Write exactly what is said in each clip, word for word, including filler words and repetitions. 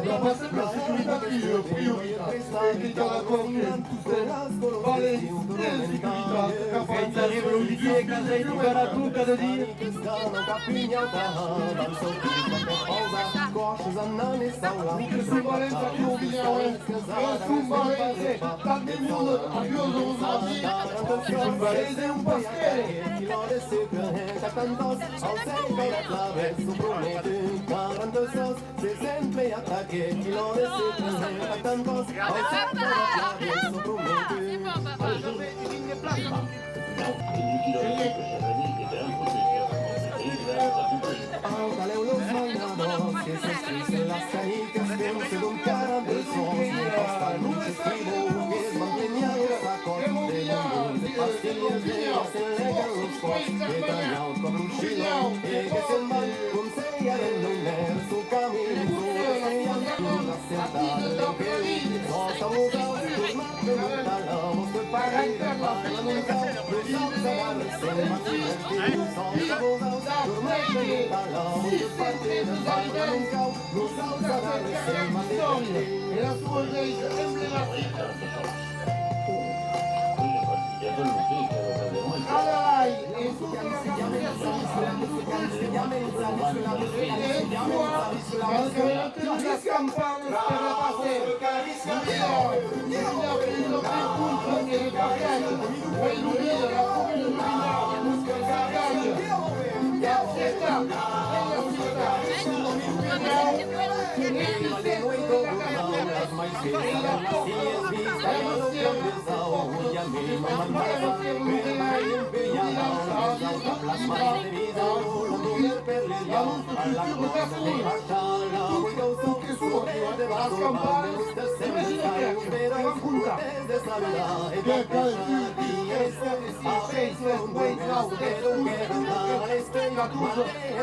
La, la securitat ei ua prioritat. E qu'ei cada còp que tostemps valent en securitat. Quand arriba lo liceèr, quand ei tocarà tot cada dia. Que son valents aquí au Vinhau, eh? Que son valents, eh? Tant de monde aviós, que son valents.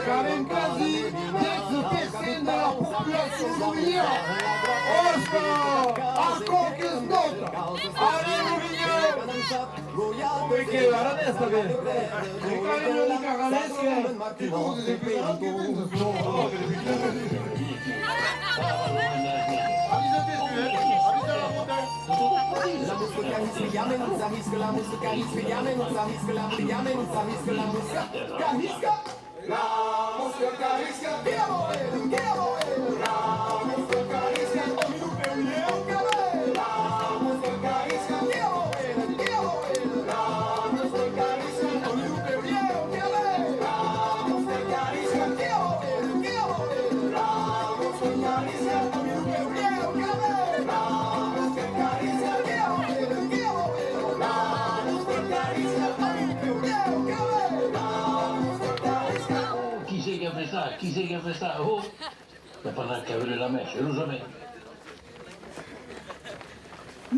Qu'avem quasi dètz per cent de la populacion de Vinhau. Òsca! Aquò qu'es nòta! Anem, lo Vinhau! Ui, que aranés tanben! Encara una mica aranés que... Avisa-te tu, eh? Avisa la bota. La mosca qu'arrisca, ja me nos arrisca, la mosca qu'arrisca, ja me nos arrisca, la, ja me nos arrisca, la mosca qu'arrisca. La mosca qu'arrisca, que la movem, que la movem. La mosca qu'arrisca, la mosca qu'arrisca, que la movem, que la movem. La mosca qu'arrisca, la mosca qu'arrisca, que la movem, que la movem. La mosca qu'arrisca, Qui c'est qui a fait ça? Qui c'est qui a fait ça? Oh! N'a pas qu'à brûler la mèche, heureusement.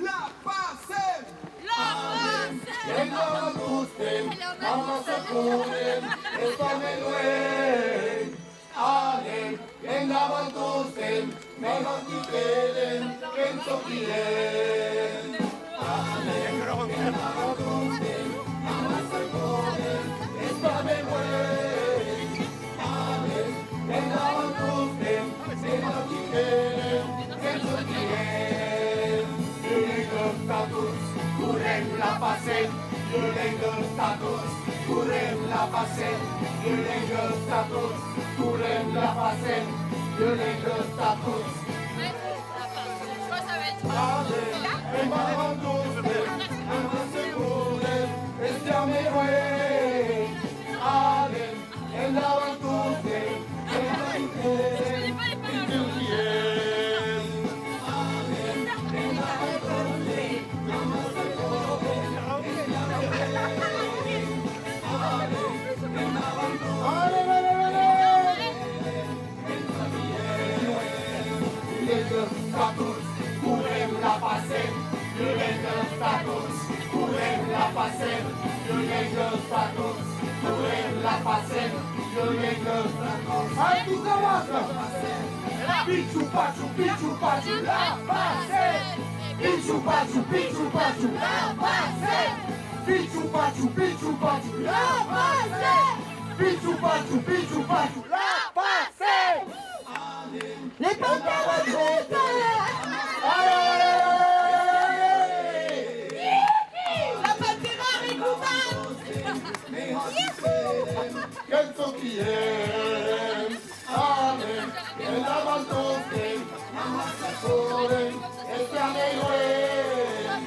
La Passem! La Passem! Endavant tostemps, amassa correm, es pas mei luenh. Anem, endavant tostemps, mei vant qui quedem, que'n sortirem. Anem, endavant tostemps, amassa correm, es pas mei luenh. Anem, endavant tostemps, mei vant qui quedem, que'n sortirem. Lheuenga tà tots, correm la Passem. Lheuenga tà tots, correm la Passem. Lheuenga tà tots, correm la Passem. Lheuenga tà tots. Anem, endavant tostemps, amassa correm, es pas mei luenh. Anem, endavant tostemps, endavant tostemps, endavant tostemps. Allez, allez, allez! Lheuenga tà tots, correm la Passem. Lheuenga tà tots, correm la Passem. Lheuenga tà tots, correm la Passem. Lheuenga tà tots. Ai, tu t'avàs! Pichu pachu, pichu pachu, la Passem! Pichu pachu, pichu pachu, la Passem! Pichu pachu, pichu pachu, la Passem! Pichu pachu, pichu pachu, la Passem! Les pantalons jaunes, Anem, endavant tostemps, amassa corrent, estar mai luènh.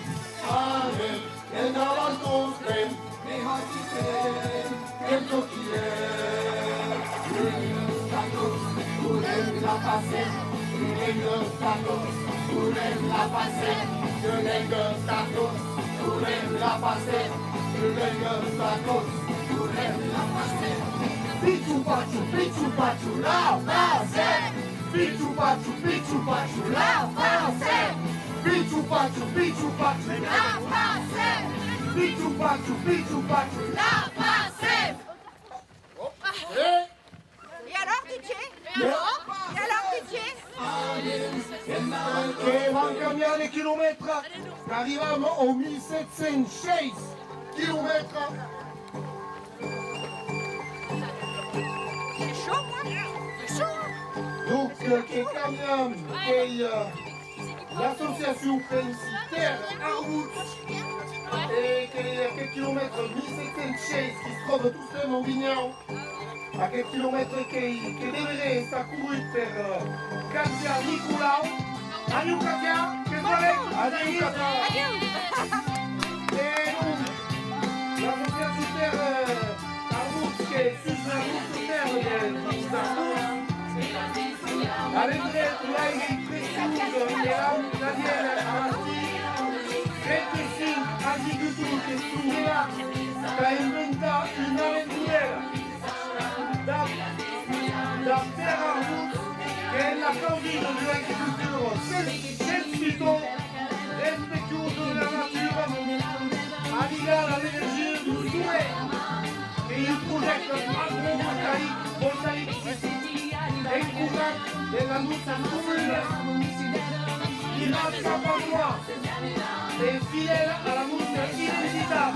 Anem, endavant tostemps, mejor que fem, fem çò qui es. Lo luns a tots, correm la Passem, lo dimenge a tots, correm la Passem, lo dimenge a tots, correm la Passem, lo dimenge a tots, correm la Passem. Pichu pachu, pichu pachu, la Passem! Pichu pachu, pichu pachu, la Passem! Pichu pachu, pichu pachu, la Passem! Pichu pachu, pichu pachu, la Passem! E alors, DJ? E alors? E alors, DJ? Que vam cambiar de quilomètre, qu'arribam au mil sèt cents sheis quilomètres. C'est chaud, moi. C'est chaud, hein. Donc, euh, que cambiam, qu'ei, euh, l'associacion Pensi Tèrra Arbuts, e qu'ei aqueth quilomètre mil sèt cents sheis qui's tròba tostemps au Vinhau. Aqueth quilomètre qu'ei, que deveré estar corrut per, eh, Càtia Nicolau. Adiu, Càtia, que vos valèm. Adiu, Càtia. Adiu. E donc, l'associacion Tèrra Arbuts, que sus la nosta tèrra de, deus arbuts, a vendret l'aiga preciosa de l'am Daniel Amartí, trenta-cinc agricultors que son velats tà inventar un aventurèr. Dab, dab Tèrra Arbuts, qu'ei la causina d'ua agricultura sens, sens fito, respectuosa de la natura, aligada a l'energia deu solelh, qu'ei un projècte agrovoltaic, voltaic, encorat de la nosta comuna, tirat cap a noa. E fidèl a la nosta identitat.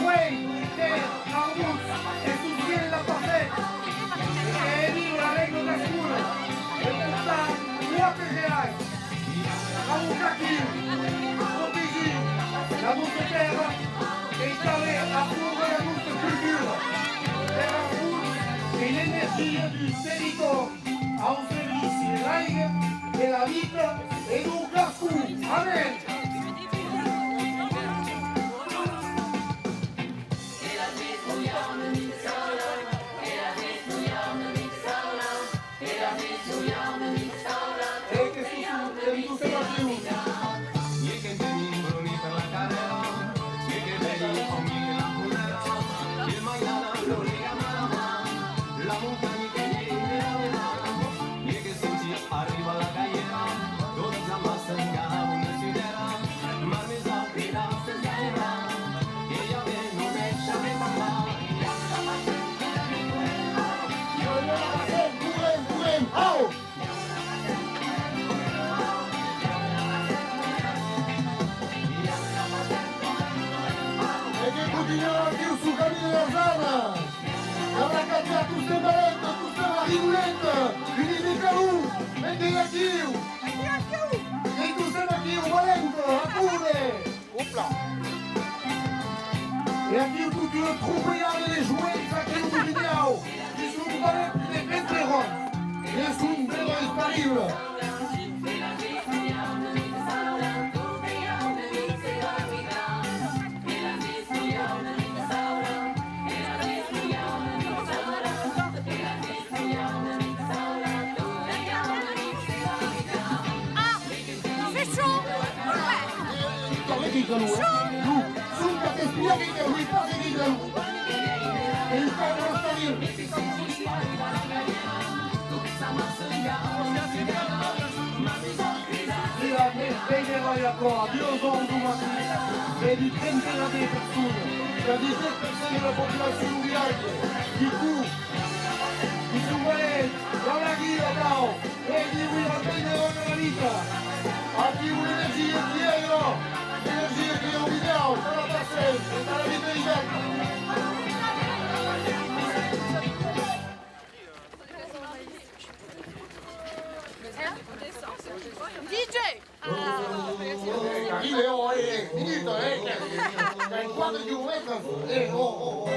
Uei, Tèrra Arbuts, que sostien la Passem, e que hè viure la lenga gascona, de portar quate reais, abocar aquiu, protegir la nosta tèrra e tanben apondre la nosta cultura. Tèrra Arbuts, qu'ei l'energia deu territòri. Au servici de l'aiga, de la vita e deu gascon. Amen! E que susum en tostemps aquiu. Au! E que continuam aquiu suu camin de las Anas. Ara qu'ac a tostemps valenta, tostemps arrigolenta, un imicador, e qu'ei aquiu. Qu'ei tostemps aquiu, valenta, a córrer. Opla! E aquiu tota ua tropelhada de joens aquiu au Vinhau, que son pas de venterons, que son de los paribles. Ah, c'est chaud. Ouais. Torna que calor, eh? Chaud. Non, son pas espiar que calor, pas que calor. E un còp de l'estaril. Era mès veirèra aquò a duas oras deu matin, près d'un trentenat de personas, quasi dètz per cent de la populacion deu vilatge, qui cor, qui son valents, la laguia atau, e qui vira veirèra la vita. Aquiu l'energia qui ei, ò! L'energia qui ei au Vinhau, tà la Passem, tà la vitalitat. DJ! Arribe, oh, eh, eh, minute, eh, que, que quatre quilomètres, eh, oh, oh, oh.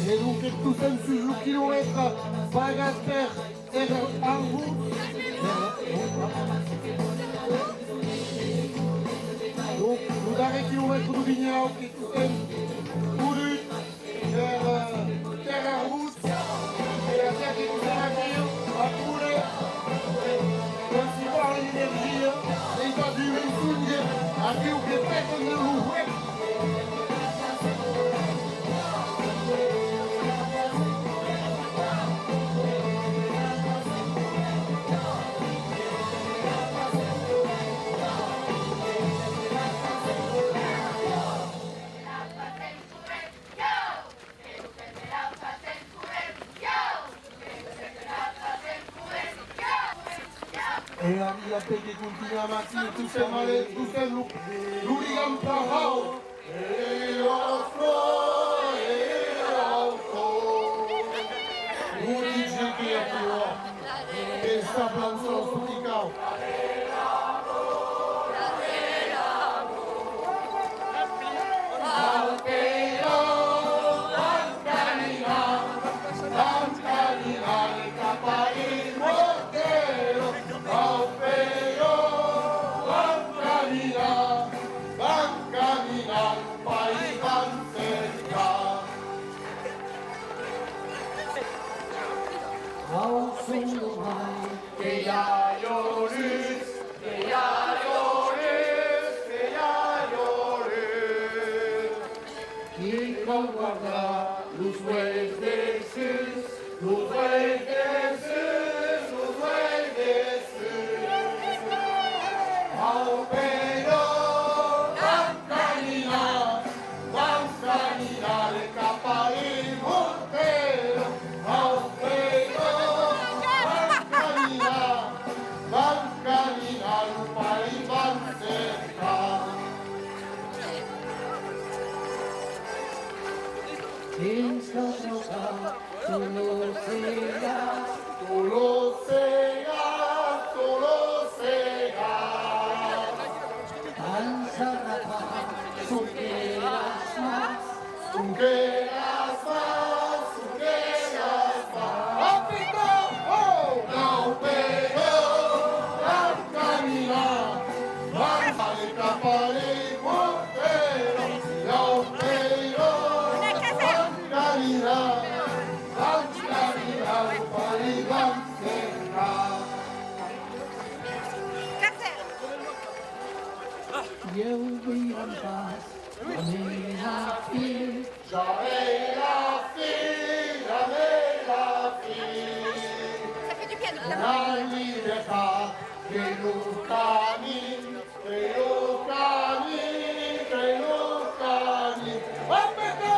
E donc, tostemps sus lo quilomètre pagat per Èra Arrots. Donc, lo darrèr quilomètre deu Vinhau que tostemps podut per, eh, Tèrra Arrots. E aquiu que tostemps aquiu, a córrer, quan s'i parla d'energia, ei pas un mensonge, aquiu que pètan lo huec. E la vida pe que continuam aquí, tostemps, tostemps lo, lo ligam plan haut. Lo D J que i a aquí, ò, que està plan sol, çò qui cau. Qui cau guardar los uelhs dessús, los uelhs dessús, los uelhs dessús. Au Pedro, vam caminar, vam caminar cap a l'Imortero. Au Pedro, vam caminar, vam caminar, lo país vam cercar. Fins a trobar tot l'oceà, tot l'oceà, tot l'oceà. Ans a rapar sonque las mans, sonque las mans, sonque las mans. Hop, picor! Oh! Nau, però, vam caminar, vam anar cap a l'Imortero. Nau, però, vam caminar, vam caminar, lo país vam cercar. Ieu veiram pas la mena fin. Jamais la fin, jamais la fin. La libertat que lo camin, que lo camin, que lo camin. Hop, pete!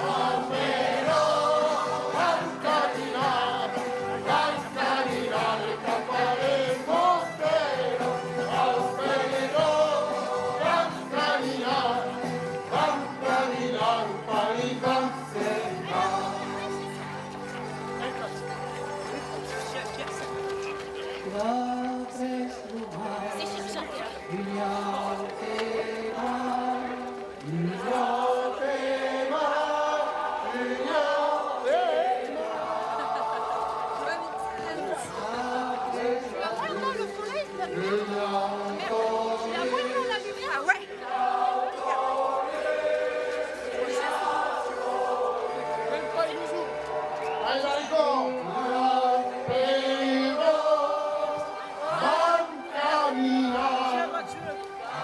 Hop, pete! Vam caminar, vam caminar cap a l'Imortero. Hop, pete! Vam caminar, vam caminar, lo país vam cercar. D'après lo mar, un aute mar, un aute mar, un aute mar. Après, un aute mar. Ah ouais. Vam caminar,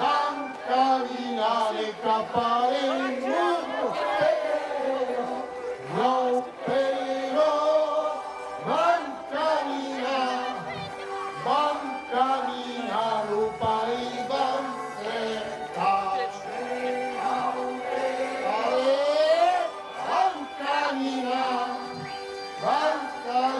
vam caminar cap a l'Imortero. Nau, però, vam caminar, vam caminar, lo país vam cercar. Allez, vam caminar, vam caminar.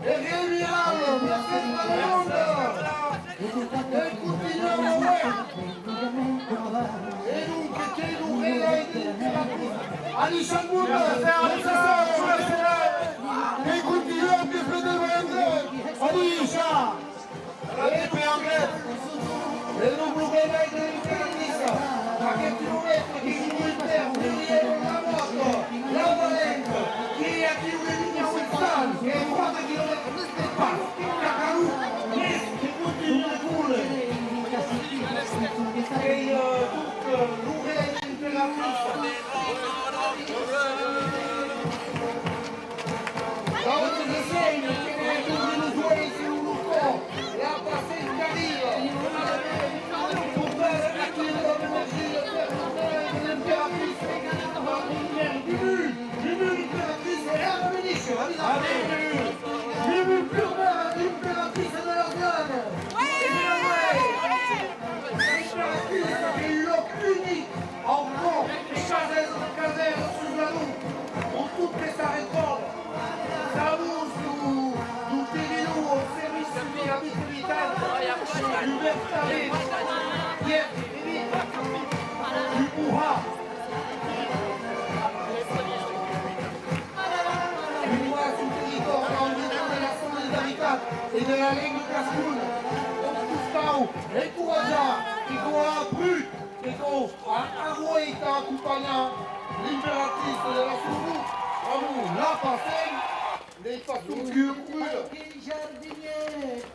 E reviram, mercés la Redonda! E continuam avèm! E donc, qu'ei lo relais de l'Imperatrice. Adishatz, monde! Que continuam, que fèm de vendredi! Adishatz! E per André, e lo programa de l'Imperatrice, aqueth quilomètre que se pòt pèrdre, la mòto, la valenta, que aquiu de Vinha Wilson, que quatre quilomètres n'estèm pas, qu'aquò, mes que continua de córrer. E, eh, donc, eh, lo relais de l'Imperatrice. D'autres essèn que ne cobren los uelhs e lo còr, la Passem qu'arriba. Portatz aquí la menageria per l'Imperatrice. Mimu, Mimu, l'Imperatrice, e ara venish, avisatz. Mimu, purmèra, l'Imperatrice de las Glanas. L'Imperatrice, qu'ei un lòc unic. Au còr de casèra de casèra sus la nau, ont tot que s'arrecòrda. Sabons lo, lo T V O, au servici de la vitalitat, lo vertadèr, Pierre, David, lo Bohà. Lo Bohà, son territòri, au nivèu de la solidaritat e de la lenga gascona. Donc, vos cau encoratjar e cau har brut. E donc, a, a, aué tà acompanhar l'Imperatrice de la Sorbona, amor, la Passem, n'ei pas sonque ua corrida.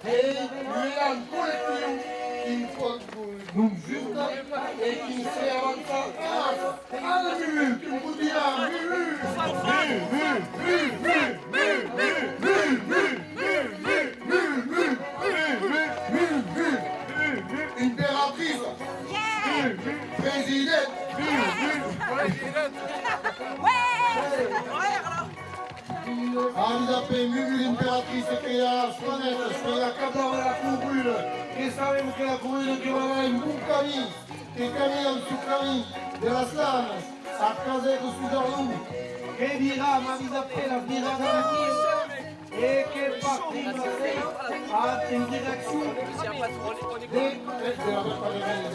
Ei un elan collectiu, un còp, non, juste, e qui se avança a, a la Mimu, que continuam, Mimu, Mimu, Mimu, Mimu. Imperatrice! President! Avisatz per Mimu, l'imperatrice, qu'ei a las panetas, qu'ei a cap de la corrida, que sabem que la corrida que va en bon camin, que camina en suu camin de las Lanas, a Casèra sus Ardon, que viram, avisatz per las viradas aquí. E que partim a, en direccion de, de la, de la, de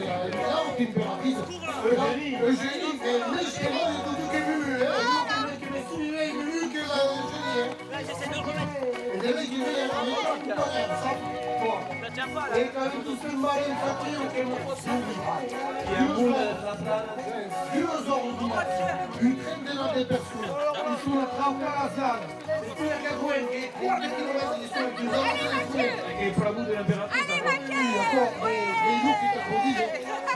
la, de la, Eugénie. Eugénie, e mès que non, de tot que Mimu, eh? Que me suivez, Mimu, que la Eugénie, eh? E de mès que me, me acompanha, saps? Bon. E quand même, tous ces malins, ça crie, que me suivez. Deux heures du matin, une trentaine de personnes, ils sont là, traucar las Lanas. E tu, aquel joen que quatre quilomètres de son, tu vas a telefonar. Qu'ei pr'amor de l'imperatrice. Allez, Maquet! Oui, d'accord, mais, mais nous qui t'applaudissons,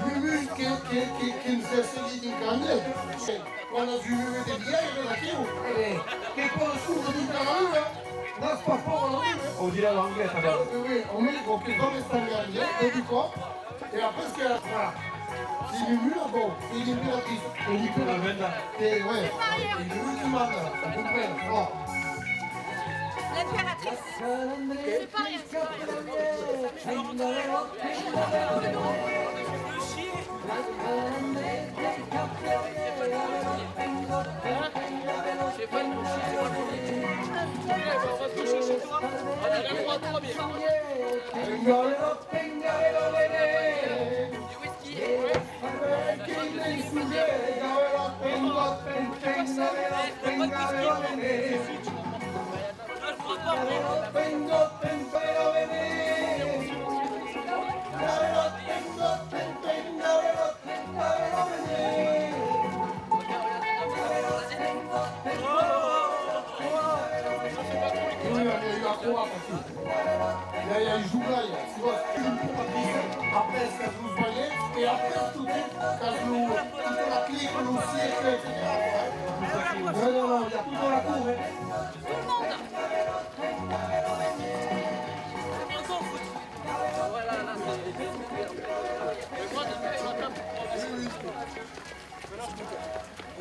Mumu, que, que, que, que nous a seguit en candel. Quan as un Mumu de viatge, d'aquiu, eh, que pòdes córrer dintra la luna, n'as pas paur a la luna. On dirait l'anglais, ça va. Oui, oui, on met, bon, que vam estar en anglais, e du còp, e après, que la, voilà. C'est Mumu, bon, c'est l'impératrice. Et l'impératrice. Et ouais, et Mumu qui manda, on comprend. Bon. L'impératrice. C'est pas rien. Après, qu'as los balhets, e après, tot, qu'as lo, tota la clica, lo cercle, etcetèra, quoi, hein. Non, non, non, il y a tout dans la cour, hein.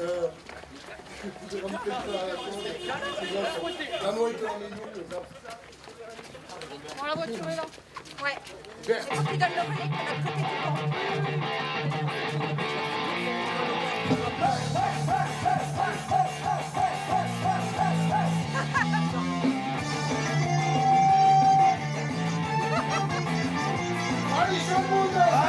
Euh, Bon, la voiture est là. Ouais. Bien. Je crois qu'il donne le relais pour l'autre côté du pont.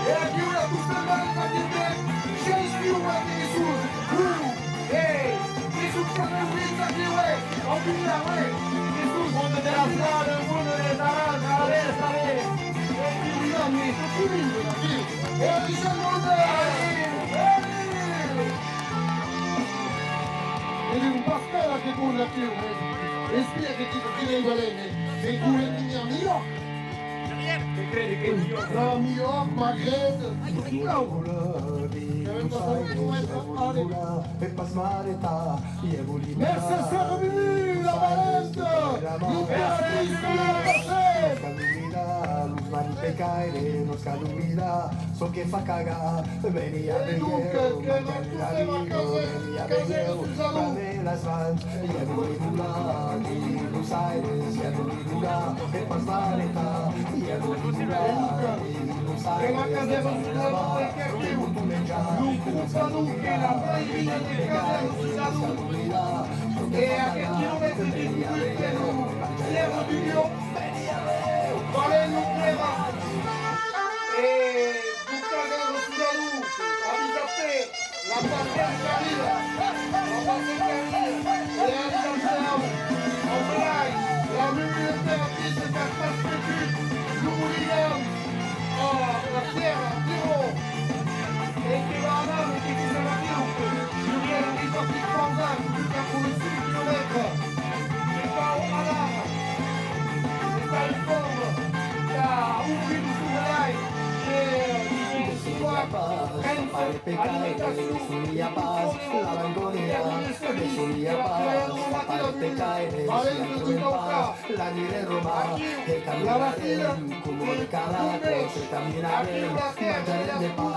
E aquiu la tostemada, aquí, Jason Stewart, Jason. Uh! Ei! Jason, que t'oblits aquiu, eh! Au final, eh! Jason! Monde de la Plana, monde de Taranta, allez, allez! Ei, qui oblidam, eh! Qui oblidam, aquiu! Ei, Jason Stewart! Ei! E de un Pascal a que corre aquiu, eh! Espia que ti, que ti l'ei valent, eh! Que corre minha milhor! Rami, òc, Magret. Mercé, Servi, la valenta, lo pastís, lo pastís. Nos cal oblidar, los mans pecaires, nos cal oblidar çò que fa cagar. Veni a veire, que nos tostem a casa, casa, sus la las mans, i a de rigolar, i los aires, i a de rigolar, e pas barretar, i a de rigolar, i los aires, i a de rigolar, e tot menjar, lo copador que la majoria de casas sus la e a quel quilomètre de Puigpenu, Pierre Duguion, Valent lo Clément, e lo casal sus la luz, a visat per La Passecaria, la Passecaria, e a Isabel, au Blai, la Mumia Imperatrice qu'a pas perdut, lo Ligam, a la Sierra, Tiro, e que va anar, que qui se va dire, que Julian arriba a Pic Pausat, plus qu'à cinq quilomètres, que cau anar, que cau un fons, qu'a obrit lo Blai, e, e, Pecare, solia pas la malenconia, que solia pas la parte caire, si trobem pas la nire roba, e caminarem como de caracos, e caminarem, manjarem de pa,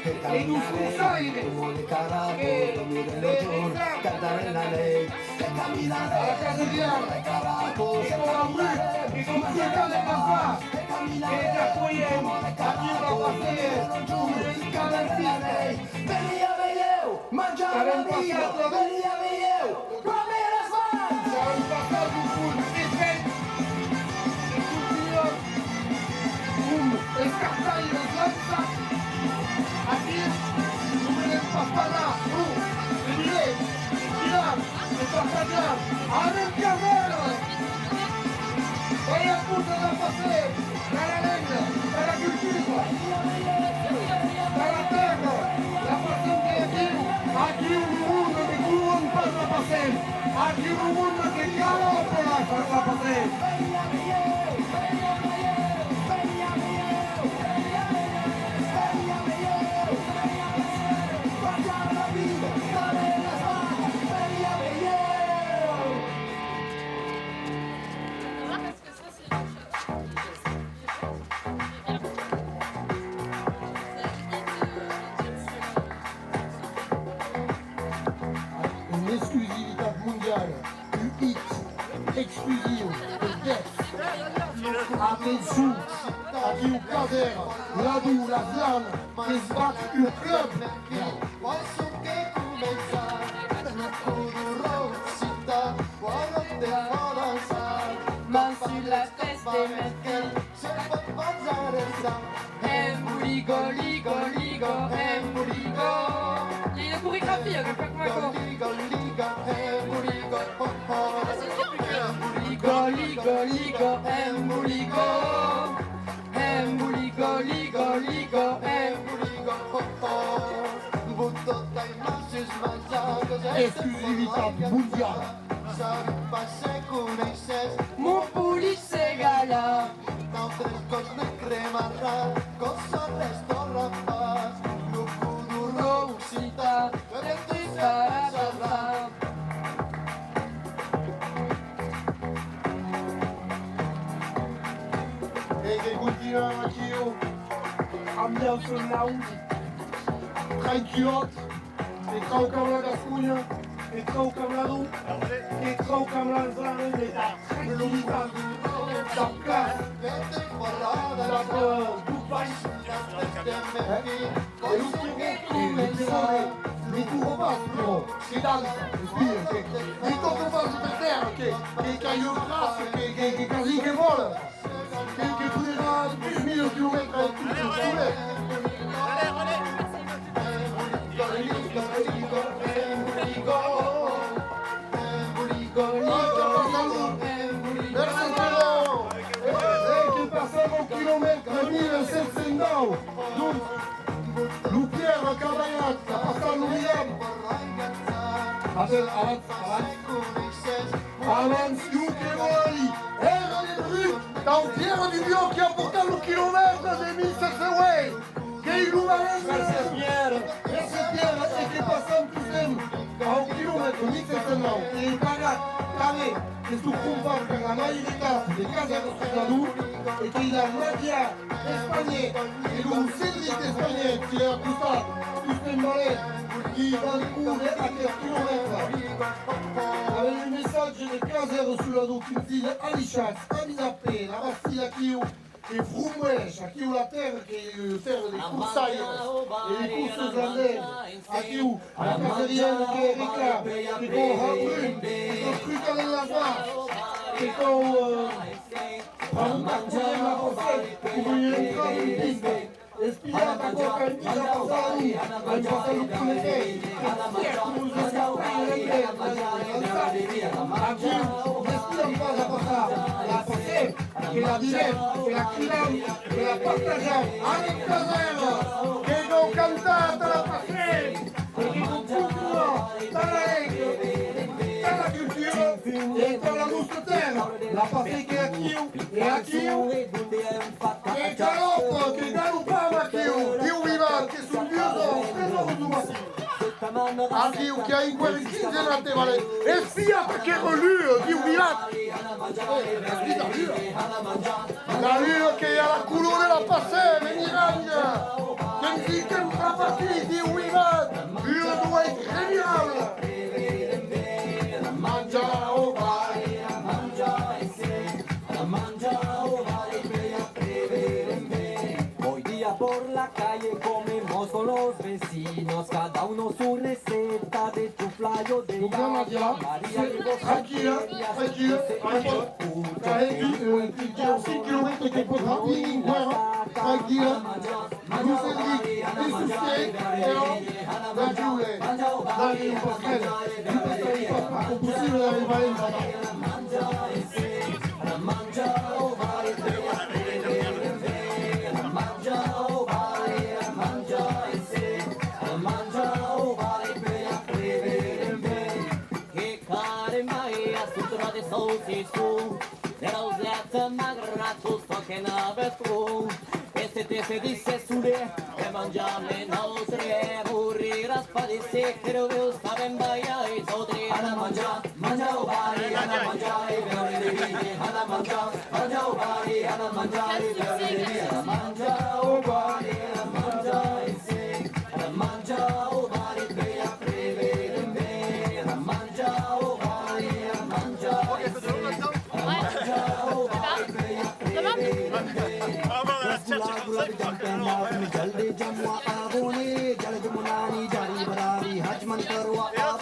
e caminarem como de caracos, dormirem lo jorn, cantarem la neit, e caminarem como de caracos, e caminarem, manjarem de pa, e caminarem como de caracos, dormirem lo jorn, cantarem la neit. Veni a veire-o, manjar la vida, veni a veire-o, clame las mans! S'an passat lo punt de fèit e continuam com escartaires lançats. Aquí, lo volem pas pagar, lo, de dire, de tirar, de partatjar, anem carrèra! Balha puta de Passem! Tà la lenga, tà la cultura, tà la tèrra, la Passem qu'ei aquiu, aquiu lo monde que corron pas la Passem, aquiu lo monde que galòpa la, la Passem. Una exclusivitat mondiala, un hit exclusiu de Def. Atencion, aquiu Casèra, Ladú, las Lanas, que's bat un club. Penso que comença, lo cor rosita, quan te fa dançar. Emboligo, ligo, ligo, emboligo. I a una coreografia que fa coma aquò. Ligo, ligo, ligo, emboligo. Emboligo, ligo, ligo, ligo, emboligo. Exclusivitat mondiala. Mon polit Segalar. Nautres còps ne cremarà, còs arrèstarà pas lo codron occitan de triparà. E que continuam aquiu, ambiança naut, tranquillòt. E traucam la Gasconha, e traucam la Dor, e traucam las anas de la tranquillitat dab Cas, dab, eh, dab Dupain. E lo, e lo, lo corre pas, però, que dança, espia, que, que tòca pas per tèrra, que, que, qu'a ua gràcia, que, que, que quasi que vòla. Que, que poderà dus mila quilomètres en tot solet. Mercè, Pedro! E, e que passam au quilomètre mila sèt cents dètz. Donc, lo Pierre qu'a balhat, qu'a passat lo William. Atel, abans, abans. Abans, jo que vòli hèr de brut dau Pierre Dubiau qui a portat lo quilomètre de mil sèt cents uèit, qu'ei lo Valent. Mercè Pierre, mercè Pierre, e que passam tostemps au quilomètre mil sèt cents nòu, e ei pagat tanben, qu'estó crompat per la mairietat de Casèrras sus Ador, e qu'ei la Nadia Espagnet e lo Cédric Espagnet, qui a costat tostemps Valent, qui van córrer aqueth quilomètre. Avèm un messatge de Casèrras sus Ador, Quinzilha, Alishans, Avinapè, la Bastida aquiu, que frombèsh, aquiu la tèrra, qu'ei ua tèrra de corsaires e de corsas landés, aquiu, la casariana que reclam, que cau har brun, que cau trucar en las mans, que cau, eh, Pr'amor qu'ac podem la passem coma ua entrada en pista. Espiatz aquò qu'an dit a passar, an passat lo prometer. Espiatz coma los escapèi espiatz. Aquiu n'espiam pas a passar. La passem, que la vivem, que la cridam, que la partatjam. Anem, Casèrras, que cau cantar tà la Passem! E que cau continuar tà la lenga, tà la cultura e tà la nòsta tèrra. La Passem qu'ei aquiu e aquiu. Que galòpa, que galopam aquiu! Diu vivat, que son duas oras, tres oras deu matin. Aquiu, qu'i a enqüèra un quinzenat de Valents. Espiatz aquera lua, Diu vivat! Espiatz la lua. La lua qu'ei a la color de la Passem, en Iranja. Que'ns i que'm fa partir, Diu vivat! Ua nueit remirabla! Hoy día por la calle comemos con los vecinos, cada uno su receta de chufla y de... Donc là, Nadia, c'est tranquille, hein, tranquille, tranquille. T'as vu, euh, t'es à cinq kilomètres de Podrapin, voilà, tranquille, hein. Lo Cédric e Susquet, e ò, la Giulia, Dani e Pascal, lo Pascal, pas, pas possible d'arribar en retard. Que caremai a sutra de saucisson, de rauseta magrat, tot çò que n'avè pro. E se te se disse soler, e manjame nautre, moriràs pas de set, que lo Diu sabem balhar e d'autre. Anar manjar, manjar au bar, anar manjar e beure de vin, anar manjar, manjar au bar, anar manjar e beure de vin, anar manjar au bar, anar manjar e se, anar manjar au bar e pèi après beure un verre, anar manjar au bar, anar manjar e se, anar manjar au bar e pèi après beure un verre.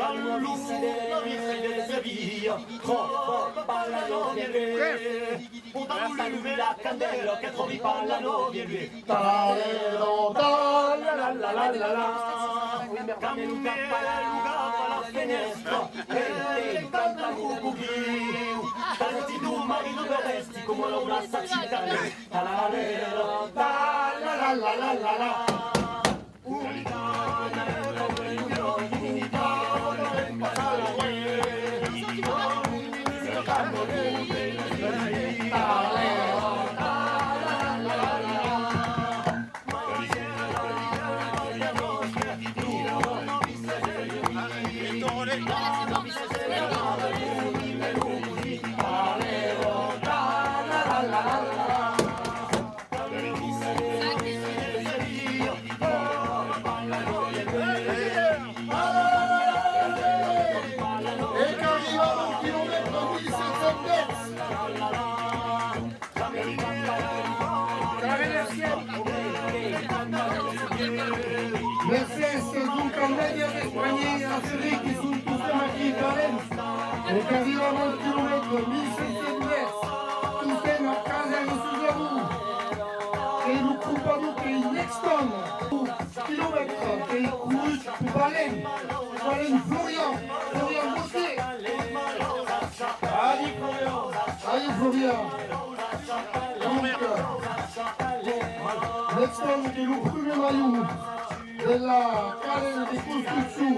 Quand lo nòvi se deshabilla, tròba pas la nòvia luènh. Porta-lo la candèla que tròbi pas la nòvia luènh. Tararero, ta, la, la, la. Quand lo gat a la fenèstra, e canta lo coquilh. Quand lo títol marino vèrèsti coma la glaça citada. Tararero, ta, la, la. E qu'arribam au quilomètre mil sèt cents dètz. Mercés, donc, al mèdia d'Espanha, a Serré, que son tostemps aquí talents. E qu'arribam al quilomètre mil sèt cents dètz, tostemps a Casèra sus Avon. E lo crompador qu'ei Nexton. Quilomètre qu'ei corrut per Valent, Valent Florian, Florian Gauthier. Adiu Florian. Adiu Florian. Donc, Nexton qu'ei lo prumèr maion de la cadena de construccion,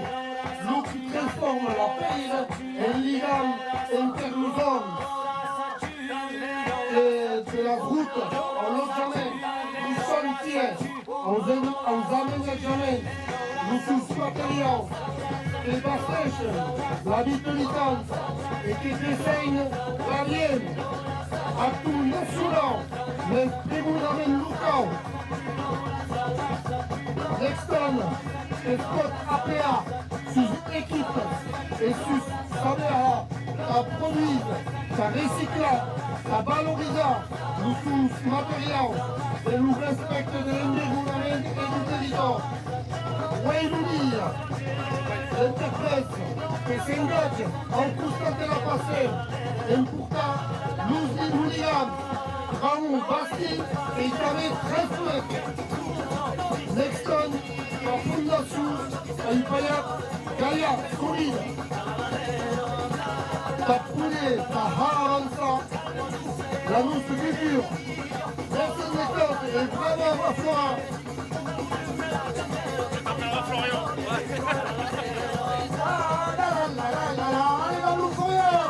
lo qui transforma la pèira en ligam enter los òmes e de la rota au lotjament, los chantièrs, aus, aus amenatjaments, los sos materiaus que basteixen la vitalitat e que dessenhan l'ambient, actor nacionau, mes prigondament locau. Nexton que's pòt apear sus equipas e sus saber har tà produire, tà reciclar, tà valorizar los sons materiaus e lo respècte de l'environament e deu territòri. Uei lo dia, l'enterpresa que s'engatja au costat de la Passem en portar los, lo ligam Ramon Bastí e tanben tres fuècs. Nexton, la fondacion, a un palhat galhard solide. Tà poder, tà har avançar Annonce du jour. Vincent Leclerc est vraiment à Florian. Allez, Mamour Florian.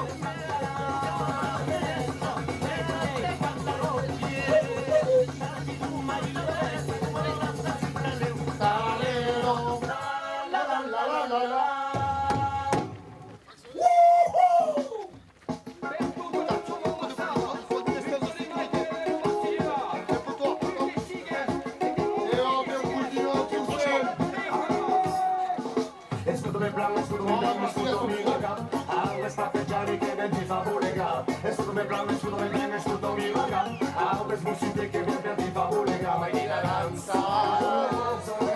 Escota-me plan, escota-me plan, escota-me plan. Arresta que ja li que ven ti fa bolegar. Escota-me plan, escota-me plan, escota-me plan. Arresta que ven ti fa bolegar. Mai la dança.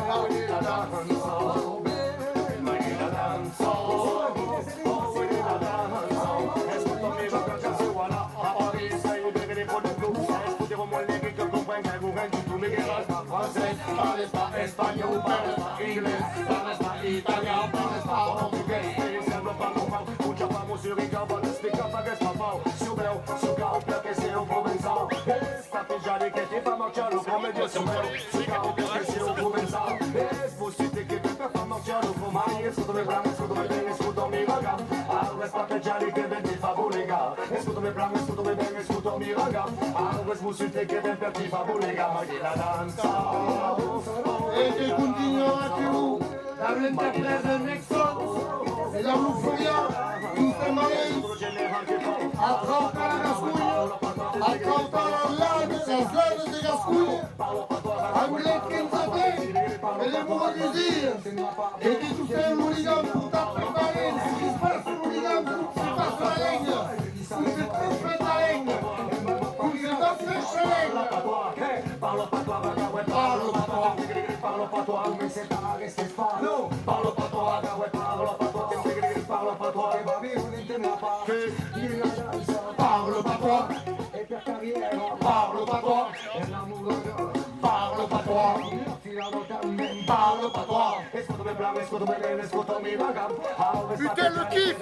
Mai la dança. Mai la dança. Escota-me plan, que se voilà. A París, sai beure de pot de flux. Escoteu mon lyric, que comprenc que vous rendu tout, mais que reste pas français. Parles pas espagnol, parles pas anglais, parles pas italien, parles pas portugais. E sembla pas normal, un japon sur un cau, va t'explicar pas qu'es pas mau. Siu bèu, siu cau, perque siu provençau. Es pas pijadi que ti fa marchar lo comèdia siu bèu, siu cau, perque siu provençau. Es possible que te fa marchar lo fromatge. Escota-me plan, escota-me ben, escota-me vaga. Arresta pas pijadi que ven ti fa bolegar. Escota-me plan, escota-me ben, escota-me vaga. Arresta pas pijadi que ven ti fa bolegar. Mai la dança. E que continua a tu. Darrèr interprèt de Nexon, e la Florian, tostemps balèis, a trautar la Gasconha, a trautar las langas, las langas de Gasconha, anglés quinze abril, e de mots du dia, e que tostemps lo ligam portat per balèis, se passa lo ligam, se passa la lenga. Cossí se transmet la lenga? Cossí se transmet la lenga? Parle patois, vagabond, parle patois. Parle patois, mais c'est pas rester pas. Non, parle patois, vagabond, parle patois. Parle patois, que va vivre, on n'entendra pas. Parle patois. Et Pierre Carrière, parle patois. Et l'amour, parle patois. Parle patois. Escota-me plan, escota-me ben, escota-me vaga. Putain, le kiff.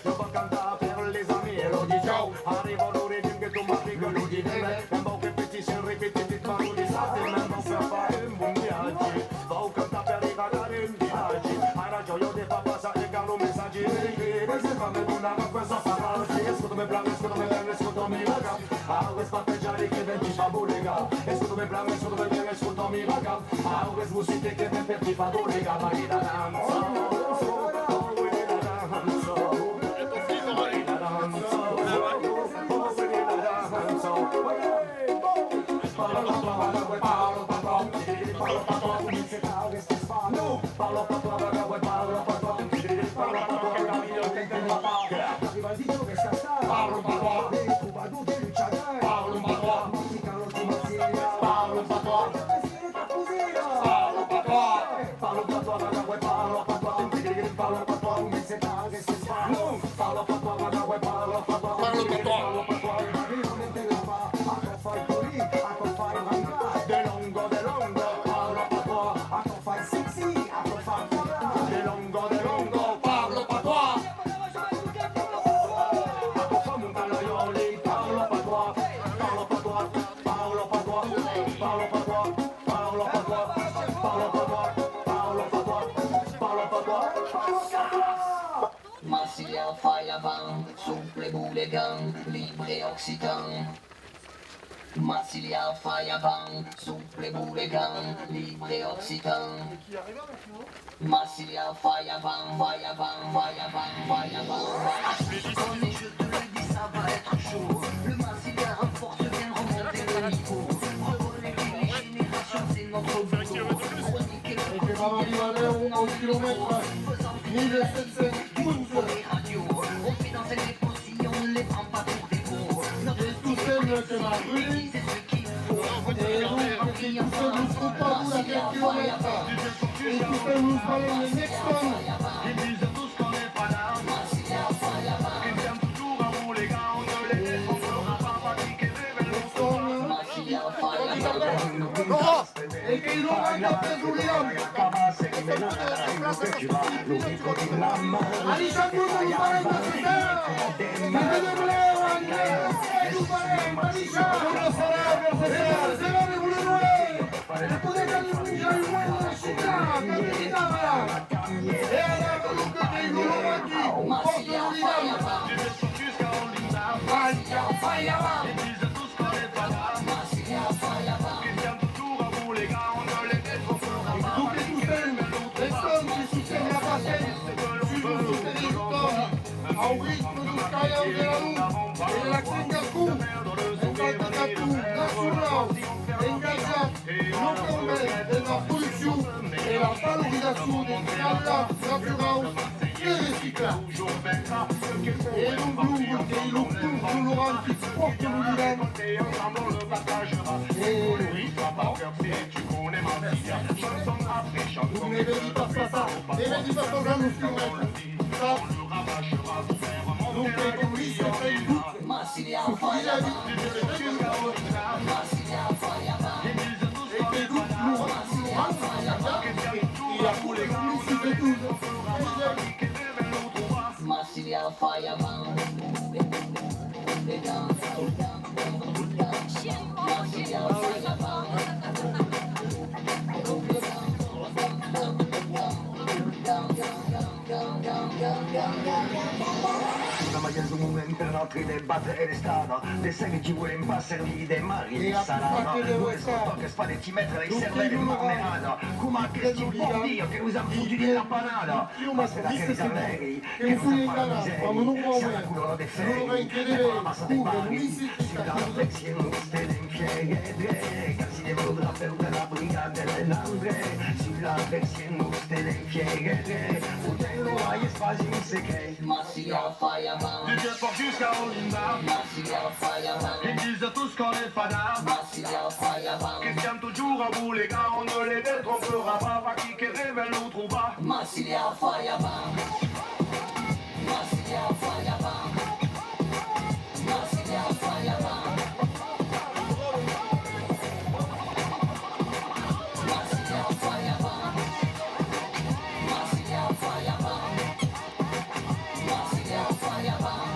Lo va cantar per les amis e lo dijòu arriba lo ritme que tomba pica lo divendres. Me'n vau que petit se repetitit per lo dissabte, me'n vau per far un bon viatge. Vau cantar per regalar un viatge a la jòia de papà, sa e car lo messatge de que se fa me donar la fòrça, paratge. Escota-me plan, escota-me ben, escota-me vaga. Arresta pas pejari que ven ti fa bolegar. Escota-me plan, escota-me ben, escota-me vaga. Arresta pas pejari que ven ti fa bolegar. Mai la dança. Parle patois, vagabond, parle patois. Parle patois, vagabond, parle patois. Parle patois, vagabond, parle patois. Parle patois. De longo, de longo, parle patois. De longo, de longo, parle patois. Parle patois, parle patois, parle patois, parle patois. Parle patois, parle patois, parle patois, parle patois, parle patois. Massilia fai avant, souple bolegan, libre occitan. Massilia fai avant, souple bolegan, libre occitan. Massilia fai avant, fai avant, fai avant, fai avant, fai avant. Attends, je connais, je te le dis, ça va être chaud. Le Massilia à force vient remonter le niveau. Reconnaître les générations, c'est notre boulot. Chroniquer le quotidien, on kilomètre mille sept cents. On fait danser les petits, on ne les prend pas pour des cons. Notre système, c'est la rue. Et donc, c'est tout seul, nous trouvons pas où la quatre kilomètres. Et tout seul, nous allons le next one. Au ritme deus calhaus de la lum e de l'accent gascon, un bal de cantons nacionaus engatjats locaument en la produccion e la valorizacion de calhas naturaus e reciclats. E non blongo qu'ei lo cor de Laurent qui pòrta lo divin. E oui, non me vedi pas passar, ne vedi pas passar lo filmet. Una maièr un moment per nòstri debatre l'estada, de segur que volem pas servir de marri de salada. Nos, los tòques pas de ti metre lei cervèlas en marmelada, coma aquesti pòrcs que nos an fotut dins la panada. Mas per aqueles amèri que nos an pas la misèri, siam la colòna de fèri, de la massa de barri, sus la vecien nos tenem fièri, quasi de vòu drapèu de la brigada de l'André, sus la vecien nos tenem fièri, o ten lo rai es pas un secret. Massilia Fire Band. Du Vieux-Port jusqu'à Olinda. Massilia Fire Band. Ils disent tous qu'on est fada. Massilia Fire Band. Christian toujours à bout les gars, on ne les détrompera pas. Pas qui que révèle l'autre ou pas. Massilia Fire Band. Massilia Fire Band. Massilia Fire Band. Massilia Fire Band. Massilia Fire Band.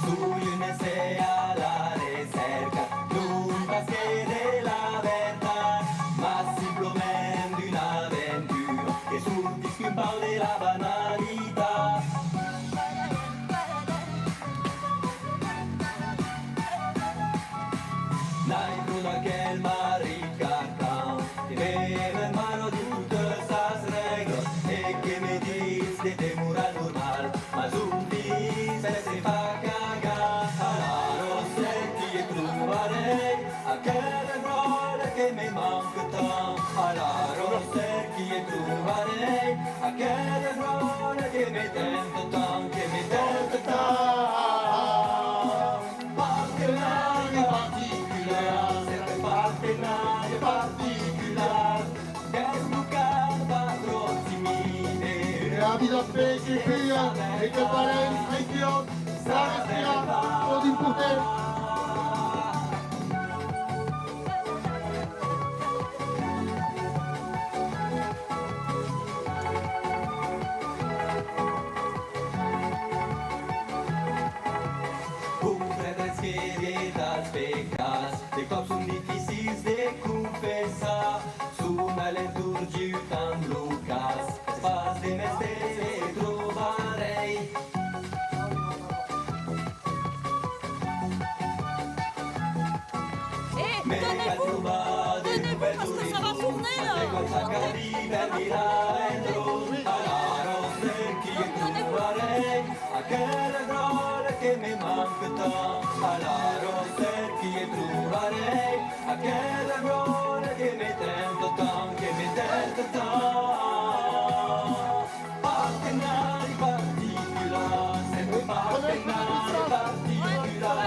Soi un èsser a la recèrca, non pas que de la vertat, mas simplament d'una aventura que sortisca un pauc de la banalitat. Nairo d'aquel marrit carcan que me demana totas sas règlas e que me ditz de demorar normal, mas un filh se fa cagar. Alara cerqui e trobarèi aquela glòria que me manca tant. Alara cerqui e trobarèi aquela glòria que me tenta tant, que me tenta tant. Partenariat particular, cercle partenariat particular, desblocat per Proximide. E la vida pèc e pia, e que parèm tranquilhòt, s'a respirar, tot important. Confessar que vietas pecats de còps son dificils de confessar. Son a l'entorn jutjant lo cas, es pas de mès de le trobarèi. Eh, tenez-vous, tenez-vous, parce que ça va tourner, euh. Tenez-vous. Aquela glòria que me manca tant, alara cerqui e trobarèi aquela glòria que me tenta tant, que me tenta tant. Partenari particular, sempre partenari particular.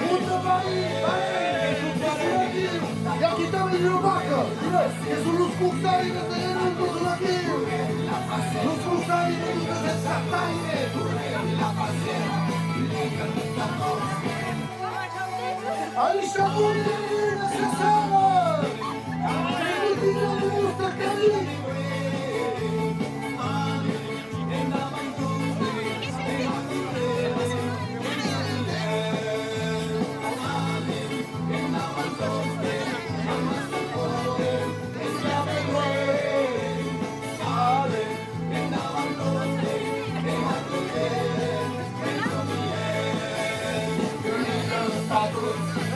Monta, vai, vai, que son aquí. E aquí tanben una vaca. Que son los corsaires de Renon que son aquí. Los corsaires, los desertaires. Allez, chabon, se serra! Continua de mostrar camí!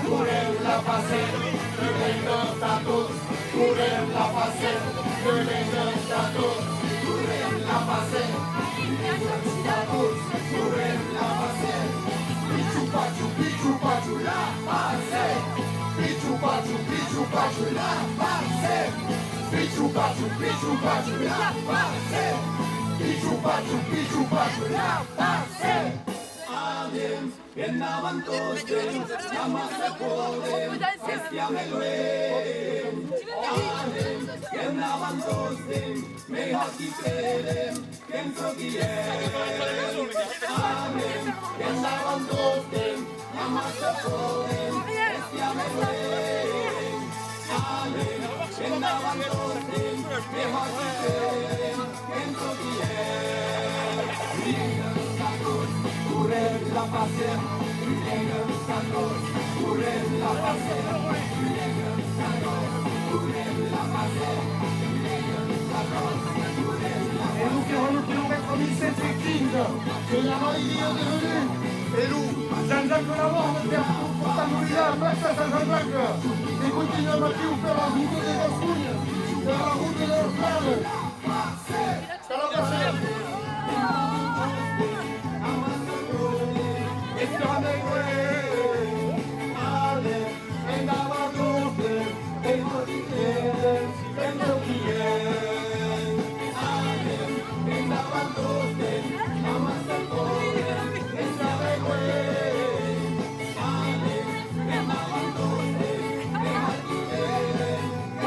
Correm la Passem, de l'Enga a tots, correm la Passem. Correm la Passem, pichu pachu, pichu pachu, la Passem. Pichu pachu, pichu pachu, la Passem. Pichu pachu, pichu pachu, la Passem. Pichu pachu, pichu pachu, la Passem. Anem, endavant tostemps, amassa podem, estiam e luènh. Anem, endavant tostemps, mei hòrt qui credem, que'ns o guièm. Anem, endavant tostemps, amassa podem, estiam e luènh. Anem, endavant tostemps, mei hòrt qui credem, que'ns o guièm. Correm la Passem, correm la Passem, correm la Passem. E lo que hon lo quilomètre mil sèt cents quinze, que la majoria de Renon e lo Jean-Jacques Labarre per portar morir a la plaça Saint-Jean-Jacques, e continuam aquiu per la ruta de Gasconha, per la ruta de las Planas.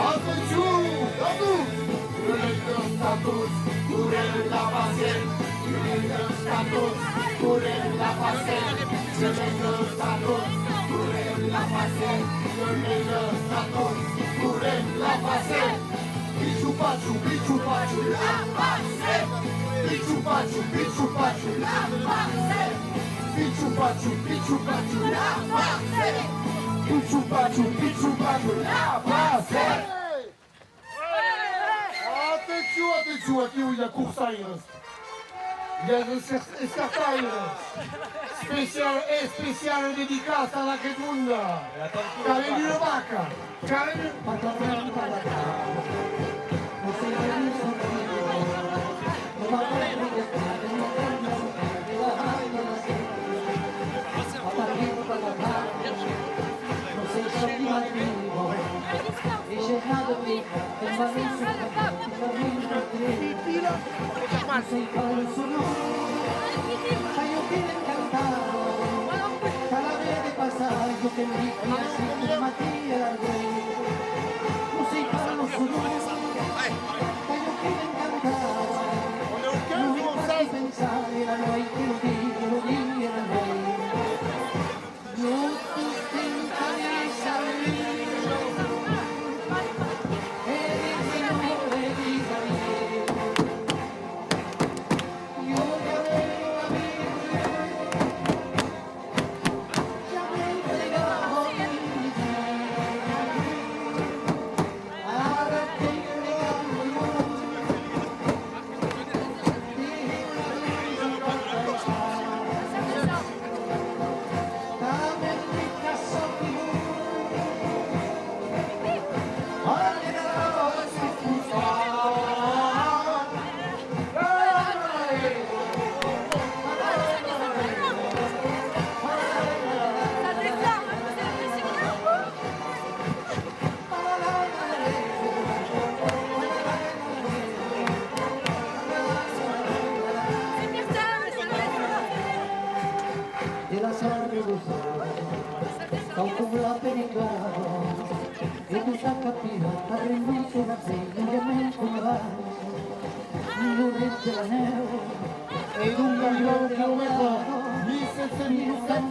Atencion! Atencion! Correm la Passem, La Passem, que meilhor a tots, correm la Passem, que meilhor a tots, correm la Passem, que meilhor a tots, correm la Passem. Pichu pachu, pichu pachu, la Passem. Pichu pachu, pichu pachu, la Passem. Pichu pachu, pichu pachu, la Passem. Pichu pachu, pichu pachu, la Passem. Atencion, atencion, aquiu i a corsaires. I a es escartaires. Especial, especial dedicaça a aqueth monde. Qu'avem ua vaca. Qu'avem un... De la carne gosada, cau cobrar per encara, e tota capida, t'arrembi una feina, i a mei cobrar. E donc, arribam au quilomètre mil sèt cents dètz-e-sèt.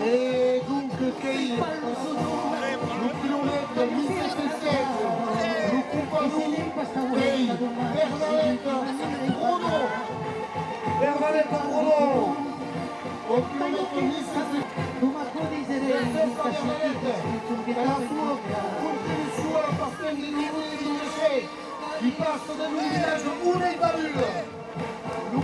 E donc, qu'ei lo quilomètre mil sèt cents dètz, lo companhon qu'ei Bernadette Prono. Bernadette Prono. Au quilomètre mil sèt cents, gràcias a Bernadette, per la sua contribucion al Passem de dos mil vint-e-sèt, qui passa de lo vilatge Unei Babul. Lo,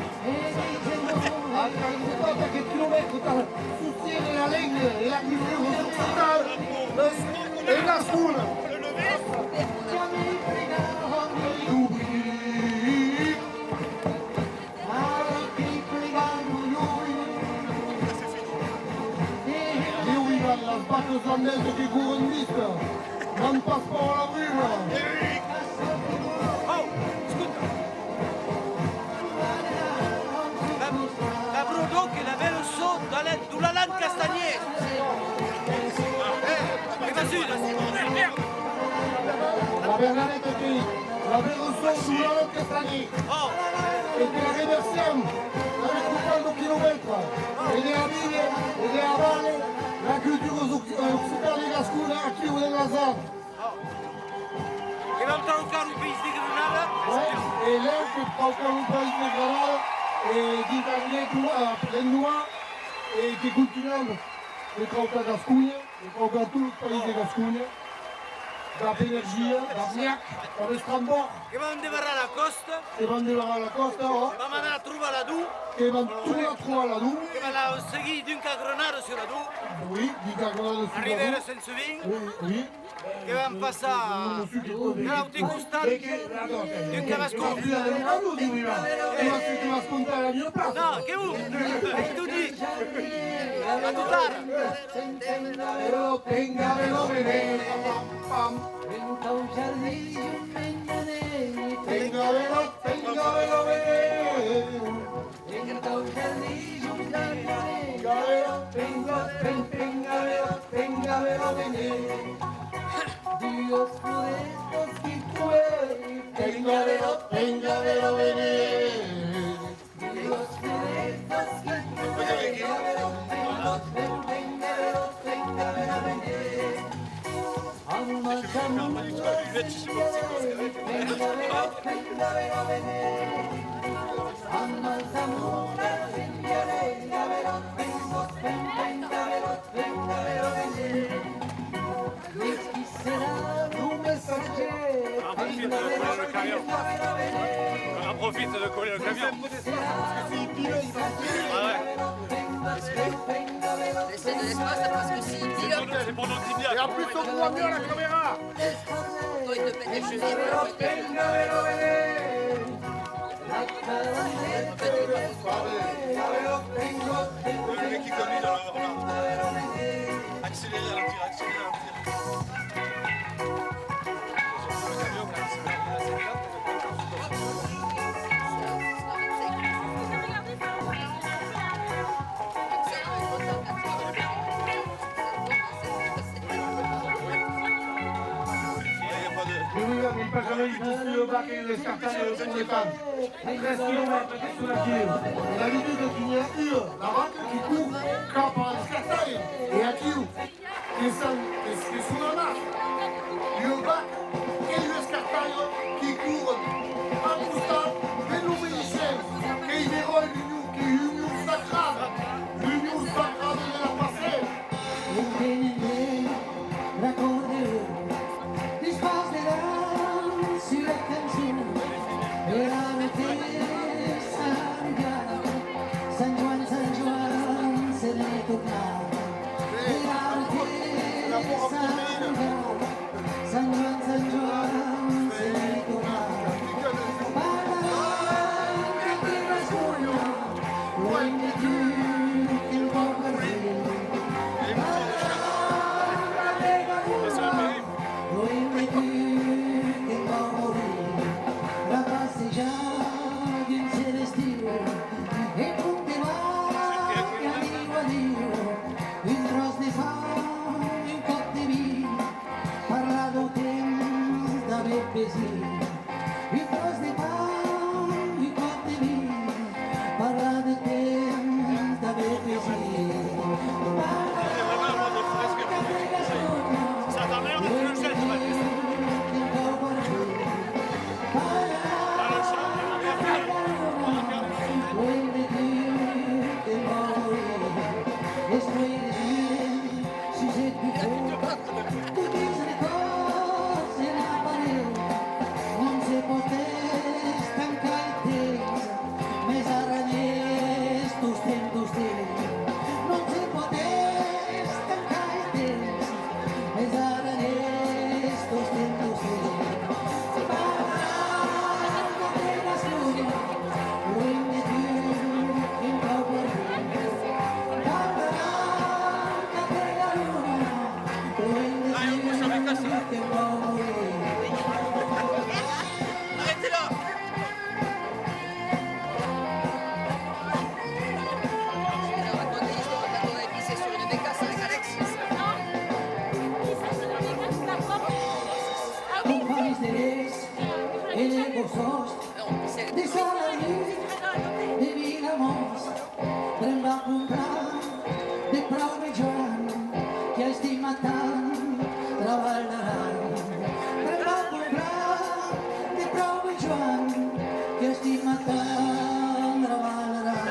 a, a copat aqueth quilomètre tà sostiéner la lenga e la cultura occitana en Gasconha. Ieu i a las vacas landesas que corren viste, n'an pas paur a la bruma. Oh, escota. La, la Brodo que la veu sot de la, de l'Alan Castanhier. Eh, que m'ajudas. La Bernadette aquí, la veu sot de l'Alan Castanhier. Oh. E que la remerciam d'aver copat lo quilomètre e de la víder e de la valer la cultura occ-, occitana e gascona aquiu en las Arnas. Que vam traucar lo país de Granada. Ouais, e lèu que traucar lo país de Granada e dins l'endemà, e que continuam de traucar Gasconha. E quauquarren tot lo país de Gasconha, dab energia, dab miac, dab estrambòrd. Que vam devarar la còsta. Que vam devarar la còsta, ò. Vam anar trobar la Dor. Que vam tornar trobar la Dor. Que vam anar seguir dinc a Granada sus la Dor. Oui, dinc a Granada sus la Dor. La rivièra Sent Sovin. Oui, oui. Que vam passar de l'aute costat, dinc a Bascon. Non, que vos, que tot ditz. A tot ara. Pengavelo, pengavelo, vene, pam, pam. Entau jardin, un menjader. Pengavelo, pengavelo, vene. Entau jardin, un menjader. Pengavelo, peng, peng, pengavelo, vene. Duas florestas que tu és. Pengavelo, On profite de coller le camion. On profite de coller le camion. Parce que s'il pile, il va. Ah ouais. Laissez de l'espace parce que s'il pile. C'est pour nos tibias. Et en plus, on voit mieux la caméra. Le mec qui conduit dans le hors-là. Accélérez à l'intérieur, accélérez à l'intérieur. Avèm un passament dins lo bac e l'escartalha del Pont de Pan. Tres quilomètres que son aquiu. E d'abituda que n'i a ua, la vaca, que cor cap a l'escartalha. E aquiu, que son, que, que son anats. Ua vaca e ua escartalha que coren a costat de lo medecin, qu'ei beròi l'union, qu'ei union sacrada, l'union sacrada de la Passem. Entenen ben l'acordeon, despàs de la sua cançon, era lo que Sant Joan, Sant Joan, Sant Joan, se ne tornar. Era lo que Sant Joan, Sant Joan, Sant Joan, se ne tornar. Parlaràn de Barcelona, luenh de tu, quel còp perdut. Luenh de tu, quel còp perdut. La passejar d'un ser estiu, e compte va, adiu, adiu, un tròç de pan, un còp de vin, parlar deu temps d'aver pesit. Un tròç de pan, un còp de vin, parlar de temps d'aver pesit. Parlar de temps d'aver pesit. Arrêtez là. Je vais raconter l'histoire quand on avait pissé sur une bécasse avec Alex. Companhs de Les e de Bossòst, de Saladí, de Vilamòs, tremba comprar de pròve Joan, qui a estimat tant trabalh d'aran. Tremba comprar de pròve Joan, qui a estimat tant trabalh d'aran.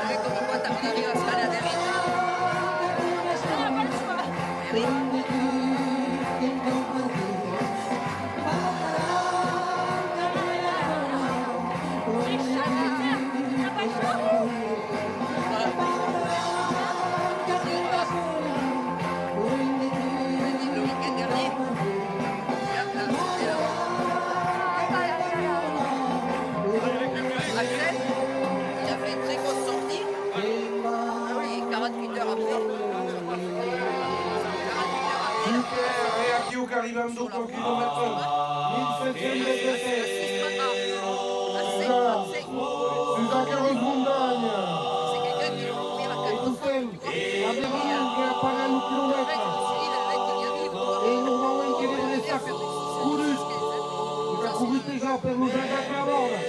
Axel, il a fait une très grosse sortie. Ah oui, quarante-huit heures après. Super, e aquiu qu'arribam deu quilomètre mil sèt cents vint-e-sèt. Sus aqueras montanhas. E totem, a Berlin, que a pagat lo quilomètre. E normalament que deuriá estar corrut. Qu'a corrut dejà per los atacar a l'ora.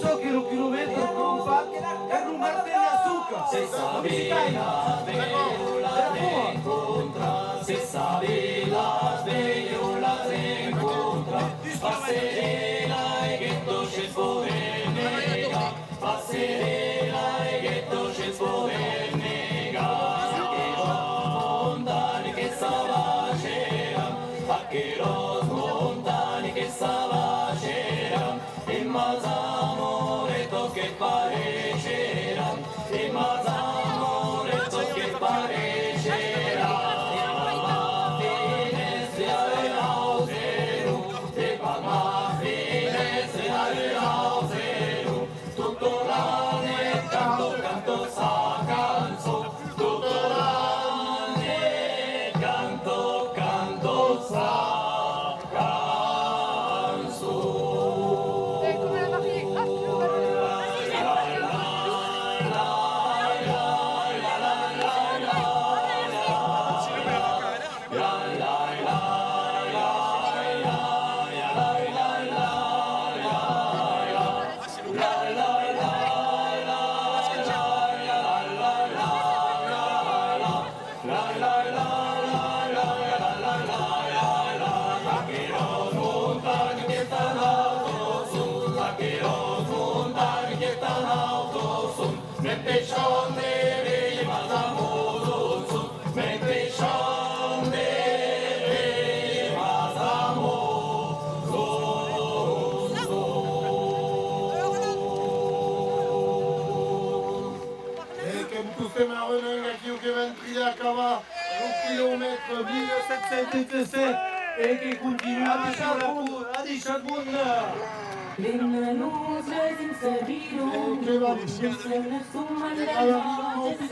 Çò que lo quilomètre crompat per lo Martin Lazucca. Se sa vila, vela rencontra, se sa vila, vela rencontra, passerela e ghetto se pode negar, passerela e ghetto se pode negar, che los montani che sa baixera, che los montani che sa baixera, e mas amoretos que parecerà, e mas amoretos que parecerà, e la finestra de l'auseru, e la finestra de l'auseru, tutto l'anno e canto, canto sa canzone, tutto l'anno e canto, canto sa E que tostemp arrenham aquiu que ven trilhar acabar lo quilomètre mil sèt cents dètz-e-sèt e que continua. Adishatz-vos, adishatz-vos. E que va, que va,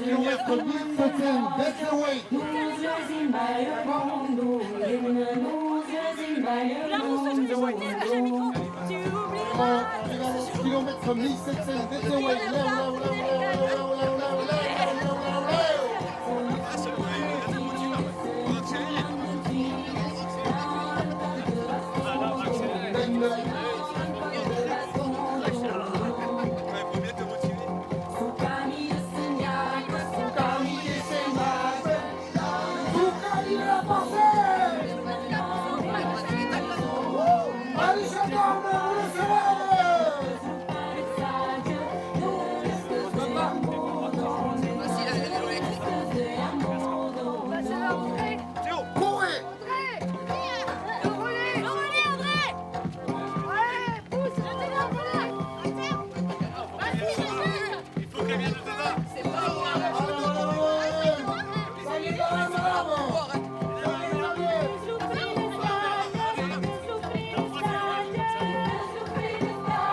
quilomètre mil sèt cents dètz-e-uèit. Quilomètre mil sèt cents dètz-e-uèit, lèu, lèu, lèu. Courez ! Enroulez ! Enroulez, André ! Allez, pousse ! Vas-y, Jésus ! Il faut qu'elle vienne de là. C'est pas...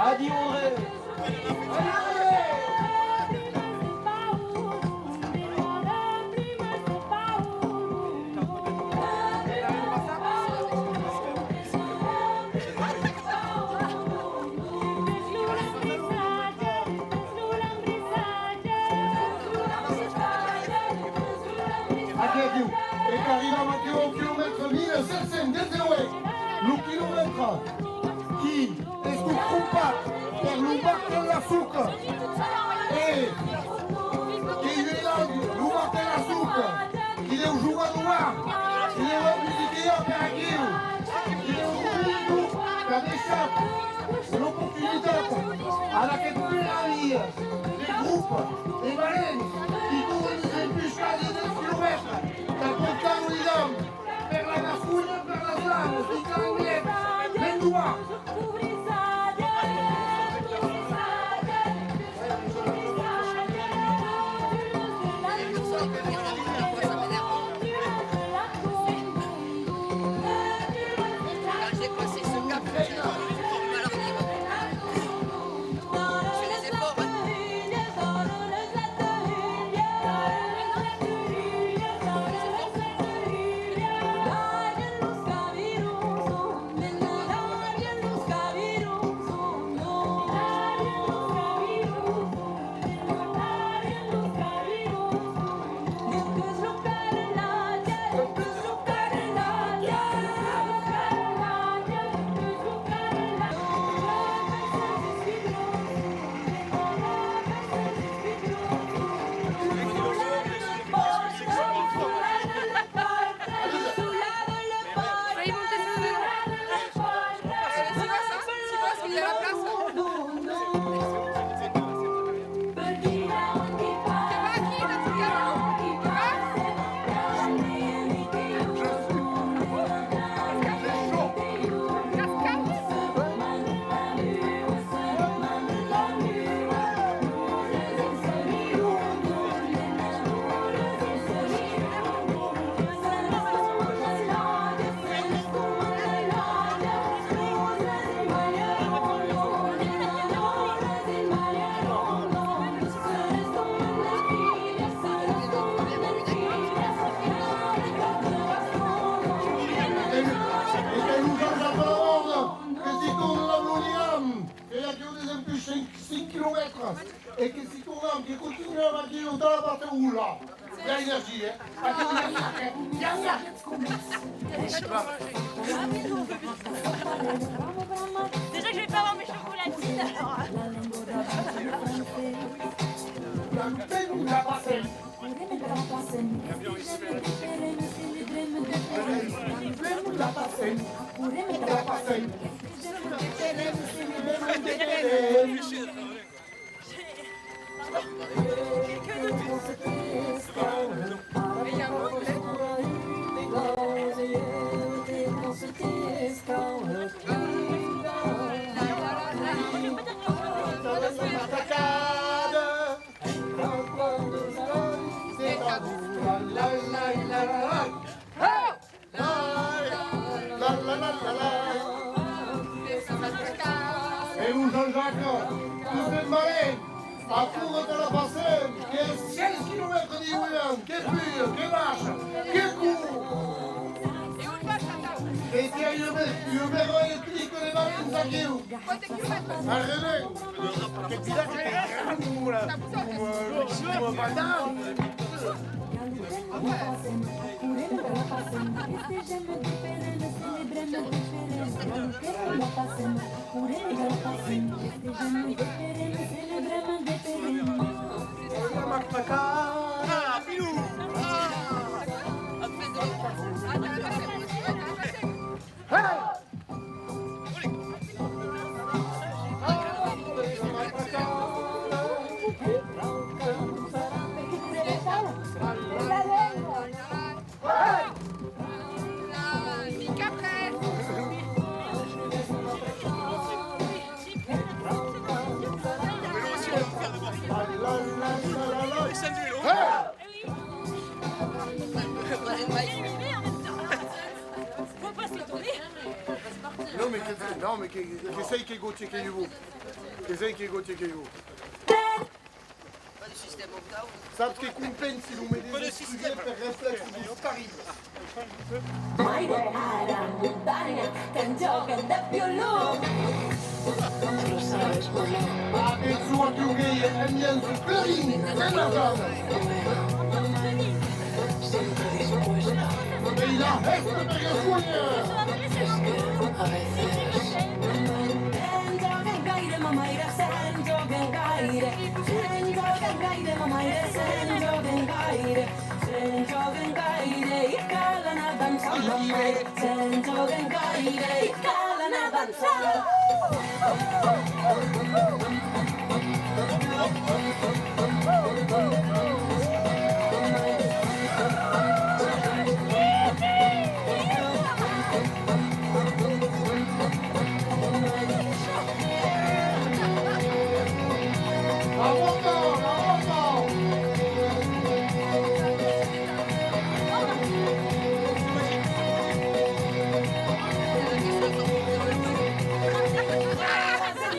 Adiu, André. Aquí, aquí. E qu'arribam aquiu au quilomètre mil sèt cents dètz-e-uèit. Lo quilomètre qui estó crompat per lo Martin Lazucca. E que i a lo Martin Lazucca, qui deu jogar de bar, qui deu musiquejar per aquiu, qui deu un grup qu'a deishat l'oportunitat ad aqueth meravia de grop de valents qui corren desempuishar de dètz quilomètres tà portar lo hidam per la Gasconha, per las Lanas, dins l'Anglet, l'endroit. Déjà que je vais pas avoir mes chocolatines, alors. E lo Jean-Jacques, tu fes malèu, atura-te la Passem, que sièis quilomètres de mouvement, que puja, que baixa, que cor! E que i a un, un beròi electric de valents aquiu! Arrelèu! Aquel vilatge qu'es grand coma la, coma, coma Val d'Aran! Non, mais que, non, mais que, que sei que Gauthier que i vau. Que sei que Gauthier que i vau. Saps que compensi lo medecin estudiant per reflèxes estarribles. Mai de ara montanha, que jòguen de violon. Atençon a tu, que i a ambiance Clarín, Renaissance. Sempre dispuesta. Ei la hèsta per la solia. Es que a veces... Se'n jòguen gaire, ma maire, se'n jòguen gaire. Se'n jòguen gaire, ma maire, se'n jòguen gaire. Se'n jòguen gaire, i cal anar dançar, ma maire. Se'n jòguen gaire, i cal anar dançar.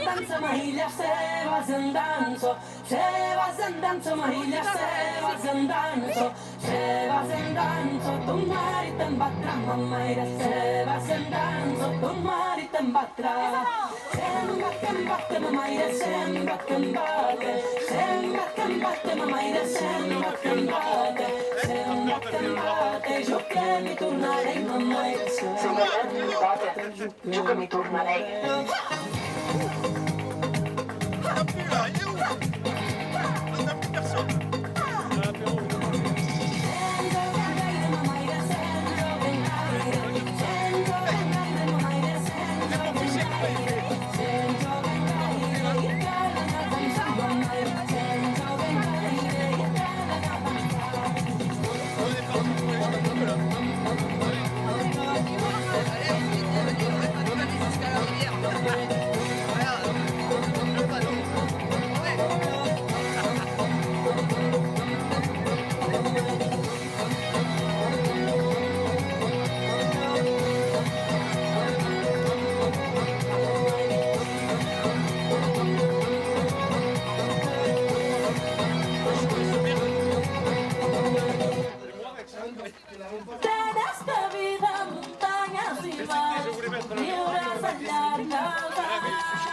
Dança, maire, se vas en dança, se vas en dança, maire, se vas en dança. Se vas en dança, ton marit te'n batrà, ma maire. Se vas en dança, ton marit te'n batrà. Se'n va, te'n va, ma maire, se'n va, te'n va. Se'n va, te'n va, ma maire, se'n va, te'n va. Se'n va, te'n va, jo que m'hi tornaré, ma maire. Se'n va, te'n va. Jo que m'hi tornaré. Te n'has de vida, montanhas i mars, viuràs al llarg dels anys.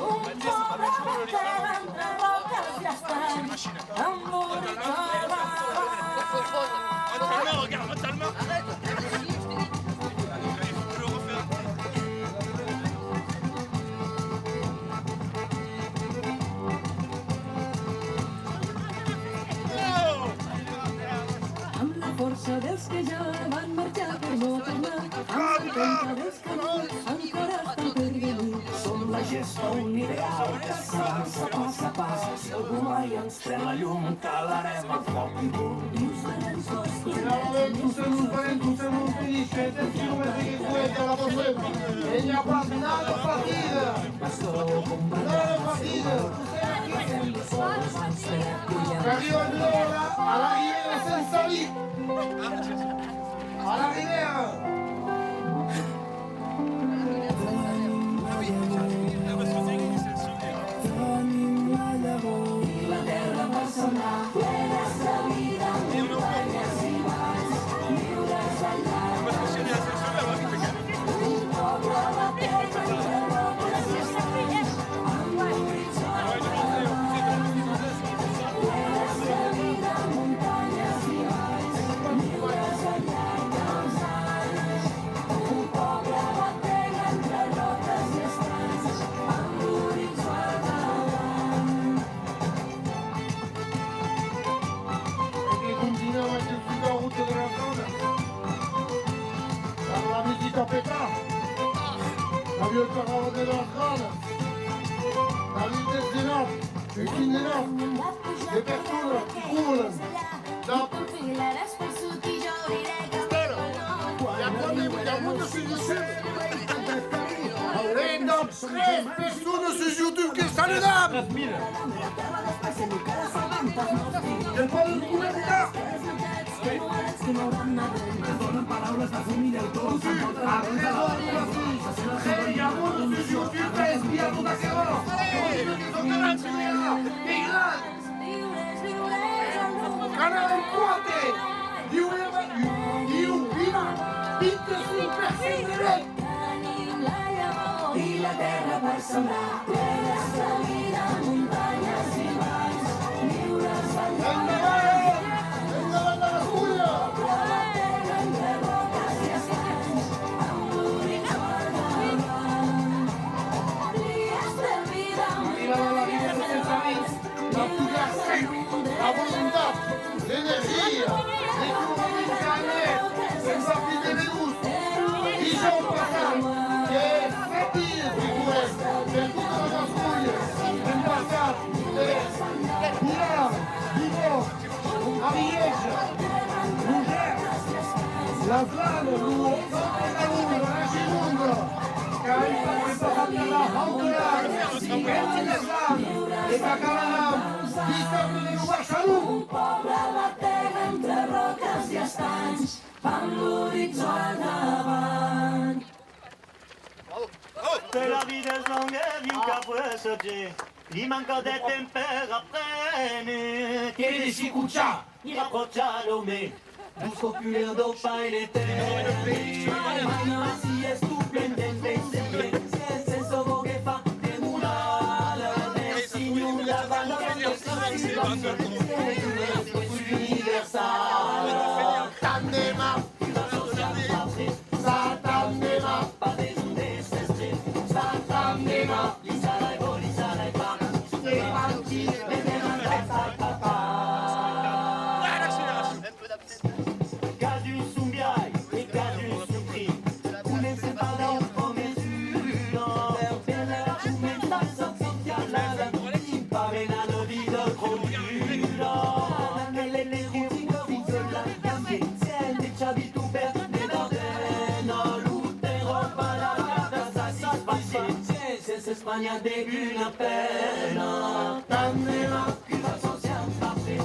Un pobre bàter entre roques i estanys, emboritjava. Talma, regarde-moi Talma. Arrête. Amb la força dels que ja van marxar per no tornar, amb la conca dels canons encara està per venir. Som la gent universal que s'avança pas a pas. Si algú mai ens pren la llum, calarem el foc i punt. Finalament, tous nous valents, tous nous péniches, c'est ce qui nous met les couettes à la prochaine. Il n'y a pas nada partida. Nada partida. Qu'arriba l'ora a l'arribada sense vi. A l'arribada. E que continuam aquel sud de la route de las Granas. Amb la musica a petar. La violta de las Granas. David Desdenat, e quin de nat, de personas qui colan. Espèra, i a quant de, i a monde sus YouTube? Trenta tres personas sus YouTube que saludam! Del pòble de Connectar! Trenta tres personas sus YouTube per espiar tot aquò! Canal quatre! Diu, diu, vint-e-cinc per cent de vent! I la terra per sembrar, terres de vida, muntanyes i valls, lliures. Endavant! Endavant la Gascunya! Arribada a la vida de Cesarins. La pugàcia, la volontat, l'energia, l'economia internet, sense pit de vedús. Dijòus passat, que sèt dies de corrent per tota la Gasconha, hem passat de Vilar, Vigo, Arièja, lo Gers, las Lanas, lo Còp de Caron, la Gironda, que hem passat per la Haute-Garonne, e las Lanas, e qu'acabaram dissabte de lo Baix Alon. Un pòble batega entre roques i estanys, amb l'horitzó al davant. Que la vida es longa, viu cap a sorgir. Li manca de temps per aprene. Que de s'escochar i reprochar l'òme. Dos coculers dau paire etèrne. Mai si es tu plen d'enveja, sense voguer far de molada, del Senhor davant la universal. Tant de mal, Satan de mal, pas de Satan de mal, li salai bo, li salai pa, te mangi, me demandas al papa. Cadun son biais e cadun son crim. Comencem pas dau pròme jura. Per començar, sòrti a la pavena de vida crolura. Que l'electric fica la gambe, sente chavitu per de dardena, lo terror per la rata satisfaccion. Sense Espanha de una pena. Tant de mal, que va sortir en paper.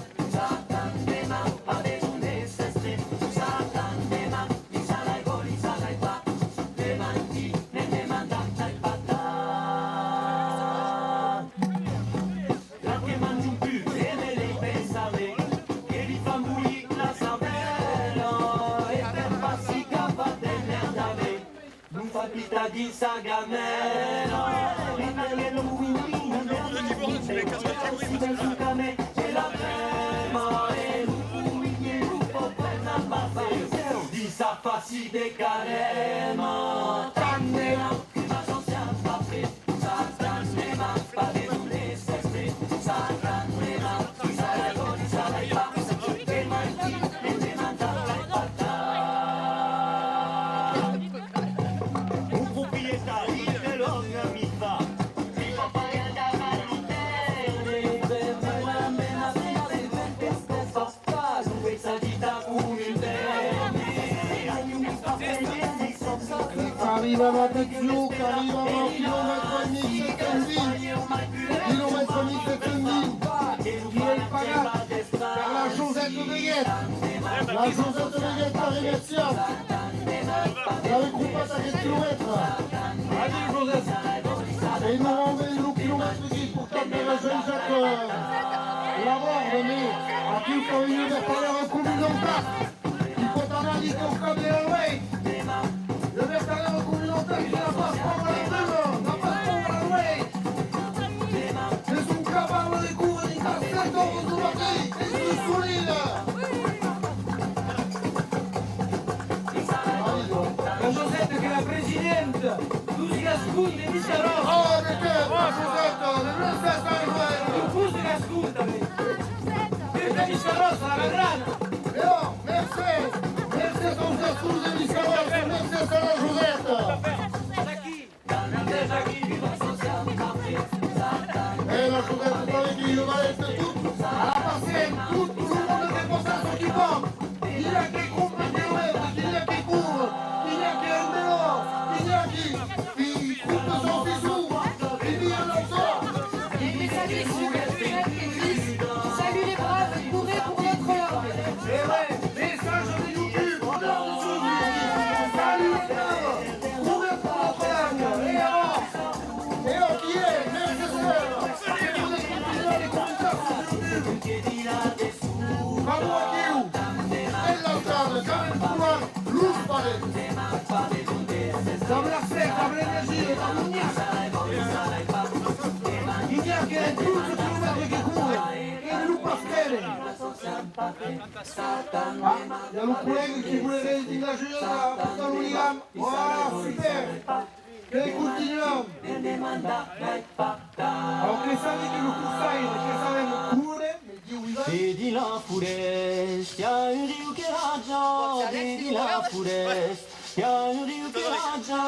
Non fa pita dins sa gamèla. Li permet lo moviment, si ven su camin, se la crèma e lo moviment, lo pòt prenar. Un proprietari de longa mida. Qu'arriba a Matetio, qu'arriba a un quilomètre e mièg sèt cents vint, quilomètre e mièg sèt cents vint, qui es pagat per la Josette Beguet. La Josette Beguet, la remerciam. L'avèm cropat aquel quilomètre. Adiu, Josep. E normalament lo quilomètre qu'es portat per Jean-Jacques, euh, Laborde, mès aquiu cau un vertadièr comunautat. I pòt anar dins au cap de la nuèit. Le vertadièr comunautat que n'a pas paur a la bruma, n'a pas paur a la nuèit. Es un caval de córrer dins a sèt oras dau matin, es un solide. La Josette, qu'es la presidenta deus Gascons de Biscarròs. Oh, de qué, la Josette, de Josette, Josette. Deu Cors de Gascon, tanben. Deu Biscarròs, la Grana. E ò, mercés, mercés aus Gascons de Biscarròs, mercés a la Josette. Aquí. E la Josette tanben que i va èsser tot, a la Passem, tot lo monde que pòt s'ocupar. Quilhèu que crompa quilomètres, quilhèu que cor, quilhèu que en velò, quilhèu que, que crompa saucisson, que vira l'autor. Les messages sur le chat qui disent : « Salut les braves, courez pour notre langue. » E ouais, message de YouTube. Salut les braves, courez pour notre langue. E alors, e ò, qui es? Mercés, que podètz continuar de comentar sus YouTube. Bravo aquiu! En l'alçada, qu'avèm trobat los parents. Dab la sèt, dab l'energia, dab lo nhac. I n'i a que dotze quilomètres que corren, e ne lo pas crèire. Ah, i a lo collèga qui voleré dins la jugada a portar lo ligam. Voilà, super! Que continuam! Aunque sabi que lo corsaire que sabèm córrer, me diu Ivan. De dins la forèsta, i a un riu que raja, de dins la forèsta, i a un riu que raja,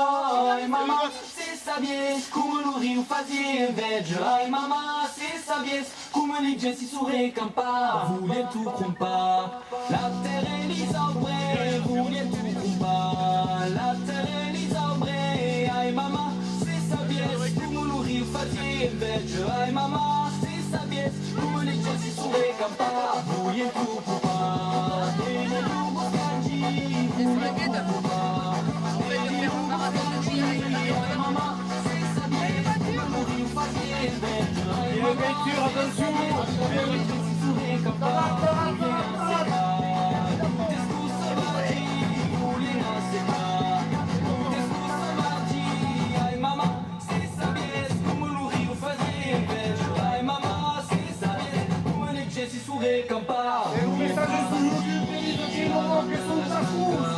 ai mamà, se sabies coma lo riu fasiá enveja, ai mamà, se sabies coma li gents si son recampats, volián tot crompar. La tèrra e lis aubres volián tot crompar, la tèrra e lis aubres, ai mamà, se sabies coma lo riu fasiá enveja, ai mamà, se sabies coma li gents si son recampats, volián tot crompar. E lo boscatge, volián tot crompar. E lo boscatge, ai mamà, se sabies coma lo riu fasiá enveja, ai mamà, se sabies coma li gents si son recampats, volián tot crompar. E un messatge sus YouTube que ditz que los mots que son gascons.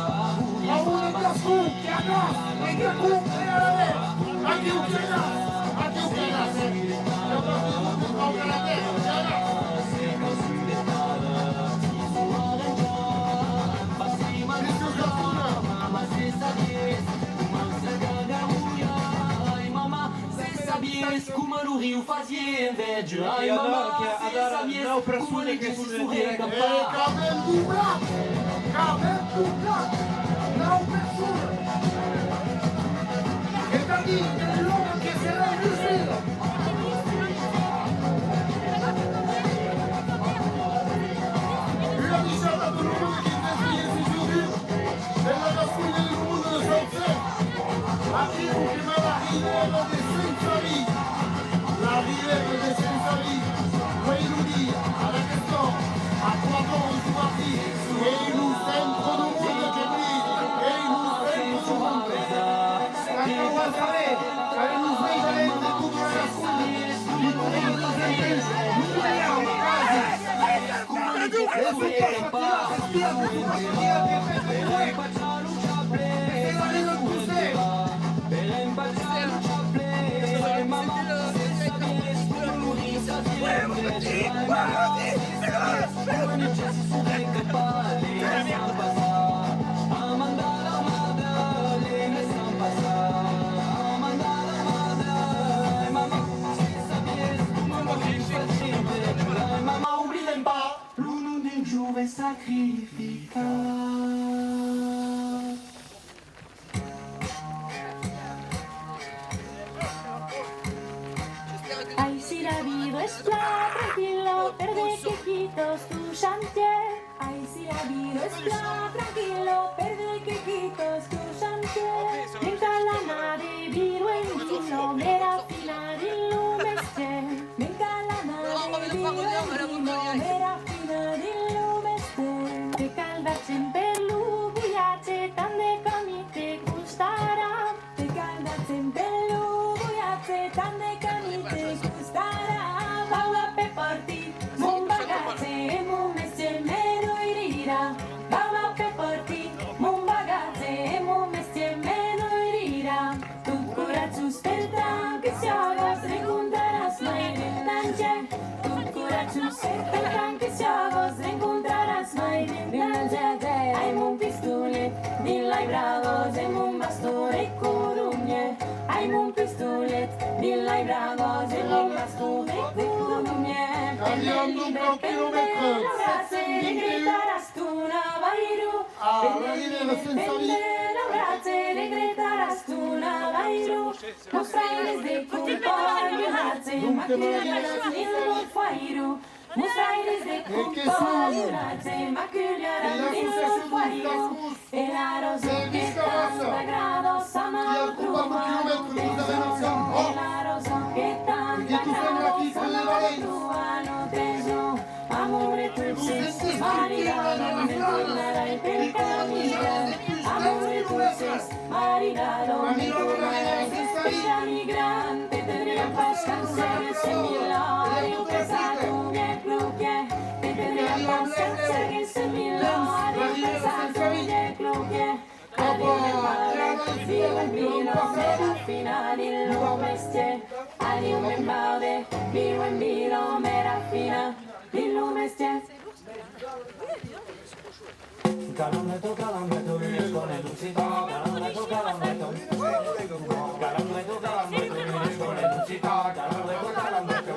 Amunt los gascons, que anatz, e que compren alavetz. Aquiu que anatz, aquiu que anatz, eh. Qu'a pas besonh de traucar la tèrra, que anatz. Messieurs Gascons. Se sabies coma lo riu fasiá enveja, ai mamà, se sabies coma li gents si son recampats. E qu'avèm doblat! Qu'avèm doblat! Nau personas! Es a dire que l'òme que se redusit! Ua adishatz a tot lo monde qui m'escriu sus YouTube, de la Gasconha e lo monde de Saucèr. Aquiu que m'a la ribèra de Sent Savi. La ribèra de Sent Savi. Uei lo dia, ad aquesta ora, a quate oras dau matin, e lo centre dau monde que Oblidem pas lo nom d'un jove sacrificat. Aicí la vida es plan tranquilla, per de quequitas tu chantier. Aicí la vida es plan tranquilla, per de quequitas tu chantier. Trenca l'anada de vila en vila, mera fina dins lo mestièr. Venca l'anada de vila en vila, mera fina dins lo mestièr. Te cal d'argent per lo voiatge, tant de camin te costarà. Te cal d'argent per lo voiatge, tant de camin te costarà. Vau a pè partir, mon bagatge e mon mestièr me noirirà. Vau a pè partir, mon bagatge e mon mestièr me noirirà. Tot coratjós, per tant que siagas, rencontraràs mai d'un danger. Tot coratjós, per tant que siagas, rencontraràs mai d'un danger. Ai mon pistolet dins lai bragas e mon baston de coronhièr. Ai mon pistolet dins lai bragas e mon baston de coronhièr. Pendent l'ivèrn, pendent la brasa, regretaràs ton avairon. Ah, l'arribèra sense avis. Pendent la brasa, regretaràs ton avairon. Mostraires de companhonatge, m'aculharàs dins mon foairon. Mostraires de companhonatge, m'aculharàs dins mon foairon. E la rosa que tant t'agrada, sa man troma lo tresor. E la rosa que tant t'agrada, sa man troma lo tresor. Amor de dolces, maridado, me tornarai pel camin. Amor de dolces, maridado, me tornarai pel camin. Gran, te tendriá pas quand sègues milhòr, ieu que sap un vièlh cloquièr. Te tendriá pas quand sègues milhòr, ieu que sap un vièlh cloquièr. Adiu, me maude, viu en vila, mera fina dins lo mestièr. Adiu, me maude, viu en vila, mera fina dins lo mestièr. Calandreto, calandreto, lunes con el lucito, calandreto, calandreto. Calandreto, calandreto, lunes con el lucito, calandreto, calandreto.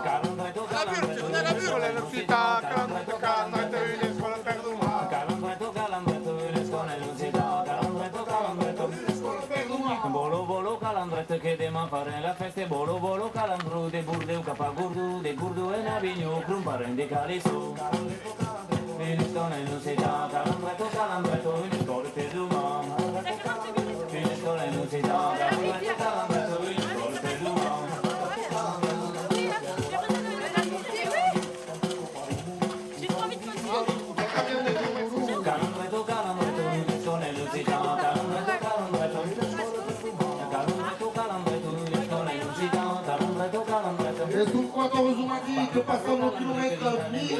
Calandreto, calandreto, lunes con el lucito, calandreto, calandreto, lunes con el perduman. Calandreto, calandreto, lunes con el lucito, calandreto, calandreto. Vòla, vòla, calandreta, que deman farem la fèsta. Vòla, vòla, calandro, de Bordèu cap a Gordon, de Gordon en Avinhon, cromparem de calissons. Una estona en un citat, calandreto, calandreto, una estona per doman. Una estona en un citat, calandreto, calandreto, una estona per doman. Calandreto, calandreto, una estona en un citat, calandreto, calandreto. Calandreto, calandreto, una estona en un citat, calandreto, calandreto. Es un quatòrze au matin que passam lo quilomètre mil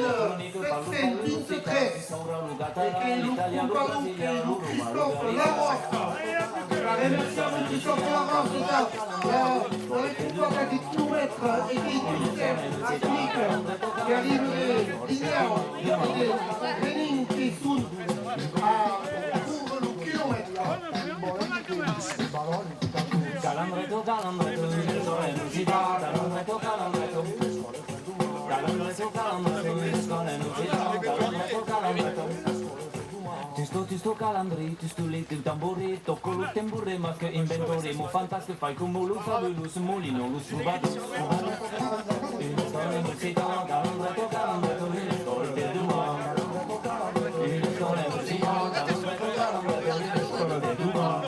sèt cents vint-e-tres e que lo compadron, que lo Christophe Larosse, remerciam lo Christophe Larosse de la, de la recompa d'aquest quilomètre e que Christophe Larosse que arriba de Vinhèu e de Renin, que son a córrer lo quilomètre. Calandreto, calandreto, una estona en un citat, calandreto, calandreto. Calandreto, calandreto, una estona en un citat, calandreto, calandreto. Tusto, tusto, calandri, tusto li, tu tamborí, toco lo tamborí, mas que inventori, mo fantasque, fai como lo fabulous, molino, los trobadors. Una estona en un citat, calandreto, calandreto, una estona per doman. Una estona en un citat, calandreto, calandreto, una estona per doman.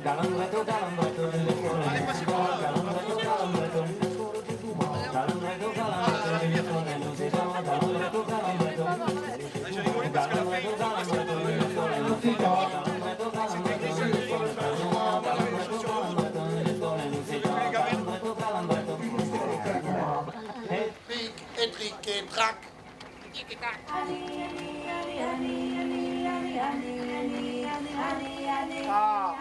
Calandreto, calandreto, una estona en un citat, calandreto, calandreto. Calandreto, calandreto, una estona en un citat, calandreto, calandreto. Calandreto, calandreto, una estona en un citat, calandreto, calandreto. Ah.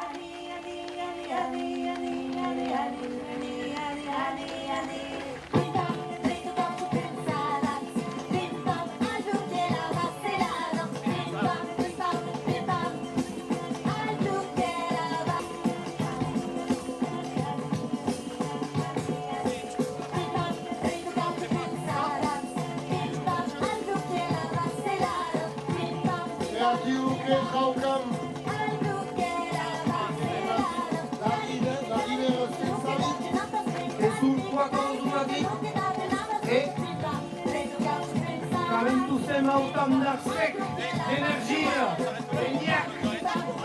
E aquiu que traucam la ribe-, la ribera sens salir, que son quatòrze du matin, e qu'avem tostemps autant d'arsèc, d'energia, de nhac.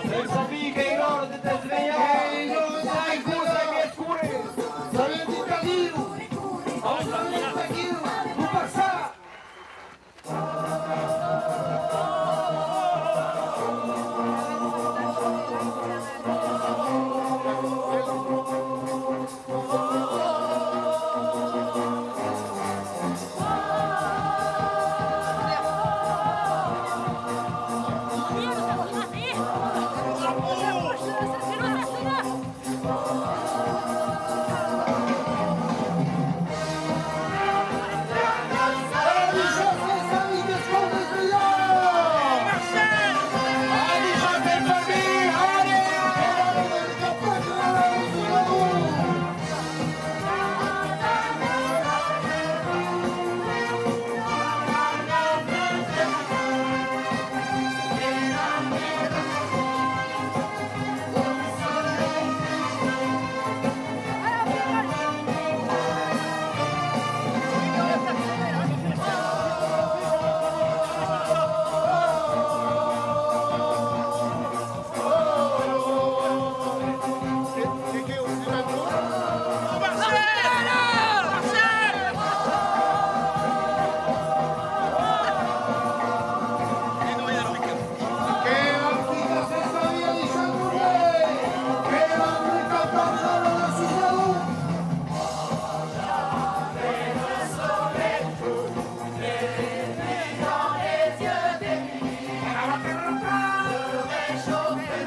Ben sabi qu'ei l'ora de desvelhar. Qu'ei l'ora de desvelhar. Qu'ei l'ora de desvelhar. Sabem dit adiu. Au sabem dit adiu. Lo passat.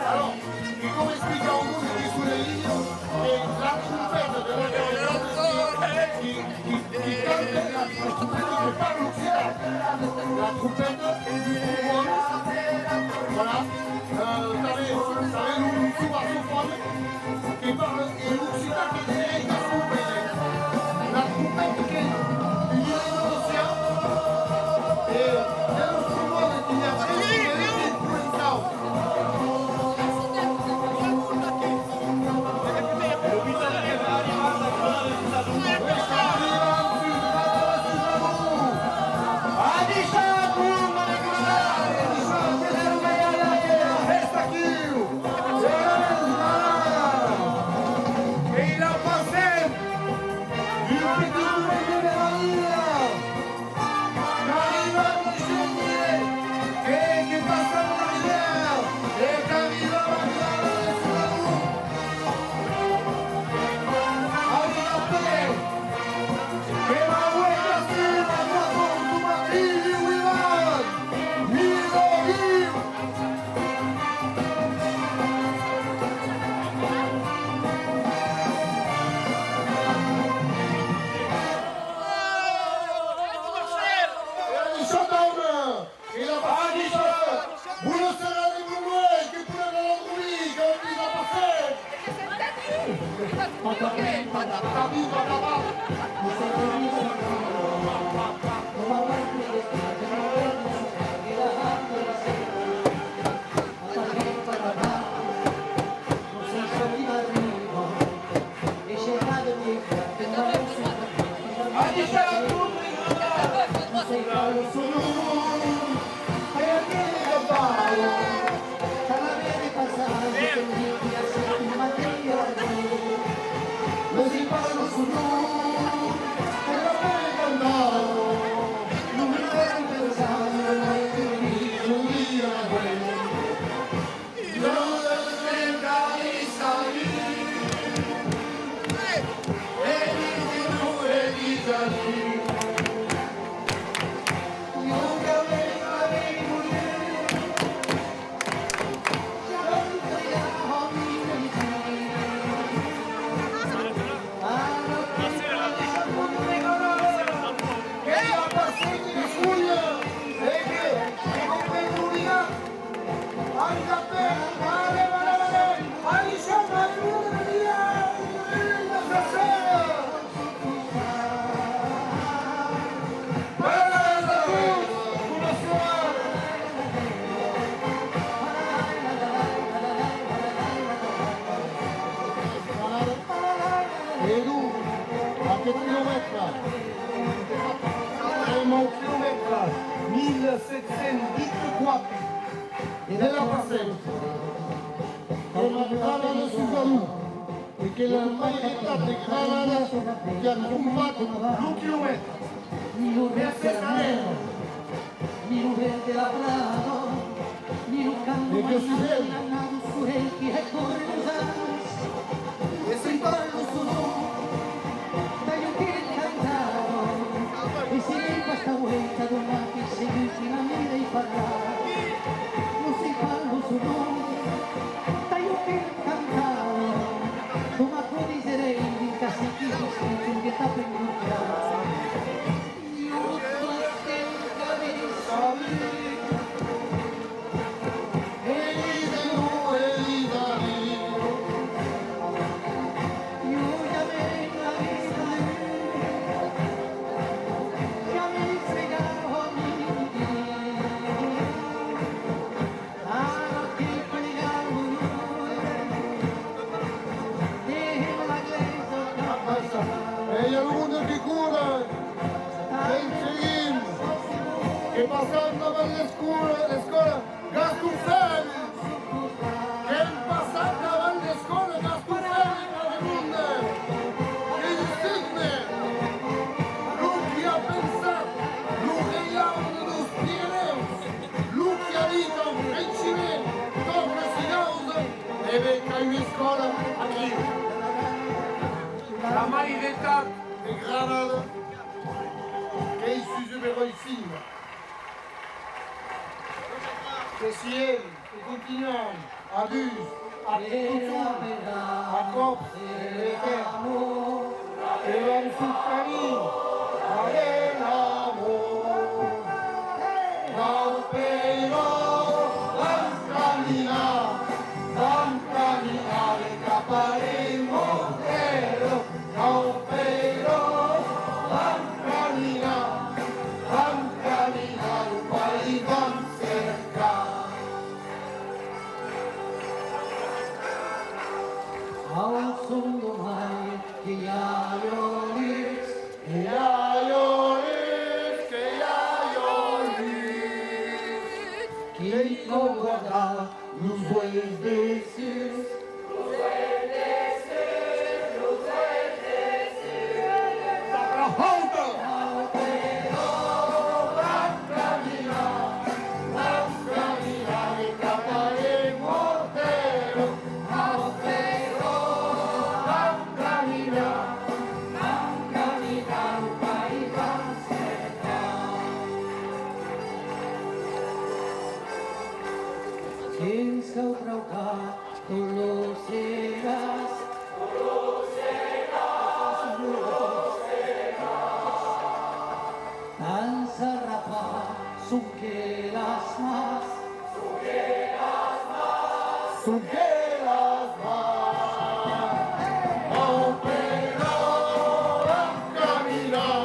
Alors, e coma explica un monde qui son en linha, que la trompeta de la Guerra de Gràcia qui, qui, qui canta, la trompeta que parla occitan. La trompeta du trombone, voilà. Euh, tanben, tanben lo, lo saxofòn que parla en occitan que dirèi qu'es complet. La trompeta qu'ei un idiòma ancian e de los trombònes que i a en provençau. E la Pacifica, bona serada e bon nueit, que podem anar dormir, que la vida passa. Aqueth quilomètre, trenta-nòu quilomètres, mila sèt cents vint-e-quate, de la Passem, de la Granada sus Alon, e que la mairetat de Granada qu'a crompat lo quilomètre. Mercés a ela. E que si fèu? E se parlo su nom, tà jo que cantava, e se pas ta uelta dona que seguir qui la mira e parlar. Non se parlo su nom, tà jo que cantava, coma tu diserei, dinc a se qui discutin que t'apen un plan. E i a lo monde que cora, que seguim, que passam davant l'escòla, l'escòla Gaston Fèlix, qu'èm passat davant l'escòla Gaston Fèlix, lo monde, que discutne, lo qui a pensat lo reiaume deus Pirenèus, lo qui a dit en frenchiment, tot lo sigausa, e ben qu'a ua escòla aquiu. La mairetat de Granada qu'ei sus un beròi fin. Que siem e continuam adús a totjorn, a còps de l'etèrn, e vam sul camin a l'amor. Nau Peiró, vam caminar, vam caminar cap a l'Imortèlo. Nau Peiró, vam caminar, vam caminar, lo país vam cercar. Au son do mai que i a lo lutz, que i a lo lutz, que i a lo lutz, que i cau guardar los uelhs dessuts. Quin s'au traucat tot lo seràs, tot lo seràs, tot lo seràs. Tant s'arrapar sonque las mans, sonque las mans, sonque las mans. Au Peiró vam caminar.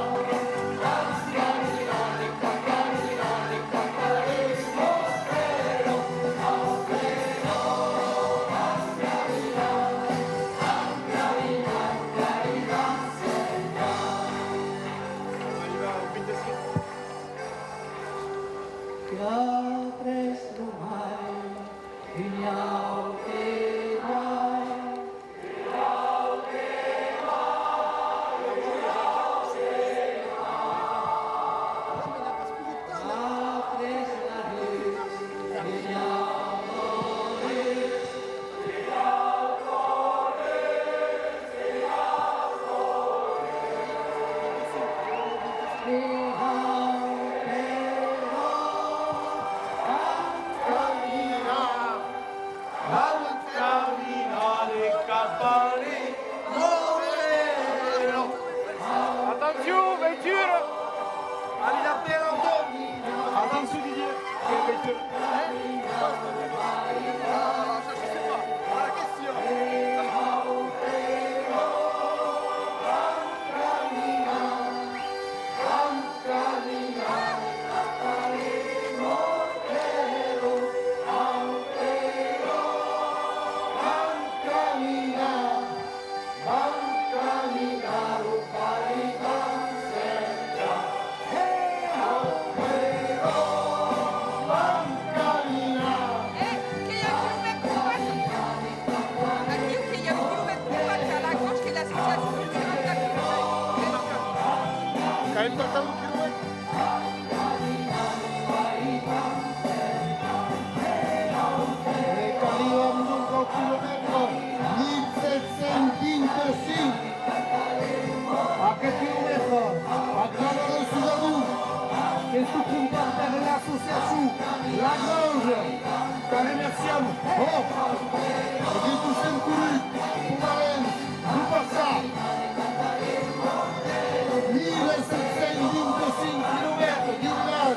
Qu'a après lo mai, un aute mai. Vam caminar, vam caminar de cap a l'Imortèlo. Atencion, veitura! Atencion, Didier! Veitura! Hein? Alors, ça, je sais pas. Voilà la question. Qu'avem passat lo quilomètre. E qu'arribam donc al quilomètre mil sèt cents vint-e-cinc. Aqueth quilomètre, a Grana de Susador, qu'estó crompat per l'associacion La Grange, que remerciam, ò, e que tostemps colut, pomalens, lo passat. Mil sèt cents vint-e-cinc quilomètres dins l'an,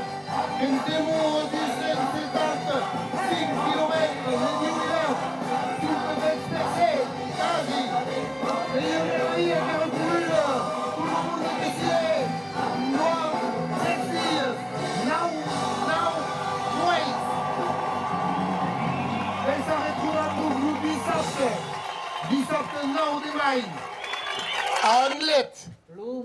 qu'en demora dos cents setanta-cinc quilomètres de diuirat, tot eth percé, quasi. E ua merveilha que recolhida, tot lo monde que s'i es, nòu, tres dias, nòu, nòu nueits. E s'arretrobam donc lo dissabte, dissabte nòu de mai, a Anglet,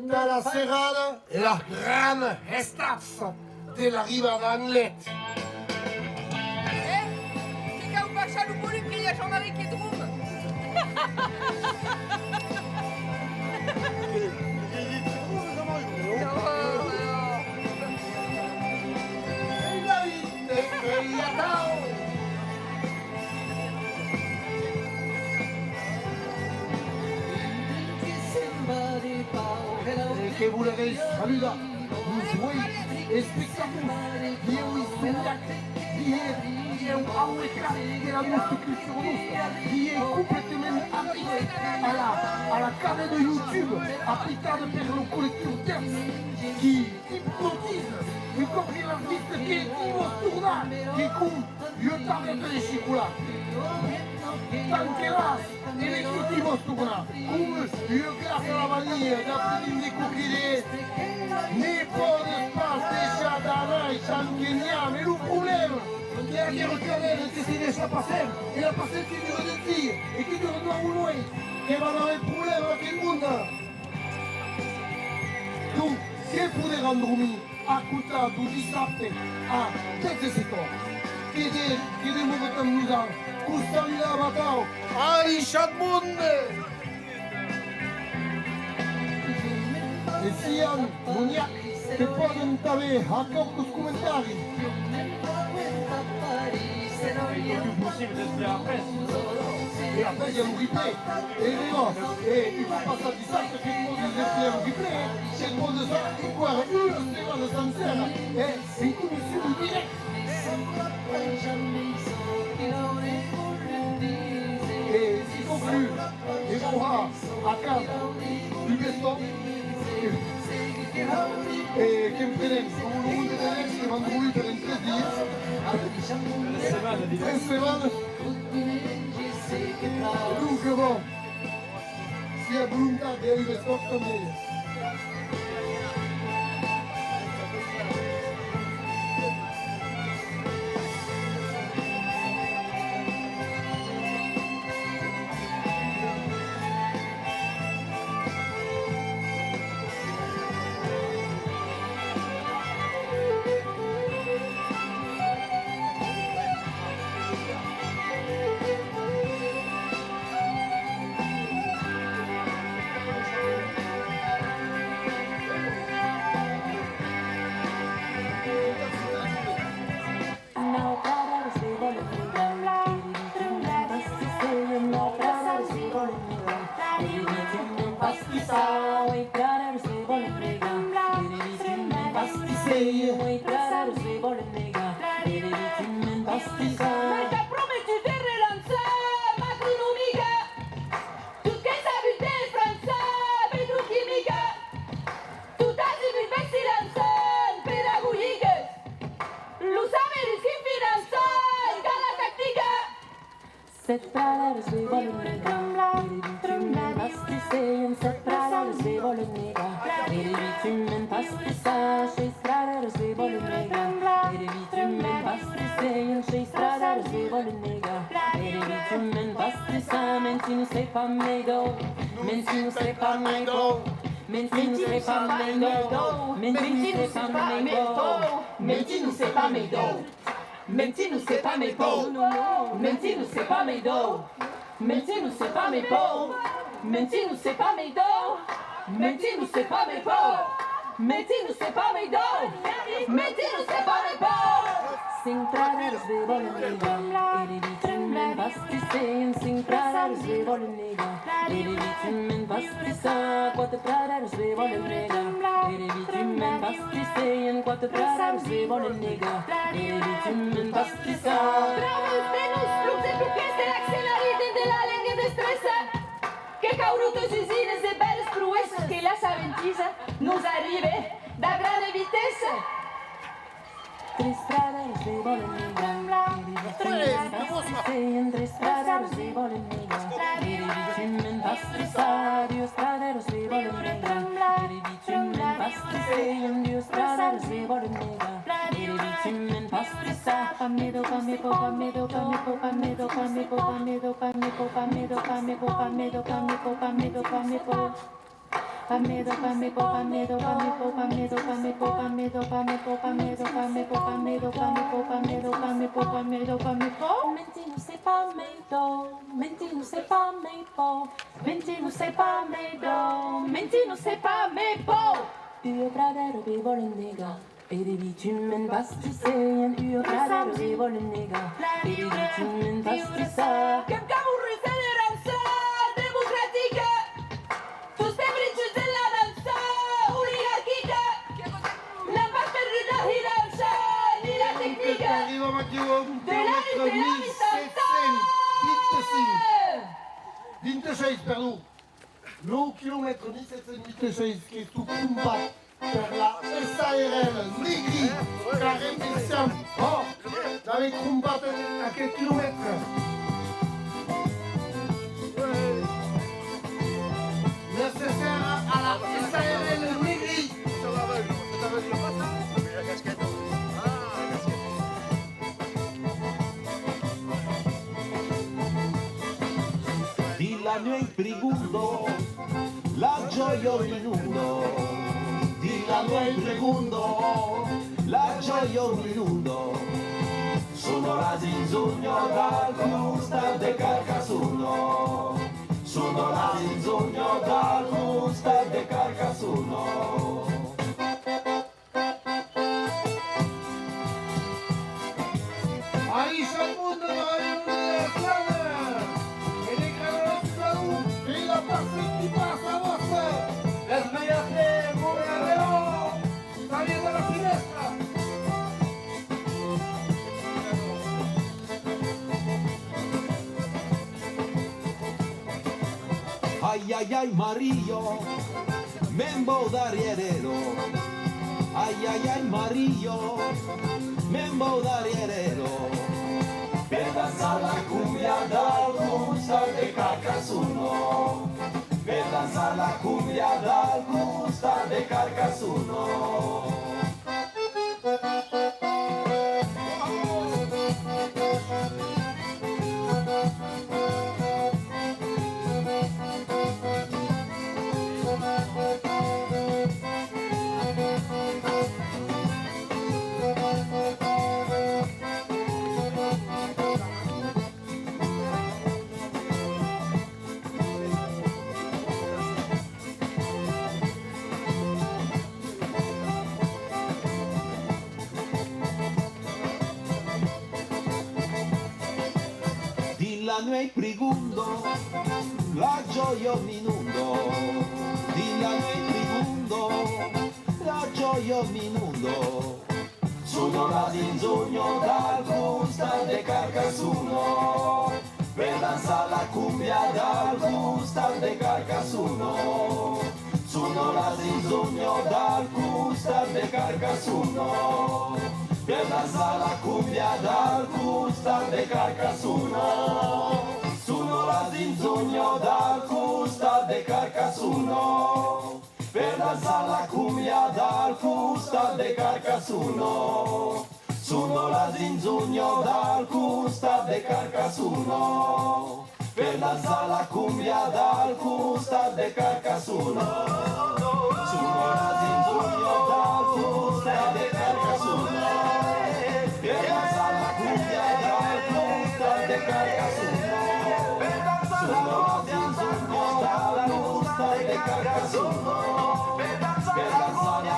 tà la serada e la grana hestassa de l'arribada a Anglet. Eh? Que cau baishar lo volum, que i a Jean-Marie que drum. E que voleretz saludar los uelhs espectadors, dilhèu istoriac, dilhèu, dilhèu auecac de la nòsta cultura nòsta, dilhèu completament arribat a la, a la cana de YouTube apitada per lo collectiu Tèrç, qui ipnotiza un còp que l'as vist que ti vòs tornar, quicòm, ua tableta de chicolat. Tanqueràs e de quicòm ti vòs tornar. Coma ua glaça a la vanilha, dab un de coquilhèr. Ne pòdes pas deishar d'anar, eth cham que n'i a, mès lo problèma qu'ei aquera cadena que se deisha pas hèr, e la pas hèr que dura dètz dias, e que dura nòu nueits, que van aver problèma aqueth monde. Donc, que poderàn dormir a costat lo dissabte a dètz-e-sèt oras. Que de, que demora damb nosauts, qu'os saludam atau. Adishatz monde! E s'i a moniac, que pòden tanben har quauques comentaris. E après, i a lo replay. E Rivas, e tu vas passar dissabte que pòdes replay lo replay, e pòdes har enqüèra ua setmana sancèra, e en connexion dirècta. E si conclut, e vau har a casa du best-of, e que'm prenèm, coma lo monde de Lens que m'an drolit pendent tres dias, tres setmanas. Donc, bon, s'i a volontat de hèr un best-of tanben. Mas t'a prometut de relançar Macronomica. Tot qu'ei sabut de França, petroquimica. Tot azimut bèstilançan pedagogicas. Los americs qu'infinançan cada tactica. Sèt pradèrs de Bòlonega, pere bitumen pastissejan, sèt pradèrs de Bòlonega, pere bitumen pastissa, sheis pradèrs de Bòlonega, pere bitumen pastissejan, sheis pradèrs de Bòlonega, pere bitumen pastissa, menti non se pas mei dòu, menti non se pas mei dòu, menti non se pas mei dòu, menti non se pas mei dòu, menti non se pas mei dòu. Menti non se pas mei pòu. Menti non se pas mei dòu. Menti non se pas mei pòu. Menti non se pas mei dòu. Menti non se pas mei pòu. Mentí, non sèi pas mei dòu. Mentí, non sèi pas mei pòu. Cinc pradèras me vòlen negar, e de bitumen pastissejan. Cinc pradèras me vòlen negar, e de bitumen pastissar. Quatre pradèras me vòlen negar, e de bitumen pastissejan. Quatre pradèras me vòlen negar, e de bitumen pastissar. Bròvas de nos, flums e poquets de l'accelerador de la lenga destressa. Que cau rotas usinas e bèlas proèssas que la sabentisa nos arribe dab grana vitessa. Tres pradèras me vòlen negar, e de bitumen pastissejan. Tres pradèras me vòlen negar, e de bitumen pastissar. Duas pradèras me vòlen negar, e de bitumen pastissejan. Duas pradèras me vòlen negar, e de bitumen pastissar. Mentí, non sèi pas mei dòu. Mentí, non sèi pas mei pòu. Mentí, non sèi pas mei dòu. Mentí, non sèi pas mei pòu. Ua pradèra me vòlen negar, e de bitumen pastissejan. Ua pradèra me vòlen negar, e de bitumen pastissar. Qu'èm caborrús de l'erança democratica, tostemps brinjuts de la dança oligarquica. N'am pas perdut la hirança ni la tecnica. Arribam aquiu a un quilomètre mil sèt cents vint-e-cinc. Vint-e-sheis, perdon. Lo quilomètre mil sèt cents vint-e-sheis, qu'ei lo combat per la S A R L Negri, qu'arremerciam, ò, d'aver combat aqueth quilomètre. Mercés a la S A R L Negri. Dins la nueit prigonda, la jòia m'inonda. Dins la nueit prigonda, la jòia m'inonda. Sona la zinzonha dal costat de Carcassona. Sona la zinzonha dal costat de Carcassona. Allez, chapeau de Marie-Louise Alexandre. Et les grands Laurent, et la partie qui passe à votre. Les meilleurs frères, pour les Léon, ça vient de la finestra. Ai, ai, ai, Maria, me'n vau darrièr ela. Ai, ai, ai, Maria, me'n vau darrièr ela. Per dançar la cumbia dal costat de Carcassona. Per dançar la cumbia dal costat de Carcassona. Dins la nueit prigonda, la jòia m'inonda. Dins la nueit prigonda, la jòia m'inonda. Sona la zinzonha dal costat de Carcassona. Per dançar la cumbia dal costat de Carcassona. Sona la zinzonha dal costat de Carcassona. Per dançar la cumbia dal costat de Carcassona. Sona la zinzonha dal costat de Carcassona. Per dançar la cumbia dal costat de Carcassona. Sona la zinzonha dal costat de Carcassona. Per dançar la cumbia dal costat de Carcassona. Sona la zinzonha dal costat de Carcassona. Per dançar la cumbia dal costat de Carcassona. Sona la zinzonha dal costat de Carcassona. Per dançar la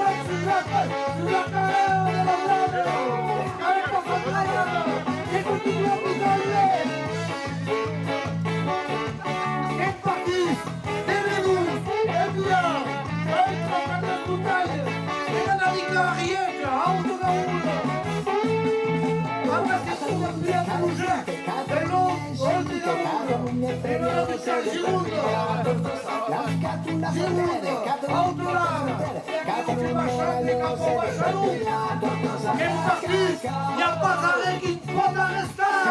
Sus la, sus la carrèra de la Blada, qu'avèm passat la Blada, que continuam nos ajude. Qu'èm partits, de Bregós, Enviar, Vall Trocadèr Montanha, e n'anam a Carrièca, Auto Gaúda. Ara que se tròba Pilat Roger, de Lòc, Auto Gaúda, e n'anam a Gironda. Gironda, Auto Lana. Qu'èm partits, i a pas arren qui'ns pòt arrestar,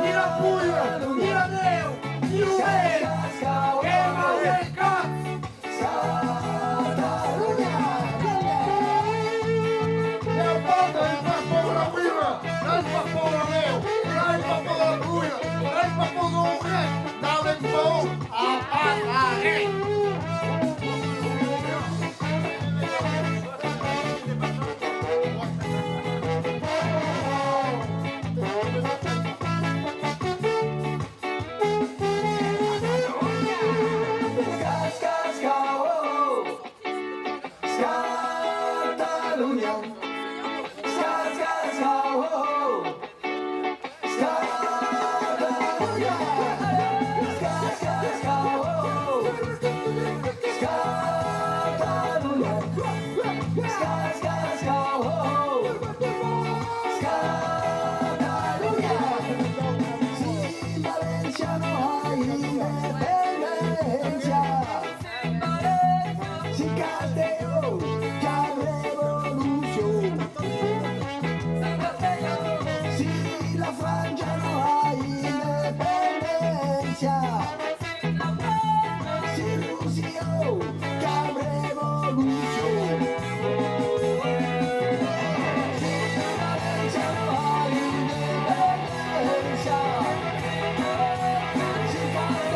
ni la pluja, ni la nèu, ni lo vent, qu'èm arrencats. Catalonha! N'ai pas, n'ai pas paur de la pluja, n'ai pas paur de la nèu, n'ai pas paur de la pluja, n'ai pas paur de res, n'avèm paur a pas arren! Catalonha! Si Castelló cap revolucion, si la França non a independéncia, si Rússia cap revolucion, si València non a independéncia, si Castelló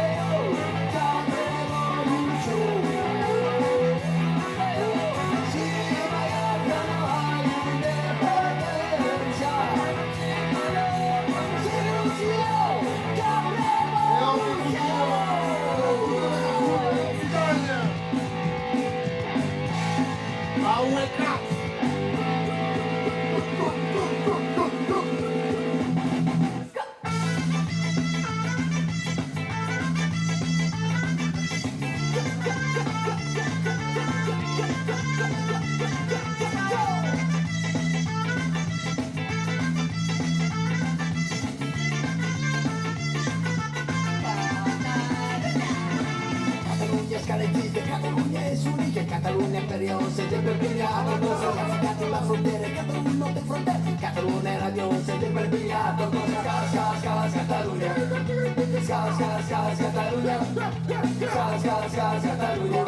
Catalunya Ràdio, sempre pillat, tot cosa. Cas, cas, cas, Catalunya. Cas, cas, cas, Catalunya. Cas, cas, cas, Catalunya.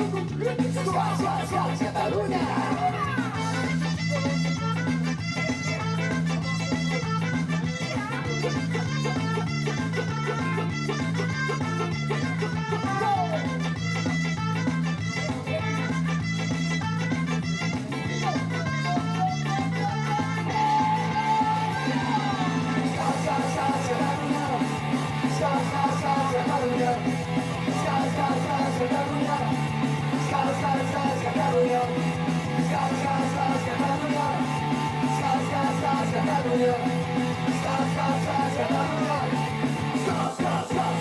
Cas, cas, cas, Catalunya.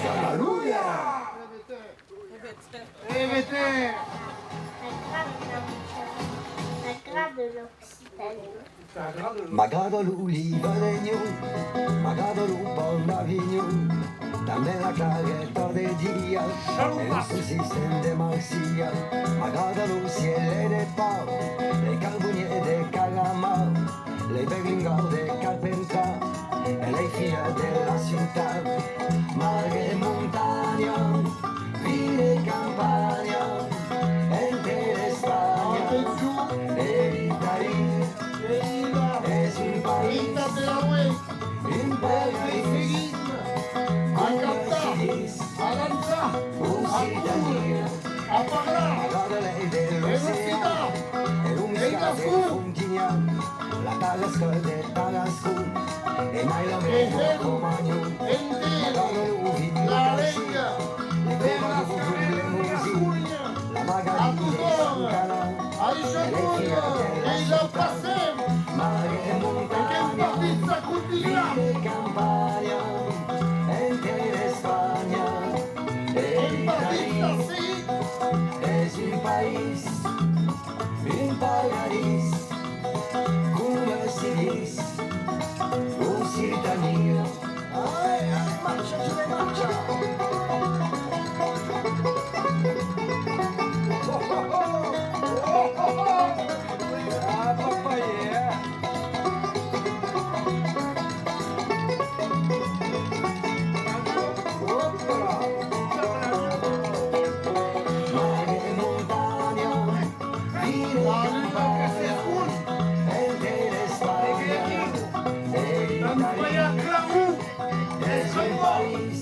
Catalunya! Revetè! Revetè! M'agrada l'oliva de Nyon, m'agrada lo pont d'Avinhon, tanben la clareta de dia e lo solstissi de Marsilha. M'agrada lo cièl de Pau, le carbonier de Calamau, le berlingot de Carpentras e le filhas de la ciutat. Mar e montanha, vila e campanha, entre l'Espanha e l'Italia. Es un país, un paradís, coma si ditz, Occitania. M'agrada l'aire de l'ocean e lo muscat de Frontinha, la tarasca de Tarascon e mai la mer de Cromanhon. M'agrada lo vin de Carcin, le fromage de Lemosin, la margarina de Sant Canau e le filhas de la ciutat. Mar e montanha, vila e campanha, entre l'Espanha e l'Italia. Es un país, un paradís, coma si ditz, Occitania. Ai, ai, marcha, José, marcha! Ah, papà, yeah! Mare e montanha, vila e campanha, entre l'Espanha e l'Italia. Es un país,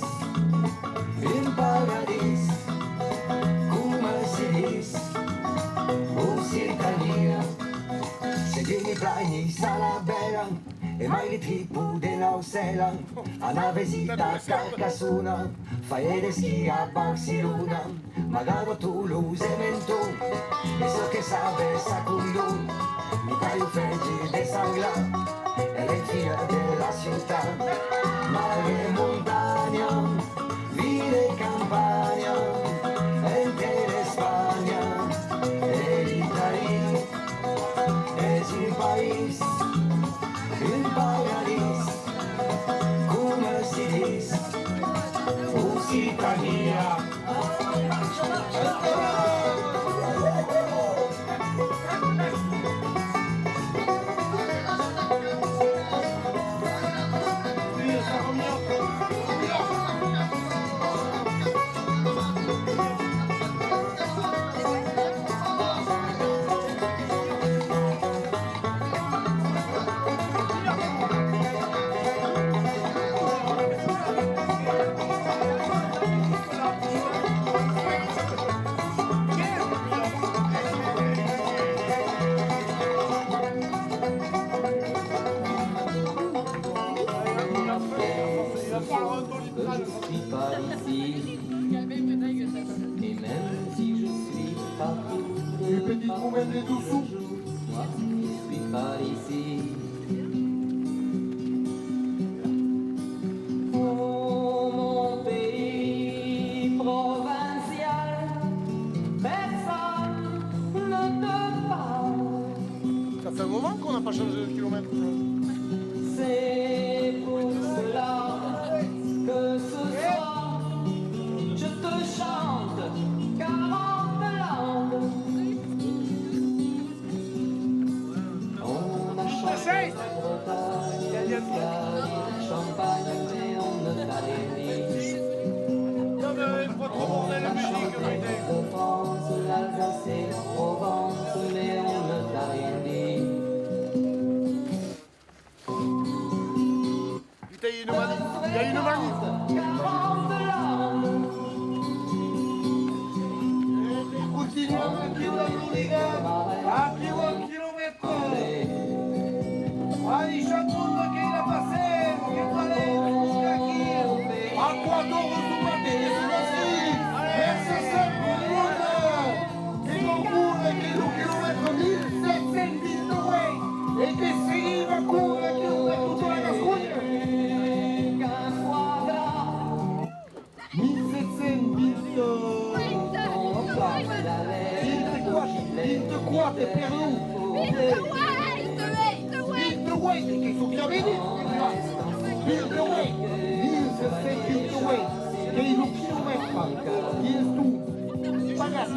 un paradís, coma si ditz, Occitania. Se dins li planis a la vela, e mai li tripos de Naucèla, anar visitar Carcassona, faire d'esquí a Barcelona. M'agrada tot lo sementon e çò que sabe Sacondon, mi cal lo fetge de sanglar e le filhas de la ciutat. Mar e montanha, vila e campanha, entre l'Espanha e l'Italia. Es un país, un paradís, coma si ditz, Occitania. Je suis par ici, et même si je suis partout, un petit moment de doucou. Moi, je suis par ici. Oh, mon pays provincial, personne ne te parle. Ça fait un moment qu'on n'a pas changé de kilomètre. C'est pour cela que ce soir, je te chante quarante langues. Champagne, mais on ne t'a rien dit. On a chanté de France, l'Alsace et Provence, mais on ne t'a rien dit. Putain, il y a une manif. Il y a une manif. Continuem aquí la Loliga. Aquí, aquí. Ai, chacun que la passem, que parlem, jusqu'aquí. A quatre oras du matin, es lo cinc. Mercé sempre, monde. Que quauqu'un, que lo quilomètre mil sèt cents vint-e-uèit, e que seguim a córrer aquí per tota la Gasconha. Mil sèt cents vint, vint-e-quatre, vint-e-quatre, perdon. Vint-e-uèit, que soi ja venut, vint-e-uèit, mil sèt cents vint-e-uèit, qu'ei lo quilomètre, qu'ei tu. Pagat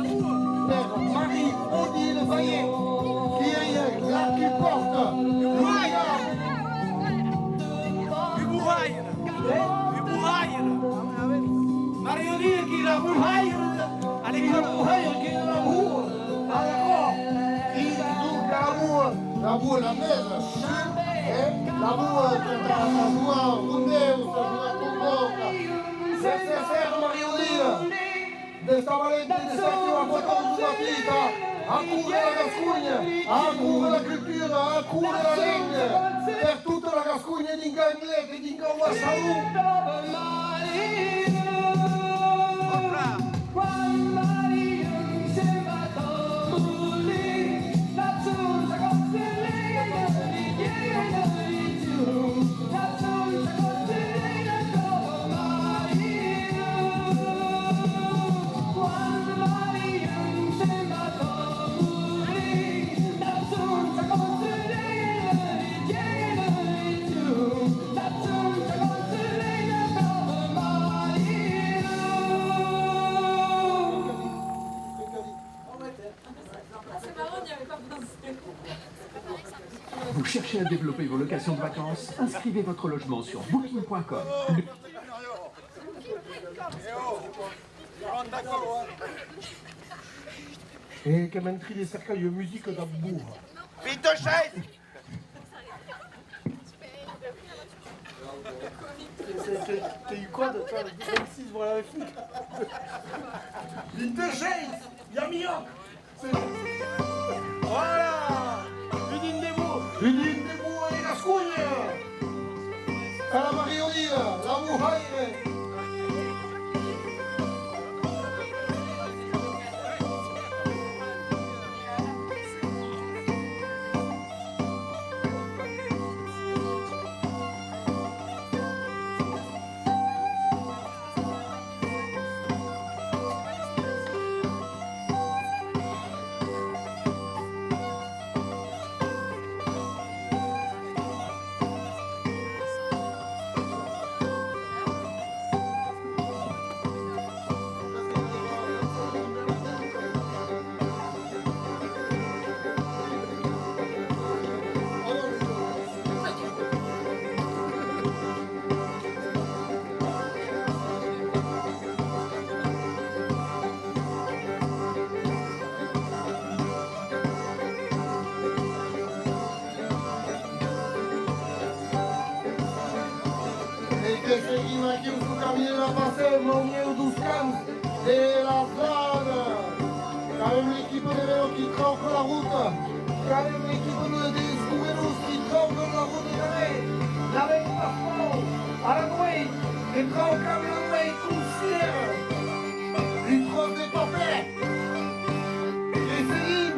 per Marie-Odile Vaillet, qui ei la qui pòrta lo regal. Un borraire! Un borraire! Marie-Odile qui la borraire! A l'ecòla! Borraire qui la boa! A l'ecòla! Qui donc la boa, la boa la mesa, eh? La boa que t'a, t'a jogat rondèu, t'a jogat tomboca. Mercé, Marie-Odile! D'estar valenta, de sortir a quatre oras du matin, a córrer la Gasconha, a córrer la cultura, a córrer la lenga, per tota la Gasconha, dinc a Anglet e dinc a Wassalon. Vous cherchez à développer vos locations de vacances ? Inscrivez votre logement sur booking point com. E que m'en tri de cercar ua musica dab boa. Vint-e-sheis! T'as eu quoi de toi, le vingt-six, voilà, le flic. Vint-e-sheis! I a milhor! Voilà! Udin debout! Udin debout e Gasconha! A la Marie-Odile, la borraire! E que seguim aquiu suu camin de la Passem, au mieu deus camps de las Lanas. Qu'avem l'equipa de velo qui trauca la rota. Qu'avem l'equipa de, de descoberents qui traucan la rota tanben. N'avem pas paur. A la nueit, que traucam la nueit com siera un tròç de papèr. Que seguim,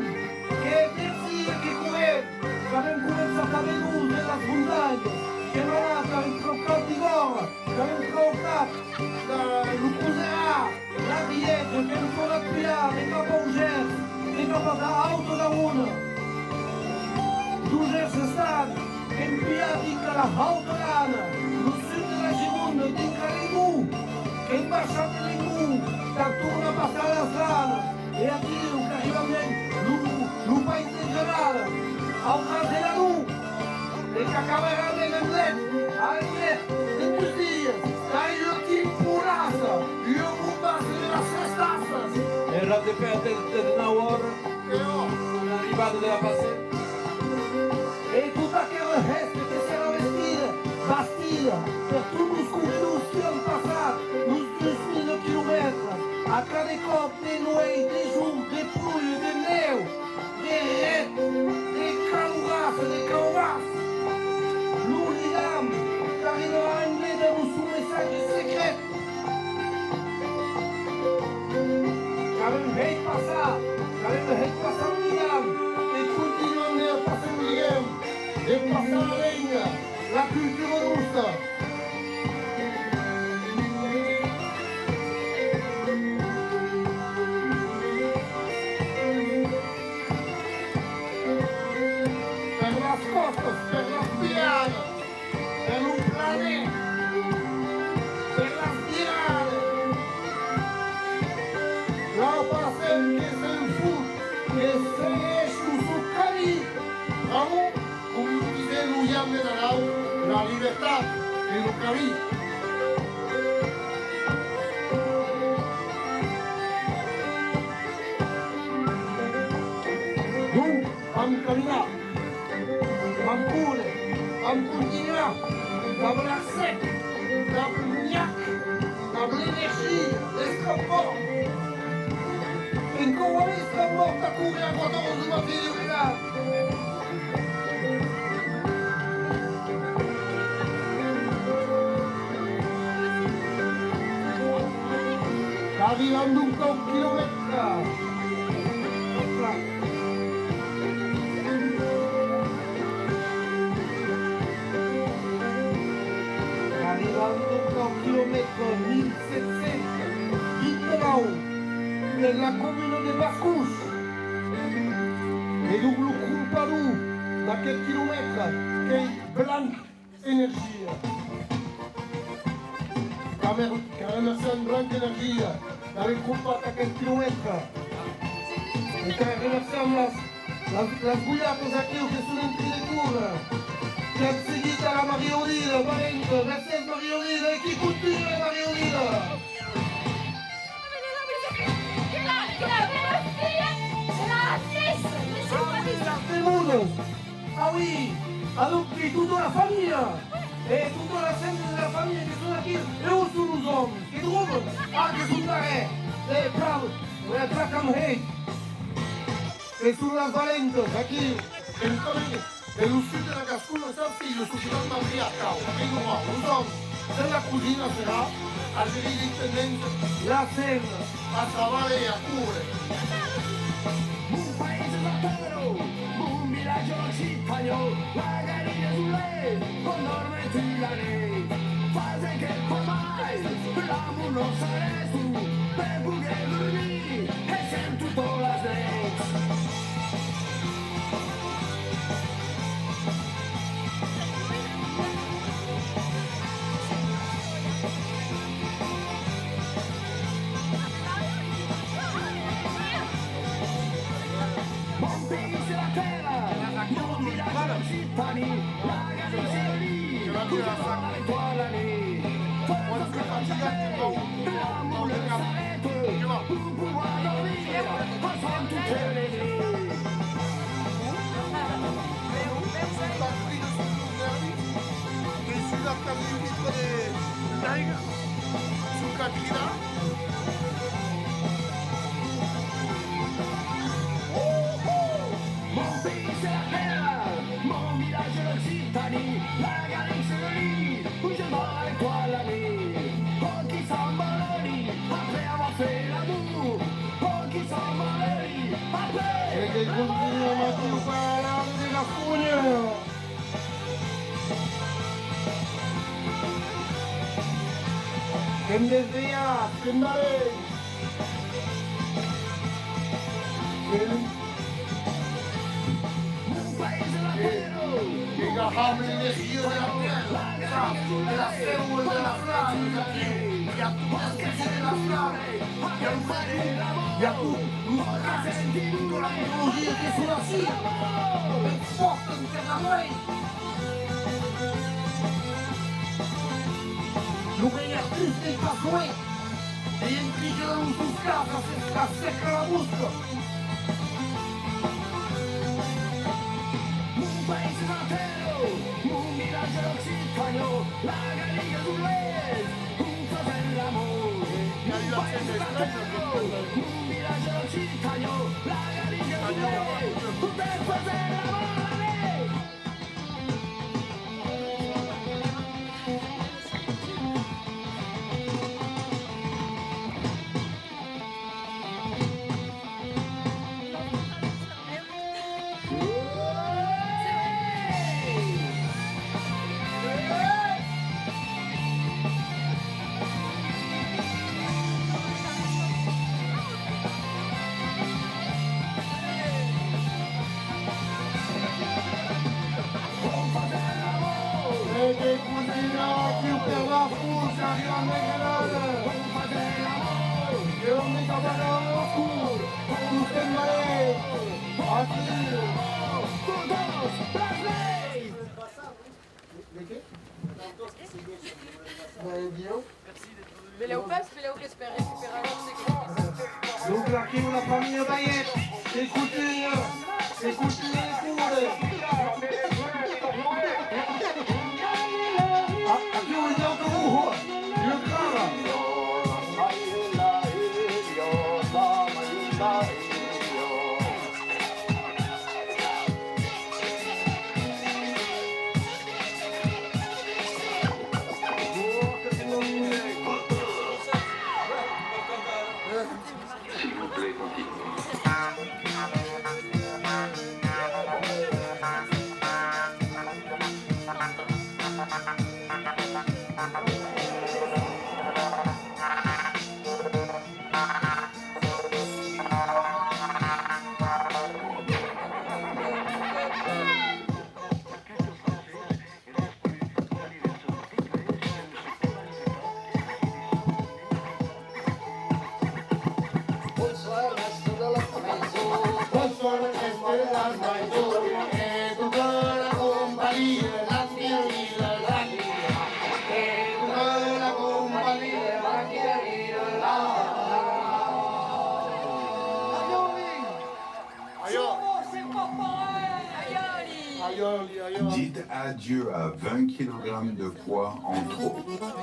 que persi e que correm. Qu'avem començat a venir de las montanhas, qu'avem anat, qu'avem traucat Bigòrra, qu'avem traucat, eh, lo Coserar, l'Arièja, qu'avem tornat pujar de cap au Gèrs, de cap a Haute Garonne. Deu Gèrs estant, qu'avem pujat dinc a la Haute Garonne, lo sud de la Gironda, dinc a Lengós, qu'avem baishat de Lengós, tà tornar passar las Lanas. E aquiu qu'arribam dens lo, lo país de Granada, au ras de l'Ador, e qu'a Camarada, anem net, anem net, de dus dias, qu'ei ua temporassa, ua bombassa de las festassas. Èra de pèr de, de nau oras, e ò, l'arribada de la Passem. E tota aquera hèsta que serà vestida, bastida per tots los corredors qui an passat los dus mila quilomètres, a cada còp de nueit, de jorn, de pluja, de nèu, de hred, de caloràs, de caubàs. Lo ligam qu'arribarà en net amb lo son messatge secret. Qu'avem hèit passar, qu'avem hèit passar lo ligam, e continuam de passar lo ligam, de passar la lenga, la cultura nosta. Per las còstas, per las piadas, per lo planer, per las viradas. La Passem que se'n fot, que segueish lo son camin. Bravo! Com lo disè lo Jan de Nadau, la libertat es lo camin. Donc, vam caminar, vam córrer, vam continuar, dab l'arsèc, dab lo nhac, dab l'energia, l'estrambòrd. Encara avèm l'estrambòrd a córrer a quate oras lo matin de Renat. Arribam donc au quilomètre. Arribam donc au quilomètre mil sèt cents vint-e-nau de la comuna de Bascos. E donc lo crompador d'aqueth quilomètre qu'ei Blanc Energia. Qu'amer-, que remerciam Blanc Energia d'aver crompat aqueth quilomètre. E que remerciam las, las, las golhatas aquiu que son en trin de córrer. Qu'an seguit a la Maria Odila, valenta, mercés Maria Odila, e qui continua Maria Odila. Las demonas! Ah oui! Adonc, tota la familha! E totas las hemnas de la familha que son aquí, e on son los òmes? Que dròlles! Ah, que son darrèr! E plan, e plan qu'an hèit! Que son las valentas, aquí! En familha! E lo sud de la Gasconha, sas filhas s'ocupan d'ampliar cau, e nora, los òmes, de la cosina serà, a gerir l'intendent, la cena, a trabalhar e a córrer. Mon país es la Tèrra, mon vilatge l'Occitània, la garriga es lo lèit, on dòrm tota la nèit. Fas enquè't pas mai, l'amor nos arrèsta, per poder dormir, e sèm totas las nèits. Mon país es la Tèrra, mon vilatge l'Occitània, la Galicia es lo lèit, puja dòrm tota la nèit. Fas enquè't pas mai, l'amor nos arrèsta, per poder dormir, e sèm totas las nèits. Mon país es la Tèrra, mon vilatge l'Occitània, la Galicia es lo lèit, puja dòrm tota la nèit. Ò, qui s'embalòli après avoir fait l'amour, ò, qui s'embalòli après. E que continuam aquiu per la Ràdio de Gasconha. Qu'èm desvelhats, qu'èm valents. Mon país es la Tèrra. Que gaham l'energia de la tèrra, de la sèu e de la flama, d'aquí. I a tot l'esperit de la flama, i a lo fum, i a tot lo crac, tota la mitologia que son ací. Pòrtan per la nueit. Pas solet, e implica los dos cas a se, a secar la bosca. Mon país natal, mon vilatge d'Occitània, la Garriga d'Olès, on fasèm l'amor. Mon país natal, mon vilatge d'Occitània, la Garriga d'Olès, on fasèm l'amor, allez! E que cosina, tu per la força, arriba a Megalada. Que on me catarà a Moscou, on se malé. Aquí. De qué? Ben, Dieu. Belèu pas, belèu qu'es per recuperar los secrets. Donc, aquí, la familha Payet, c'est couture, c'est couture, c'est couture. Ah, aquí, on entend, oh, le cran, là. S'il vous plaît, continuez. Dites adieu à vingt kilogrammes de poids en trop. Voilà,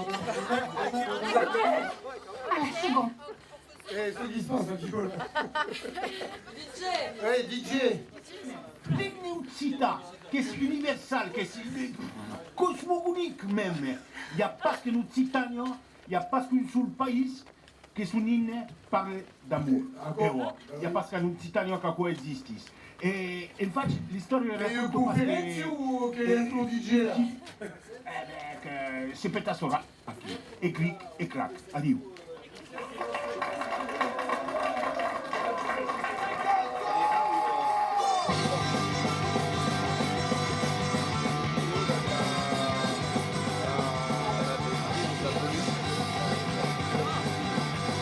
c'est bon. Eh, qu'est-ce qui se passe, là, tu vois, là ? D J. Eh, D J. L'imne occitan, qu'es universal, qu'es cosmogonic mème. I a pas qu'en Occitània, i a pas qu'un sol país que son imne parle d'amor. Ah bon? E ouais. I a pas qu'en Occitània qu'aquò existís. E, en fach, l'istòria... Qu'ei ua conferéncia o qu'ei un D J, là? Eh ben, que se peta sola. Aquí. E clic, e clac. Adiu.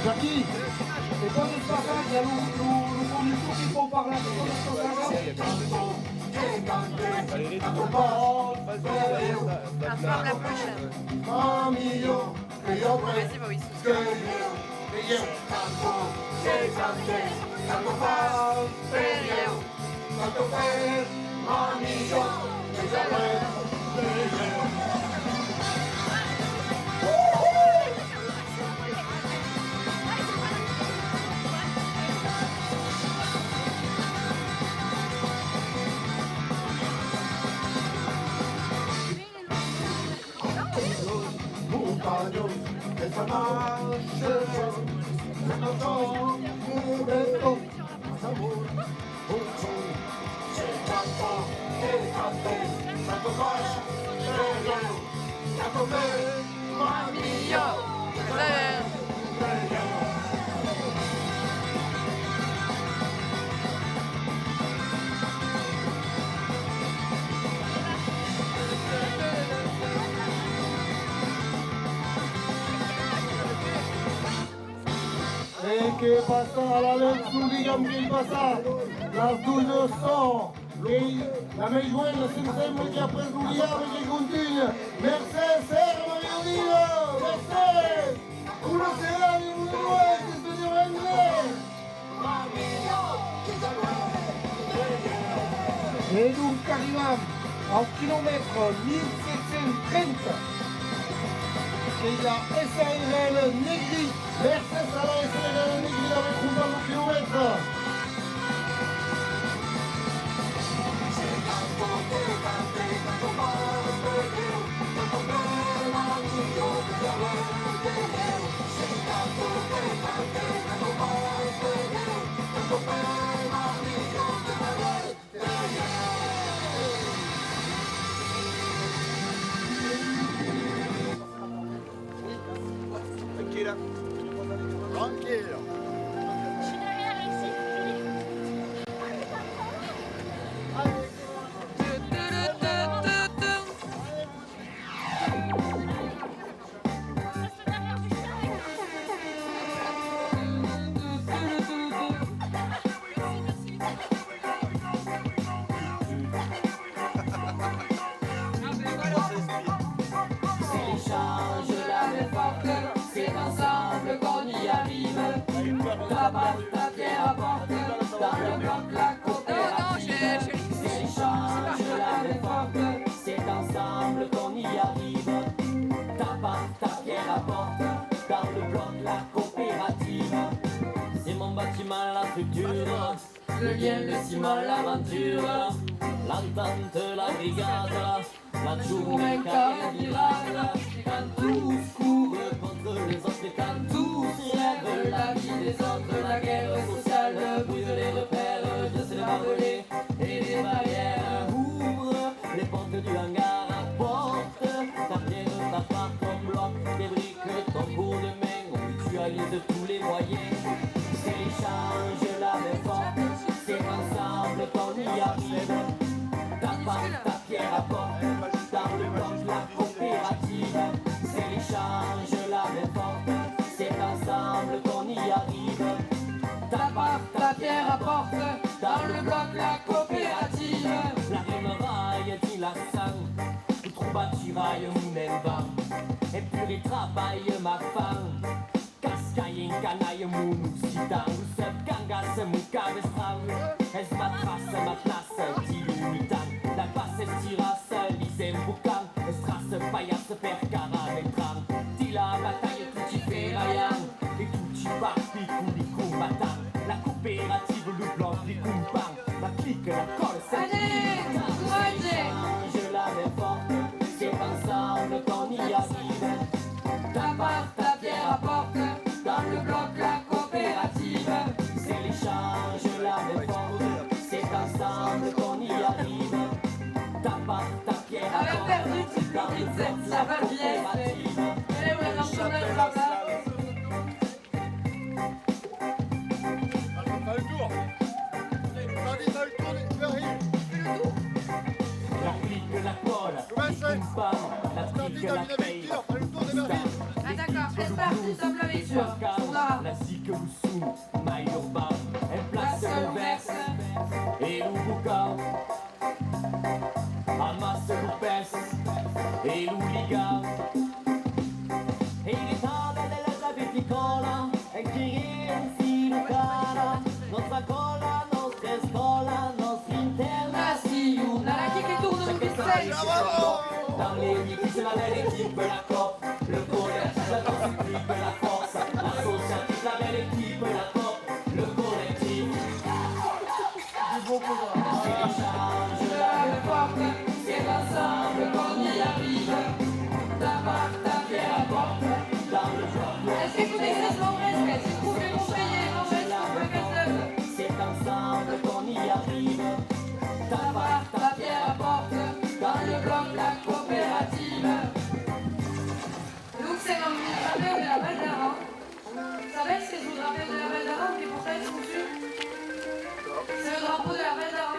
Jackie, e quan es passat, i a lo, lo, lo conductor que pòt parlar de totas cosas. Vas-y, bah oui, sous-titres. E que passa a la lèu, digam que passa las doas oras, e la mei joena, se'm sembla, que après lo diable que contunha. Mercés, Serra Mariodina! Mercés! Au quilomètre mil sèt cents trenta, que i a S A R L Negri. Mercés a la S A R L Negri d'aver crompat lo quilomètre. Tranquille. Tranquille. C'est l'échange, la main forte, c'est ensemble qu'on y arrive. Tape ta pierre à porte, dans le bloc la coopérative. C'est l'échange, la main forte, c'est ensemble qu'on y arrive. Tape ta pierre à porte, dans le bloc la coopérative. C'est mon bâtiment, la structure, le lien, le ciment, l'aventure, l'entente, la brigade, la journée carré virada, quand tous courent contre les autres, quand tous rêvent la vie des autres, la guerre sociale brise les repères de ces barbelés et les barrières, ouvre les portes du hangar, apporte ta pierre, ta part, ton bloc, tes briques, ton bout de main, on mutualise tous les moyens. C'est l'échange, la main forte, c'est ensemble qu'on y arrive. Tape ta pierre à porte, dans le bloc la coopérative. C'est l'échange, la main forte, c'est ensemble qu'on y arrive. Tape ta pierre à porte, dans le bloc la coopérative. La remaralha dins la sang, lo trobar tiraire mon envant, empure trabalha ma fam. Cascalha en canalha mon occitan, lo sèp cangas mon cabestran, es ma traça, ma plaça dins lo mitan, la passa estirassa, lis embocant, es traça palhassa per cara mentran, dins la batalha toti feralhan e toti parpicon li combatant, la cooperativa, lo bloc li compan, la clica, la còla, c'est... Allez, courage. Change la main forte, c'est ensemble qu'on y arrive. Tape ta pierre à porte, dans le bloc la coopérative. C'est l'échange, la main forte, c'est ensemble qu'on y arrive. Tape ta pierre à porte, dans le bloc la coopérative. T'as perdu toute petite tête, ça va bien, c'est... Eh ouais, non, on a le travail. Fais le tour. Fais le tour. L'article, la colle, Vincent. L'article, la paye. Fais le tour de Bercy. Ah, d'accord. Espace du Temple Aventure. Sur la... La zik, lo son mai urban, en plaça lo vèrs e lo bocal. Amassa lo pes e lo liga. Heritada de la viticòla, en quirent si lo cara. Nòstra còla, nòstra escòla, nòstra internacional. Aquí que torna un missatge. Dans l'edifici la bèla equipa, la còp, le collectif, la constructiva, la fòrça, l'associatif, la bèla equipa, la còp, le collectif. Change la porte, c'est ensemble qu'on y arrive. Tape ta pierre à porte, dans le bloc. Est-ce que vous connaissez ce morceau ? Est-ce que vous pouvez montrer les morceaux ? C'est ensemble qu'on y arrive. Tape ta pierre à porte, dans le bloc la coopérative. Donc c'est un rappeur de la Val d'Aran. Vous savez ce qu'est le drapeau de la Val d'Aran, que vous faites dessus ? C'est le drapeau de la Val d'Aran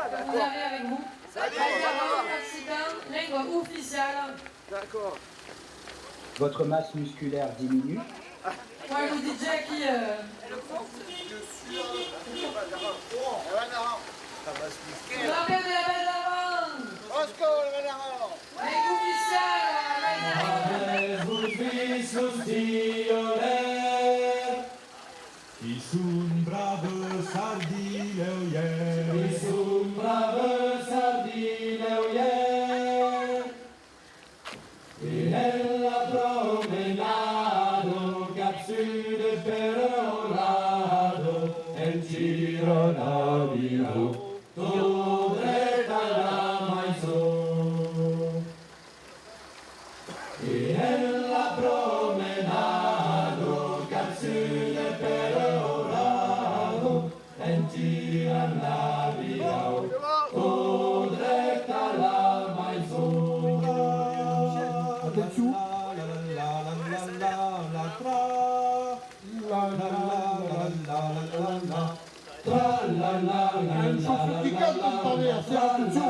que vous avez avec vous. Val d'Aran, occitan, langue officielle. D'accord. Votre masse musculaire diminue. Ouais, je vous dis déjà qui, euh, le rappeur de la Val d'Aran. Oscar, le Val d'Aran. Qui son braves sardilhèu ièr. Qui son braves sardilhèu ièr. En la promenada, capçuda per horada, en gira la vila, tot dret a la maison. E en la promenada, capçuda per horada, en tirant la vila, tot dret a la maison. Atention. Tra, la, la, la, la, la, la, la, la, la. Tra, la, la, la, la, la, la, la, la. Il y a une chanson qui cante, attendez, c'est attention.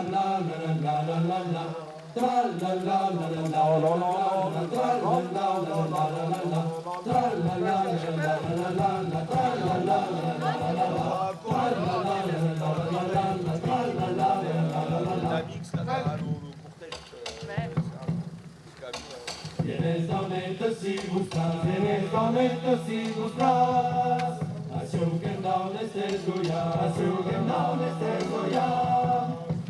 Enes d'on ètz, si vos plas, enes d'on ètz, si vos plas. Aciu que'm dau n'èster gojat, aciu que'm dau n'èster gojat.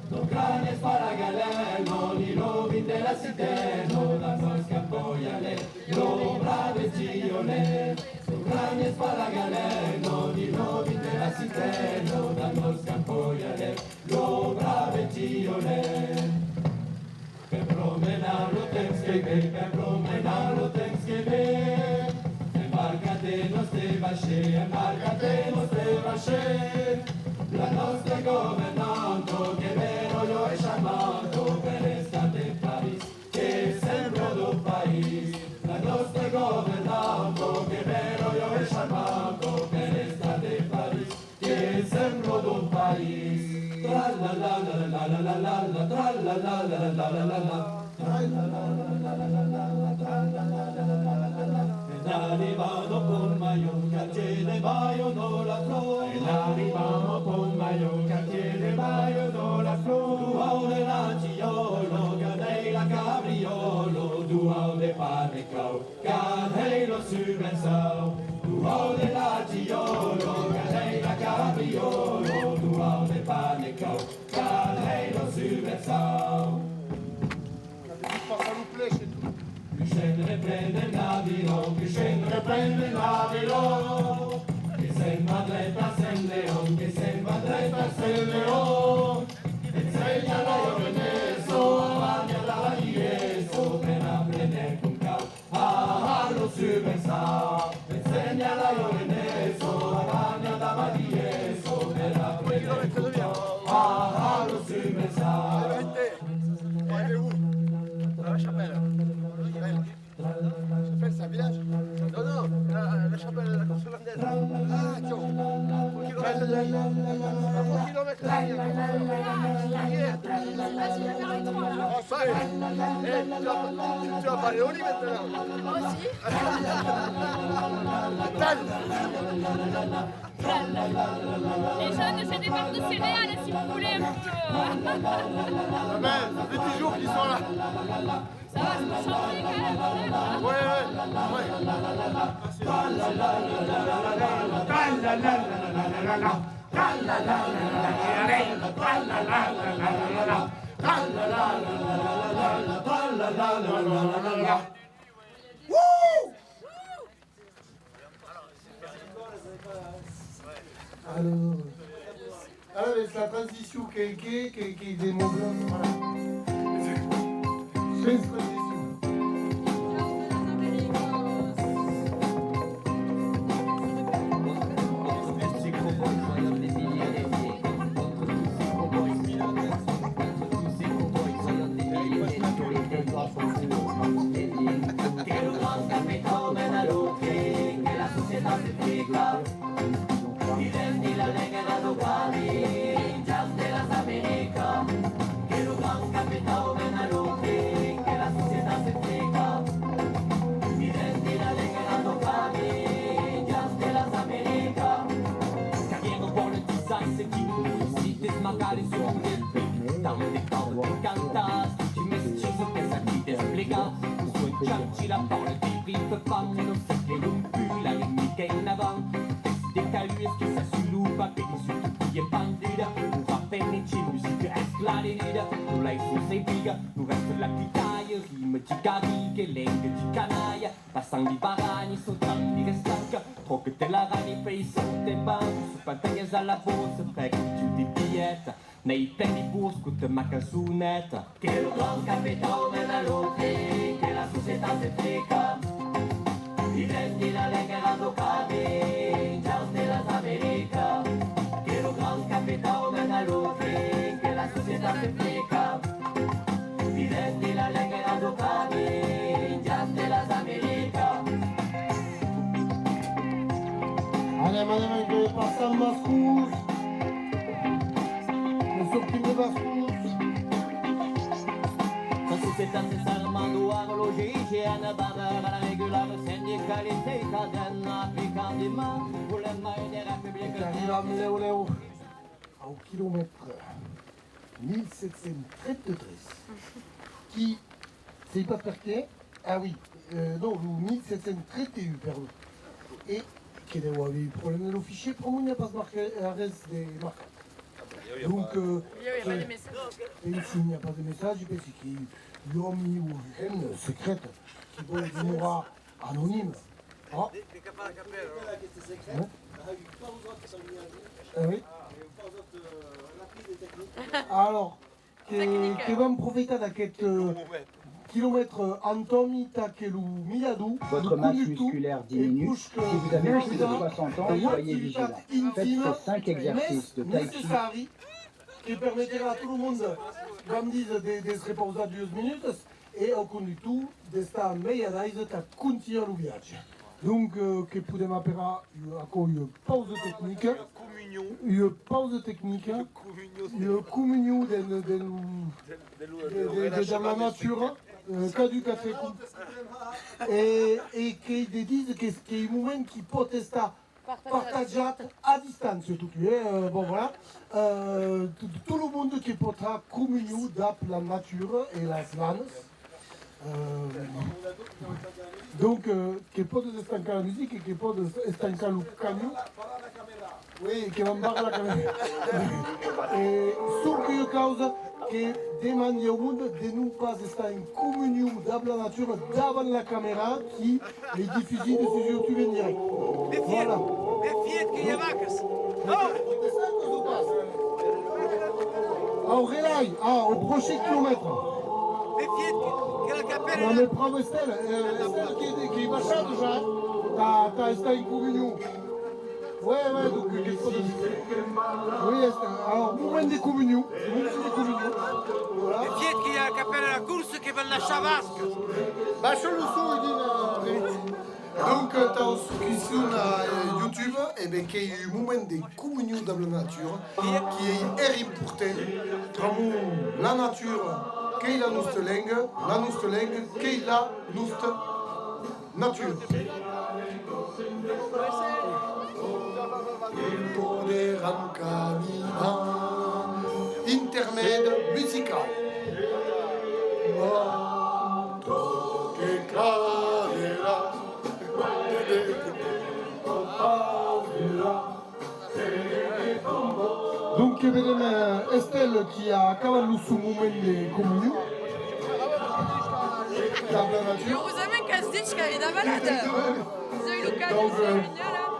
Non cranhes pas la galèna, ni lo vin de la citèrna, dab nos qu'ampolha l'èr, lo brave Gionet. Non cranhes pas la galèna, ni lo vin de la citèrna, dab nos qu'ampolha l'èr, lo brave Gionet. Per promenar lo temps que ven, per promenar lo temps que ven, embarca-te nòste vaishèl, embarca-te nòste vaishèl. La nòsta governanta, que beròia e charmanta, per estar de París, que sembla dau país. La nòsta governanta, que beròia e charmanta, per estar de París, que sembla dau país. Tra la la la la la la la la, tra la la la la la la la. En arribant au Pont Malhau, quartier de Bayonne-la-Flor. En arribant au Pont Malhau, quartier de Bayonne-la-Flor. Dau haut de la Giòla, gardèi la cabriòla, dau haut de Panecau. Gardèi lo subersaut, dau haut de la Giòla, gardèi la cabriòla, dau haut de Panecau, gardèi lo subersaut. Passa lo plec e tot. Puishèm reprendem l'aviron, puishèm reprendem l'aviron. Que se'n va dret a Sent Leon, que se'n va dret a Sent Leon. Ensenha la jovenessa, abanha la vielhessa, per aprene com cau. Ah, ah, lo subersaut, ensenha la jovenessa, abanha la vielhessa, per aprene com cau. Ah, ah, lo subersaut. Allez, où ? À la chapelle. La chapelle, c'est un village ? Non, non, la, la chapelle, la Course Hollandaise. Ah, tiens. Trois kilomètres. Trois kilomètres. Ah, ça y est. Eh, tu vas, tu, tu vas parler au lit maintenant. Moi aussi. Attends. Les jeunes, j'ai des barres de céréales, si vous voulez un petit peu. Ah ben, ça fait dix jours qu'ils sont là. Ça va, c'est pour changer quand même, hein. Ouais, ouais, ouais. Alors, alors, c'est la transition qui, qui, qui, qui démontre, voilà. C'est une transition. Que lo grand capitau mena lo trin, que la societat se fica, i rendi la lenga dau camin, jam de las Americas. Que lo grand capitau mena lo trin, que la societat se fica, i rendi la lenga dau camin, jam de las Americas. Carriera politicas, se qui si desmagar les urnes, tant de causes cantas, qui mestizo que s'aquí desplega. Son Churchill, la Paul, qui rive pas, mais non se que rompu, la limite en avant. Des calues que s'assulopa, que les utopies banduda, pour apene ci musica esclarenuda, lo laisson se briga, lo reste la pitaya, Dime ti cariche, lenga ti canalha, passant di barani, sautant di restanca, troca te l'arani, fei saute banc, su pantalhas a la borsa, prega un giu di bilheta, nei tendi bosco te ma cançoneta. Que lo grand capitau mena lo trin, que la societat se trica, diventi la lenga rando camin, giant de las Americas. Que lo grand capitau mena lo trin, que la societat se trica, diventi la lenga rando camin, giant de las Americas. Anem, anem, que passam bascos. Que sortim de bascos. La societat se sarma, duar lo G I G N, barra la regular, sindicalitat, cadena, picant de man, volem mai de republica. Arribam lèu, lèu. Au quilomètre mil sèt cents trenta-tres, qui, sei pas perqué, ah oui, euh, non, lo mil sèt cents trenta-un, perdon, e que deu aver un problèma de lo fichier, pr'amor n'i a pas marcat, arrés de marcat. Donc, euh, pensi, n'i a pas de messatge, pensi que l'òmi o hemna secrèta qui vòl demorar anonime. Oh. Eh oui. Alors, que, que vam profitar d'aquest, euh, quilomètre, euh, Antòmi, tà que lo milhador, lo conductor, e puish que l'activitat intima es necessari, que permeterà a tot lo monde, vam díser, de, de se repausar duas minutas, e au conductor d'estar mei a d'aise tà contunhar lo viatge. Donc, euh, que podem aperar, euh, aquò ua pausa tecnica, ua pausa tecnica, ua comunion de, de, de, de, de, de la natura, euh, caduca treco. E, e qu'ei de díser que, qu'ei un moment qui pòt estar partatjat a distància, totun, eh? Euh, bon, voilà. Euh, to-, tot lo monde que pòt har comunion dab la natura e las lanas. Euh, donc, euh, que pòdes estancar la musica e que pòdes estancar lo camion. Oui, que vam barrar la camèra. E sonque ua causa, que demandi au monde de non pas estar en comunion dab la natura davant la camèra qui ei difusida sus YouTube en dirècte. Voilà. Mefia't, mefia't que i a vacas. Non! Au relai, ah, au prochain quilomètre. Mefia't que, que la capèra... Non, mais pròva Estelle, euh, Estelle qui, qui va ça déjà, eh? Tà, tà estar en comunion. Ouais, ouais, donc, euh, qu'est-ce qu'on dit ? Oui, est-ce que, alors, moment de communion, moment de communion. Voilà. Mefia't que i a la capèla de la corsa que van lachar vacas. Baisha lo son, Edina, vite. Donc, euh, tau çò qui sona, euh, YouTube, e ben, qu'ei un moment de comunion dab la natura, qui ei hèra important, pr'amor la natura qu'ei la nosta lenga, la nosta lenga qu'ei la nosta natura. Intermède musicau. Donc, que vedem, eh, Estelle qui a acabat lo son moment de comunion dab la natura. Urosament qu'as dich qu'avè davalada. Zèu lo cas, donc, eh,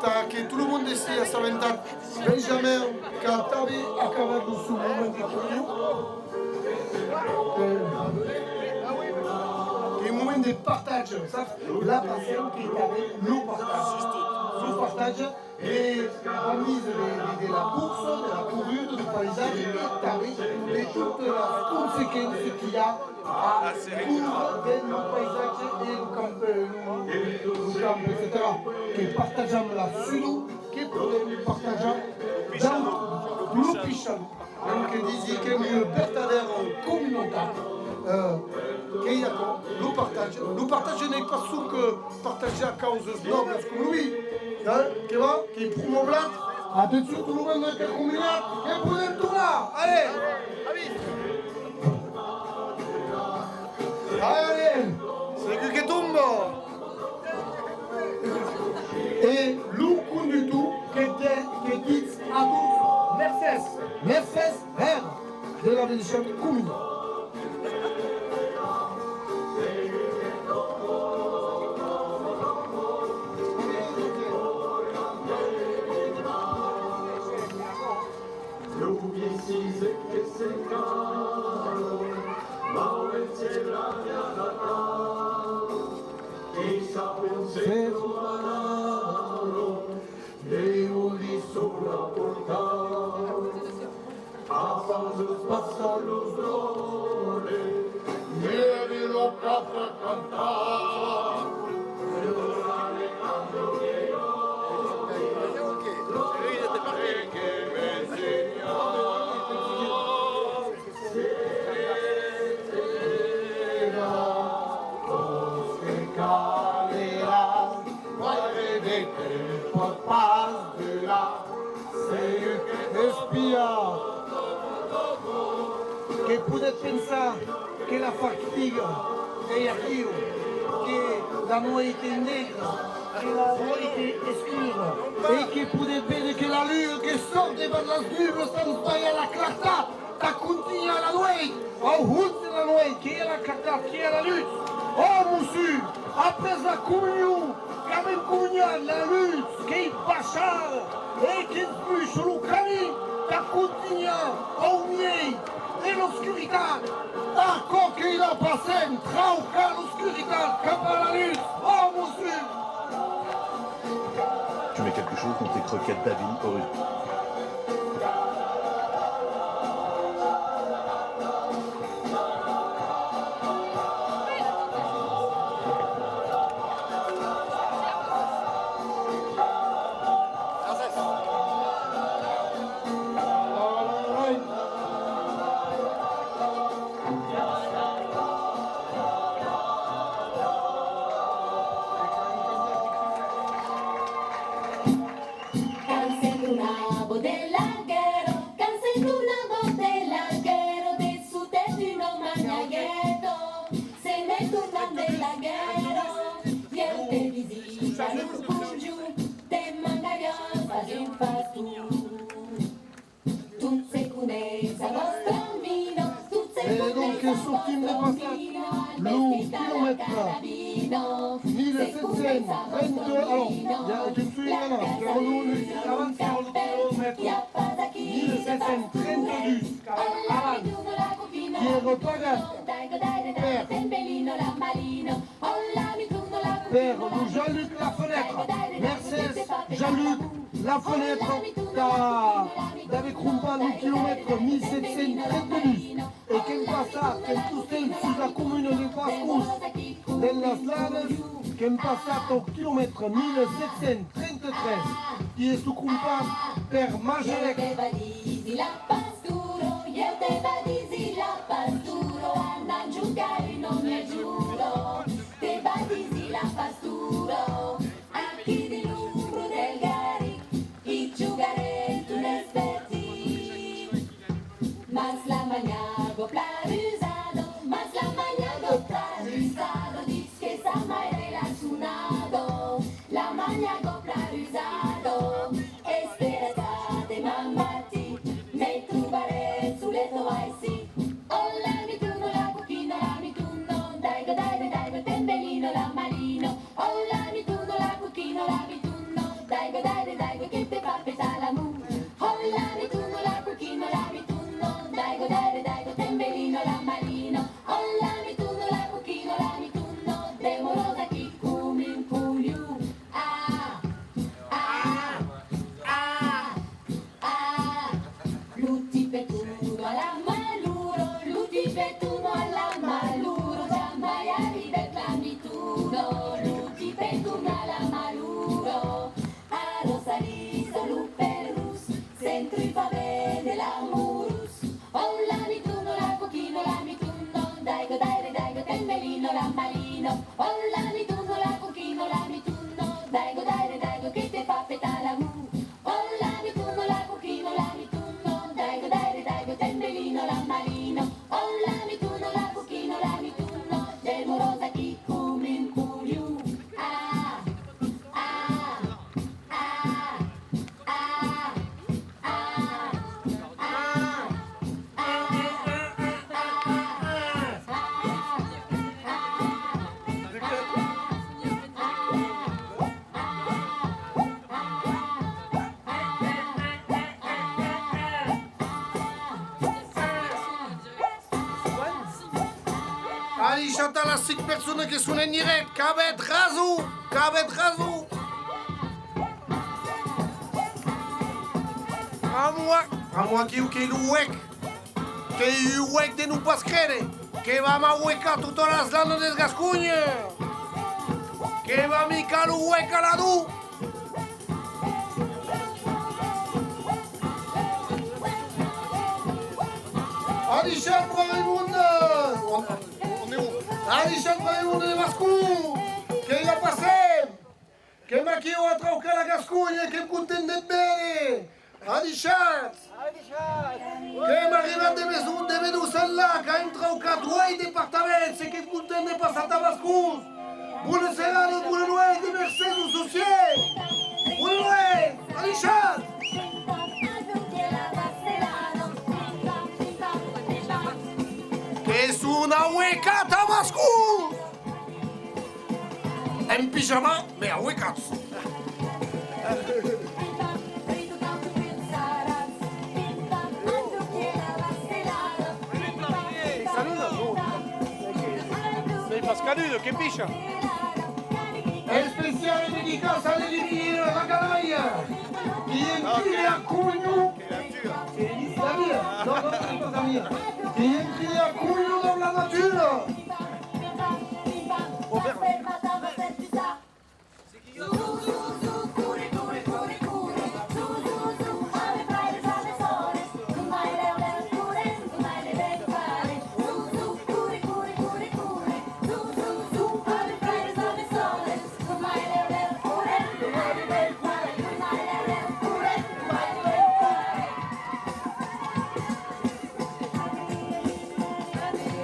tà que tot lo monde sia assabentat, Benjamin qu'a tanben acabat lo son moment de comunion. Eh, un moment de partatge, saps? La passion qu'ei tanben lo partatge. Lo partatge. E a mis de, de, de la corsa, de la corruda, deu paisatge e tanben de totas las consequéncias qu'i a a córrer dens lo paisatge e lo camp, lo, lo camp, etcetèra. Que partatjam la sudor, que podem partatjar dau lo pichan. Donc, que disi qu'èm ua vertadèra comunautat, eh, qu'ei aquò, lo partatge. Lo partatge n'ei pas sonque partatjar causas nòblas com lo vin, eh, que va, qu'ei promòu blat. Atencion, tot lo monde qu'ei convidat, que podem tornar. Allez! Allez! Segur que tomba! E lo conductor que te, que ditz a tots, mercés, mercés, hèra de la medecina comuna. Essa pensèt lo malaurat, e lo dissòrt la portava. Abans es passat los dròlles, e lo cap cantava. Espia, que podètz pensar que la fatiga ei aquiu, que la nueit ei negra, que la nueit ei escura, e que podètz véder que la lua que sòrt davant las nuvas tà balhar la clartat, tà contunhar la nueit, au hons de la nueit, que i a la clartat, que i a la lutz. Ò, mossur, après la comunion, qu'avem comunhat la lutz, qu'ei baishada, e que'ns buish lo camin tà contunhar au miei de l'oscuritat. Aquò qu'ei la Passem, traucar l'oscuritat cap a la lutz. Ò, mossur! Tu mets quelque chose dans tes croquettes, David, horrible. Quand se tornava de la guèrra, quand se tornava de la guèrra, de sota d'una manhagueta, se ne tornant de la guèrra, ieu te disi, Jaluc, bonjorn, te mangaria pas un pastor. Tot se coneis a vòstra mina, tot se coneis a vòstra mina, al vestit a la carabina. Se coneis a vòstra mina, al vestit a la carabina, i a pas aquí de pas. Hola, mi torna la copina, d'aiga d'aire de la tempelina, la malina. Hola, mi torna la copina. Per lo Jaluc Lafenètra. Mercés, Jaluc Lafenètra, d'a-, d'aver crompat lo quilomètre mil sèt cents trenta-dus, e qu'èm passat en tostemps sus la comuna de Pascós, dens las Lanas, qu'èm passat au quilomètre mil sèt cents trenta-tres, qui es crompat per Magelec. Ieu te va disi la pastura, ieu te va disi la pastura, anam jogar una miègjorna. Te va disi la pastura, aquí dins l'ombra del garric, i jogarem tot l'espertit. Mas la manhaga plan rusada, mas la manhaga plan rusada, ditz que sa maire la sonada. La manhaga plan rusada, espera tà deman matin, me trobaré soleta aicí. Adissiatz a las cinc personas que son en dirècte, qu'avètz rason, qu'avètz rason. Pr'amor, pr'amor aquiu qu'ei lo huec, qu'ei un huec de non pas créder, que vam ahuecar totas las landas de Gasconha, que vam hicar lo huec a la dor. Adishatz, brave monde! On, on est où? Adishatz, brave monde de Bascon! Que i a passem! Qu'èm aquiu a traucar la Gasconha, qu'èm content de'vs véder! Adishatz! Qu'èm arribats de Beson, de Bedon Sent Lac, qu'èm traucat ueit departaments e qu'èm content de passar tà Bascon! Bona serada, bona nueit e mercés au societ! Bona nueit! Adishatz! Que son ahuecats a Bascon! En pijama, mès ahuecats! Saluda, non. N'ei pas canuda, que picha! Especial dedicàcia a l'Emili e la canalha! Qui entri a conho! Qu'ei la mia! Non, non, qu'ei pas la mia! Qui entri a conho dab la natura!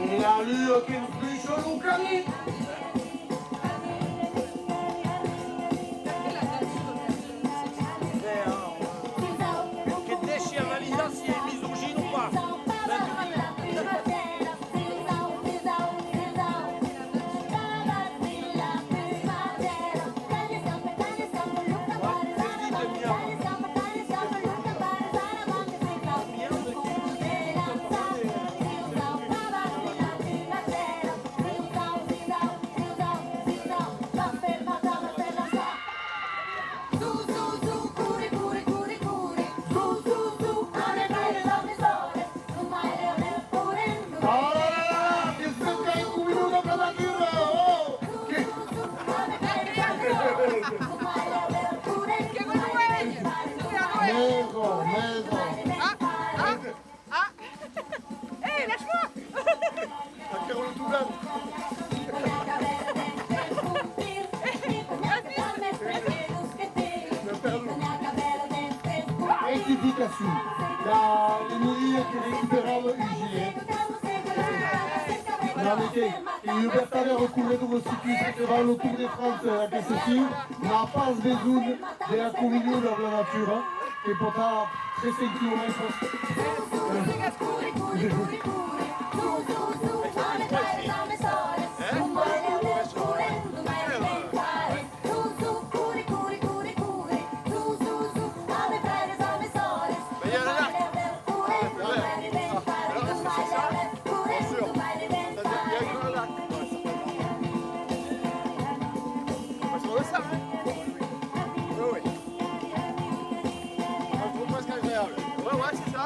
E la lua que'ns buicha lo camin. Que dèishi analisar si ei misogin o pas. Oh là là là, que se qu'ei cominuda per la natura, oh! Que... Maison, maison. Ah! Eh, lâche-moi! Rectificacion. La, l'Emili que recuperava un gilet. Non, mais que, qu'ei un vertadèr corredor ciclista que va lo Tour de France, eh, aqueste estiu, n'a pas besonh de la comunion dab la natura, que pòt har tres cents quilomètres. Sur le sable, hein ? Oui, oui. Moi, je trouve presque agréable. Ouais, ouais, c'est ça.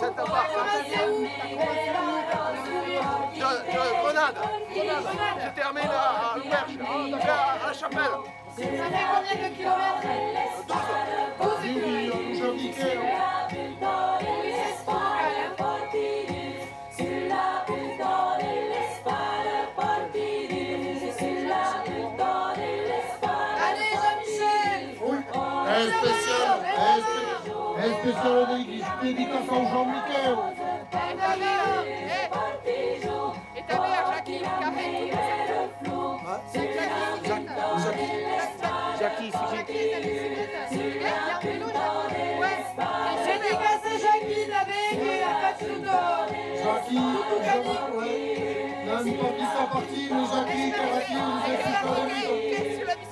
Santa Barbara. Je, je, Grenade. Je termine à, à l'Auberge, à, à la Chapelle. Ça fait combien de kilomètres ? Douze. Douze kilomètres. Allez, Jean-Michel. Oui. Spécial, spé-, spécial dédicace à Jean-Michel. Et tanben a Jackie, que a fait tot. Jackie, Jackie, Jackie, c'est qui ? Dédicace à Jackie tanben, que a fait tout. Jackie, ouais. Là, il faut qu'il soit parti, mais Jackie, qui a fait tout. Qu'est-ce que tu l'as dit ?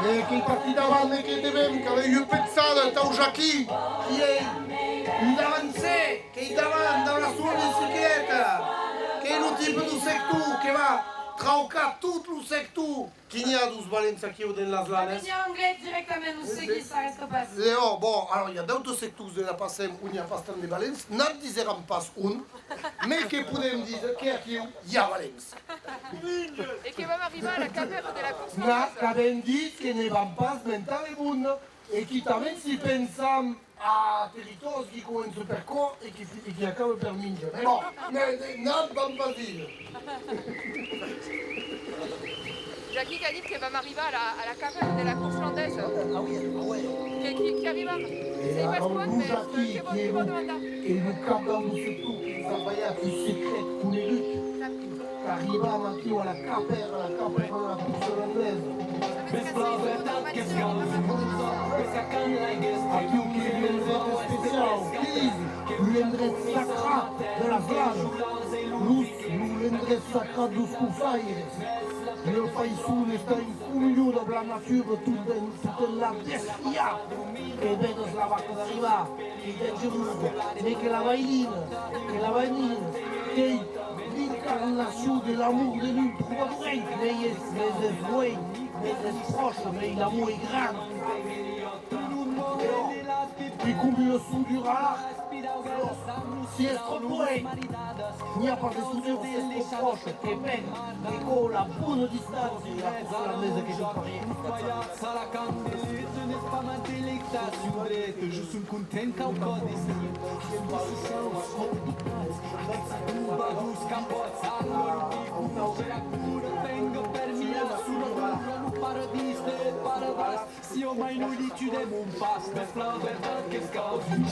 E qu'ei partit davant, e que te vem, qu'avè ua pensada tau Jackie, qui ei un avancèr, qu'ei davant, dab la sua bicicleta, qu'ei lo tipe deu sector, que va traucar tot lo sector. Qu'i n'i a deus valents aquiu dens las Lanas? Veni en anglés directament, non sé qui s'arrèsta pas. E, oh, bon, alors, i a d'autes sectors de la Passem on i a pas tant de valents, n'ac diseram pas on, mès que podem díser qu'aquiu i a valents. E que vam arribar a la capèra de la Course Landesa. Qu'avem dit que ne vam pas mentar le bon, e quitament si pensam a territòris qui començan per cò e qui, e qui acaban per minja. Mès bon, ne, ne, n'ac vam pas díser. Jackie qu'a dit que vam arribar a la, a la capèra de la Course Landesa. Ah oui, ah ouais. Que, qui, qui arribam. Sèi pas quan, mès, euh, que vau, que vau demandar. E lo cap dau sector qui'ns a balhat un secret conegut. Qu'arribam aquiu a la capèra, a la capèra de la Course Landesa. Aquiu qu'ei un endret especiau, qu'ei un endret sacrat de las Lanas. Los, lo, l'endret sacrat deus corsaires. Ua faiçon d'estar en comunion dab la natura, tot en, tot en la desfiar. Que vedes la vaca arribar, qu'ei dangerosa, mès que la vailina, que la vailina, qu'ei l'incarnacion de l'amor de l'un pro l'autre, mès es, mès es luenh, mès es pròche, mès l'amor ei gran. Qui combina son durar, si es tròp luenh, n'i a pas de soudure, si es tròp pròche, que ven, que cau la bona distància, la course landesa que tot parier.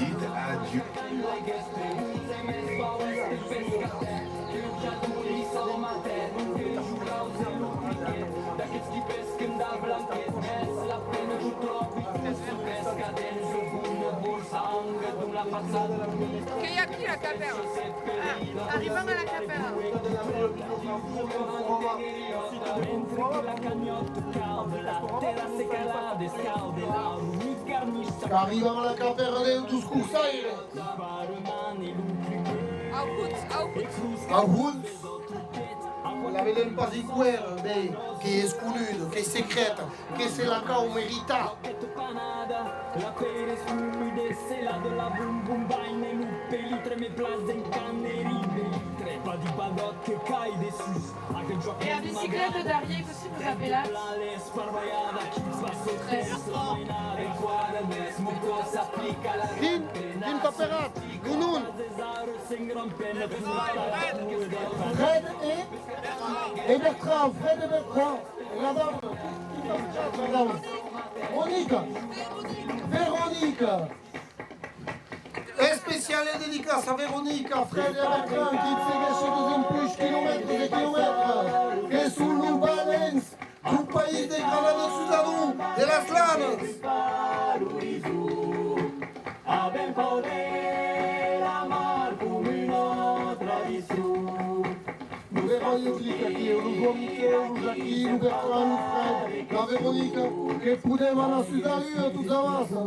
Dites adieu. Que i a aquí la capèla? Ah, arribam a la capèla. Qu'arribam a la capèla de, deus Corsaires. Aujuts, aujuts. Aujuts. La vedem pas enqüèra, ben, qu'ei esconuda, qu'ei secrèta, que se la cau meritar. E a bicicleta d'arrièr, cossí vos apelatz? Quin, quin paperat, lo nom? Fred e, e Bertrand, Fred e Bertrand. E la dauna, la dauna. Monica. Veronica. Especial e dedicaça a Veronica, Fred e a Bertrand, qui segueish desempuish quilomètres e quilomètres, que son los valents deu país de Granada Sudador, de las Lanas. Lo Beròi, lo Clic aquí, lo Joan Miquèu, lo Jacquí, lo Bertran, lo Fred, la Veronica, que podem anar sus la lua tots amassa.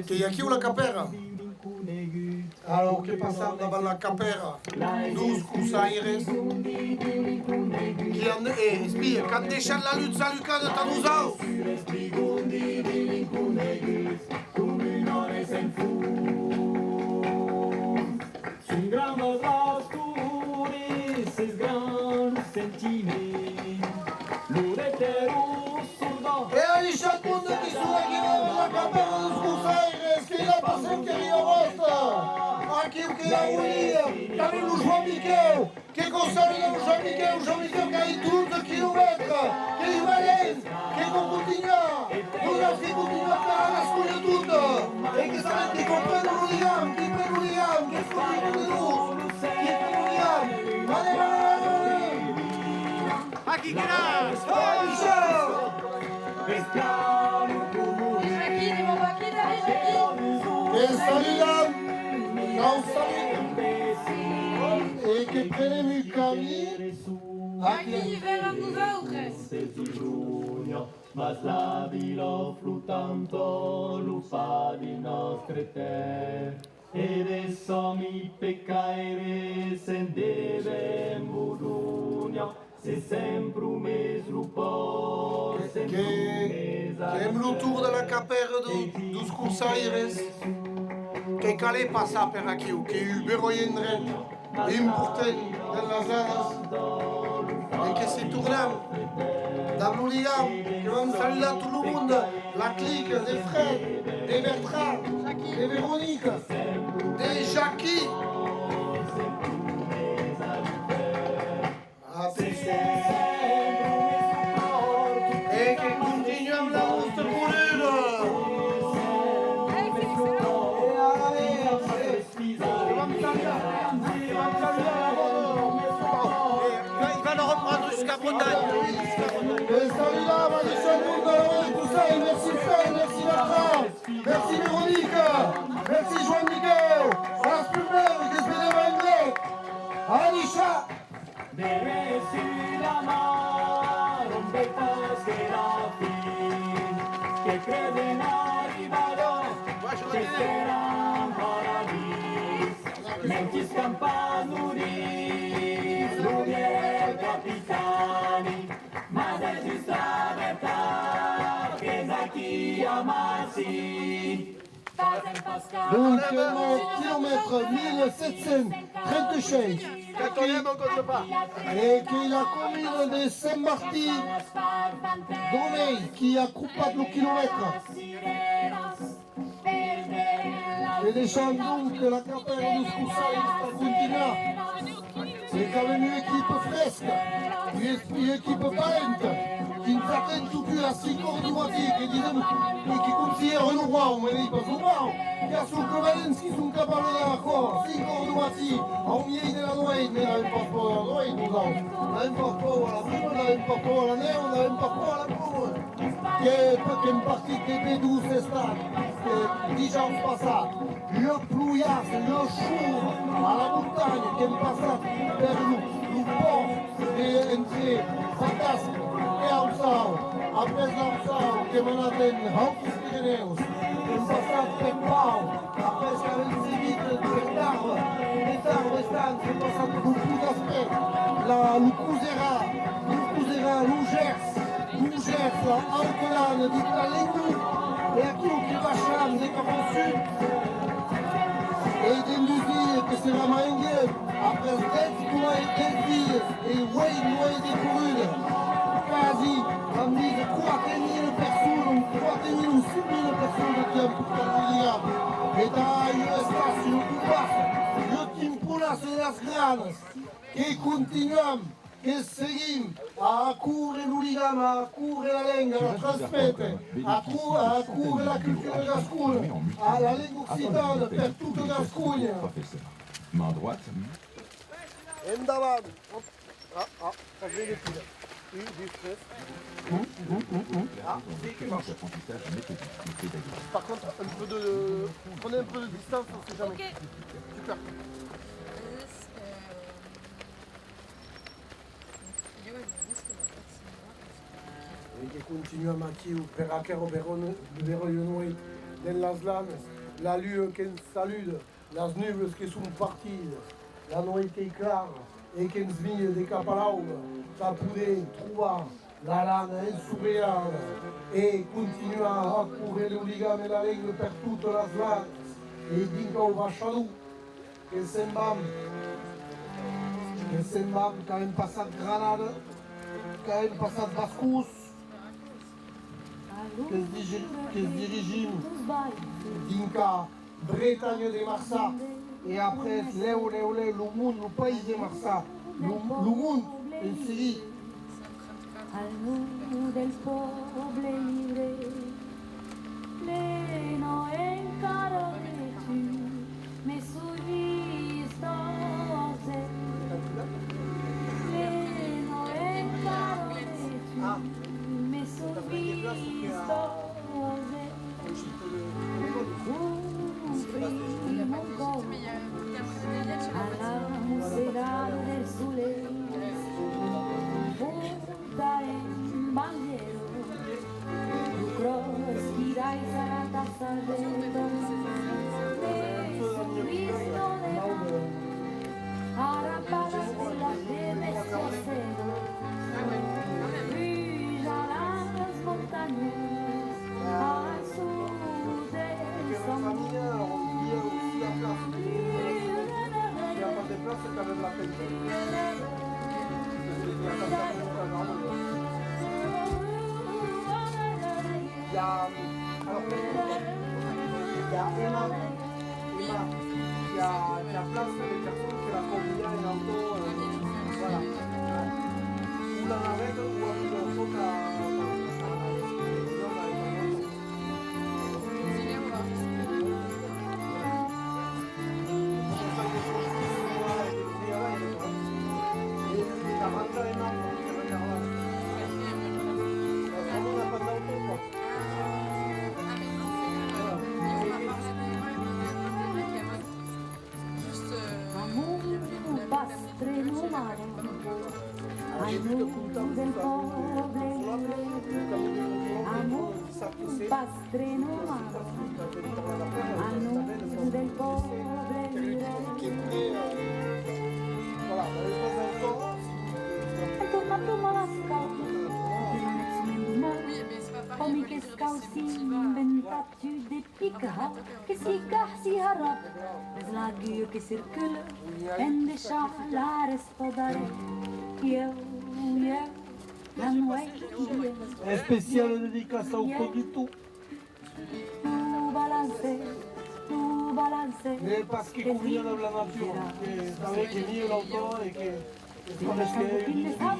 Qu'ei aquiu la capèra. Alòrs que passam davant la capèra deus Corsaires, qui an, eh, espia, qu'an deishat la lutz alucada tà nosauts. E aishatz, monde, qui son aquí davant la capèra deus Corsaires, qu'ei la passem qu'ei la vòsta. Aquiu qu'ei la volia, qu'avem lo Joan Miquèu, que cau saludar lo Joan Miquèu, Joan Miquèu qu'a hèit dotze quilomètres, qu'ei valent, que cau continuar, nosauts que continuam per anar escolhar tot, e que sabem que cau prene lo ligam, qui pren lo ligam, qu'ei lo ligam de dos, qui pren lo ligam, anem, anem, anem, anem. Aquí que la! E saludam! Cau saludar! E que prenem un camin aquí. Aquí, vers nosautres! Mas la vila flotanta lo fa dins nòstre tèrra. E de sòmi pecaires se'n devèm Bodonha, se sèm promés lo pòrt, sèm promés a... Qu'èm lo torn de la capèra do, deus Corsaires, que calè passar per aquiu, qu'ei un beròi endret important dens las Lanas, e que se tornam dab lo ligam, que vam saludar tot lo monde, la clica de Fred, de Bertrand. De Véronique, de Jackie. Atención. E que continuem la vòsta corrida. E allez, allez. Que vam talhar, que vam talhar la roda. Eh, il va, il va le reprendre jusqu'à Bretagne. Jusqu'à Bretagne. E salut la Marie Chambourg, la Marie Toussaint, merci Fred, merci Bertrand, merci Véronique, merci Joan Miquèu, a las prumièras, que es vedem en grèc. Anisha! De reçut la mar, on vei pas que la fin, que creden arribar a, qu'espèran paradís. Mentis campas nodrís, lo vièlh capitani, mas es just la vertat qu'es aquí a Marcí. Donc, euh, quilomètre mille sept cent trente-six. E que la comuna de Sent Martin d'Onei qui a copat lo quilomètre. E deisham donc la capèla deus Corsaris per continuar. E qu'avem ua equipa fresca, ua, ua equipa valenta, qui'ns atend totun a cinc oras deu matin, que disem, e que considèra lo brau, me dei pas lo brau, qu'i a sonque valents qui son capables d'anar a córrer a cinc oras deu matin, au miei de la nueit, mes n'avem pas paur de la nueit, nosauts, n'avem pas paur a la bruma, n'avem pas paur a la nèu, n'avem pas paur a la bruma. Que, qu'èm partit de B dos estat, que dijaus passat, ua ploiassa, ua chorra a la montanha, qu'èm passat per lo, lo pòrt de, entre Batasc e Aussau, après l'Aussau, qu'èm anat en Hautes Pyrénées, qu'èm passat per Pau, après qu'avem seguit per Tarbes, de Tarbes estant, qu'èm passat lo Pont d'Aspèr, la, lo Coserà, lo Coserà, lo Gèrs, lo Gèrs, la Haute-Lana, dins la Lengour, e aquiu que baisham de cap au sud, e dins dus dias que se va manguem, après dètz coma dètz dias e ueit nueits de corrida, quasi, vam díser, quate mila personas, o quate mila o cinc mila personas qui an portat lo ligam, e tà ua estacion o passa, ua timponassa de las granas, que continuam, que seguim a córrer lo ligam, a córrer la lenga, a la transméter, a cor-, a córrer la cultura gascona, a la lenga occitana per tota Gasconha. Endavant! Hop. Ah, ah, ça vient de pile. Un, deux, trois. Ah, si, ça marche. Par contre, un peu de, prenez un peu de distance, on sait jamais. Ok. Super. E que continuam aquiu per aquera beròia, beròia nueit dens las Lanas, la lua que'ns saluda, las nuvas que son partidas, la nueit qu'ei clara e que'ns mia de cap a l'auba tà poder trobar la Lana ensorelhada e continuar a córrer lo ligam e la lenga per totas las Lanas e dinc au Baishador. Que se'n vam, que se'n vam, qu'avem passat Granada, qu'avem passat Bascós, que'ns digi-, que'ns dirigim dinc a Bretanha de Marçà, e après, lèu, lèu, lèu, lo mond, lo país de Marçà, lo, lo mond en seguit. Al nom del pòble libre, plena encara de tu, me soi vist ausent. Plena encara de tu, me soi vist ausent. Confie mon còr a la mossegada del solelh. Fota en bandièra lo cròs qui daissa la tassa de ton. Me soi vist davant, arrapada de las bèstias cègas. Puja las montanhas al sud de Samon. Il y a, alors, il y Il y a, il y a, il y a plein de personnes qui la combinent en auto, euh, voilà. Ou la navette, ou avec l'auto, t'as, t'as, t'as, t'as, Amor, pas prenomada, amor del pòble, amor, pas prenomada, amor del pòble. E torna pro malascau, que non es nen bon, o mi que escau s'inventat tu de pica, que si garsi harap, es l'agulla que circula, en deixar la resta darrèr. Ieu, ieu, la nuèit qui vien. Especial dedicaça au Coguito. Lo balancèr, lo balancèr. Mais parce que convient à la nature, que savez que ni l'auto et que Dins sa bocina de sap,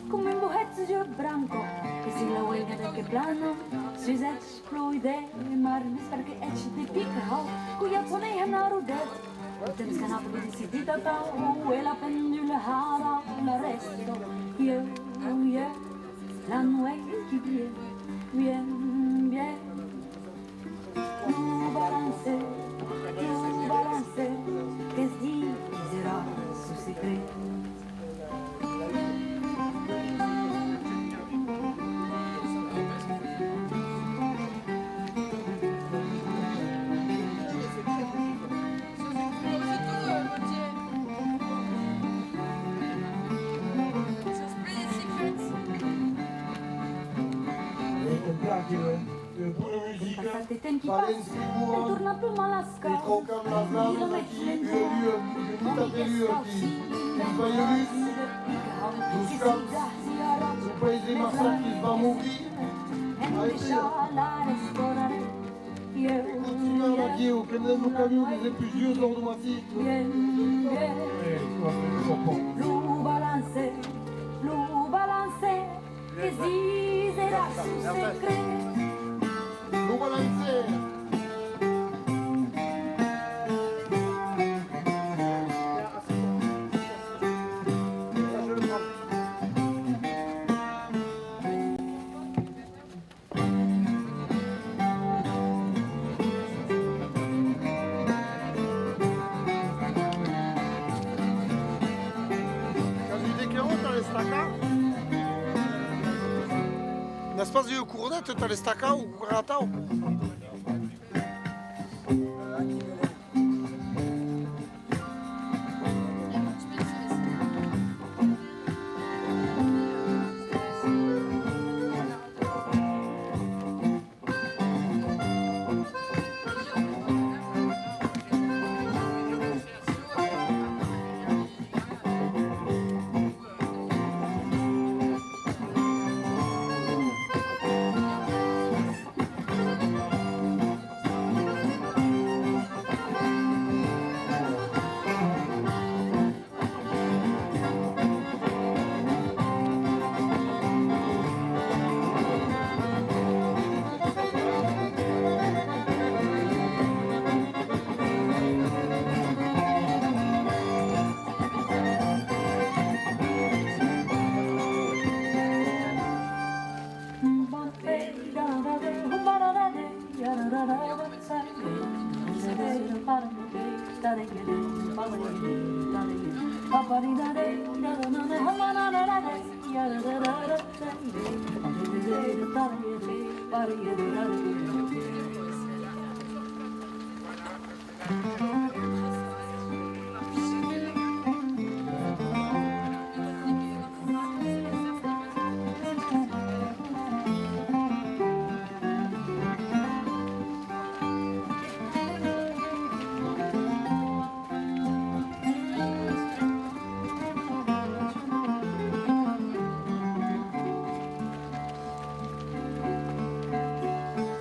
com un bohet sus ua branca, que si la uelha de que plana, sus eth ploi de marmes, perque eth de pic hau, que i a tonei en arrodet. Lo temps qu'anava decidit atau, e la pendula hada la resta. Ieu, ieu, la nueit qui vien, vien, vien. Lo balancèr, lo balancèr, que's diserà son secret. Passat de temps qui passa, e torna pro malascau. Li remet l'entorn, e que escauci, ben, de pica, que si garsi ara, lo país de Marsac qui va morir. En deixar la resta darrèr. Ieu, ieu, que n'èm lo camion des epusius lors du matin. Ieu, ieu. Lo balancèr, lo balancèr. Que diserà son secret. Lo balancèr. Qu'as un declerot a l'estaca? N'as pas ua cordeta a l'estaca o quauquarren atau?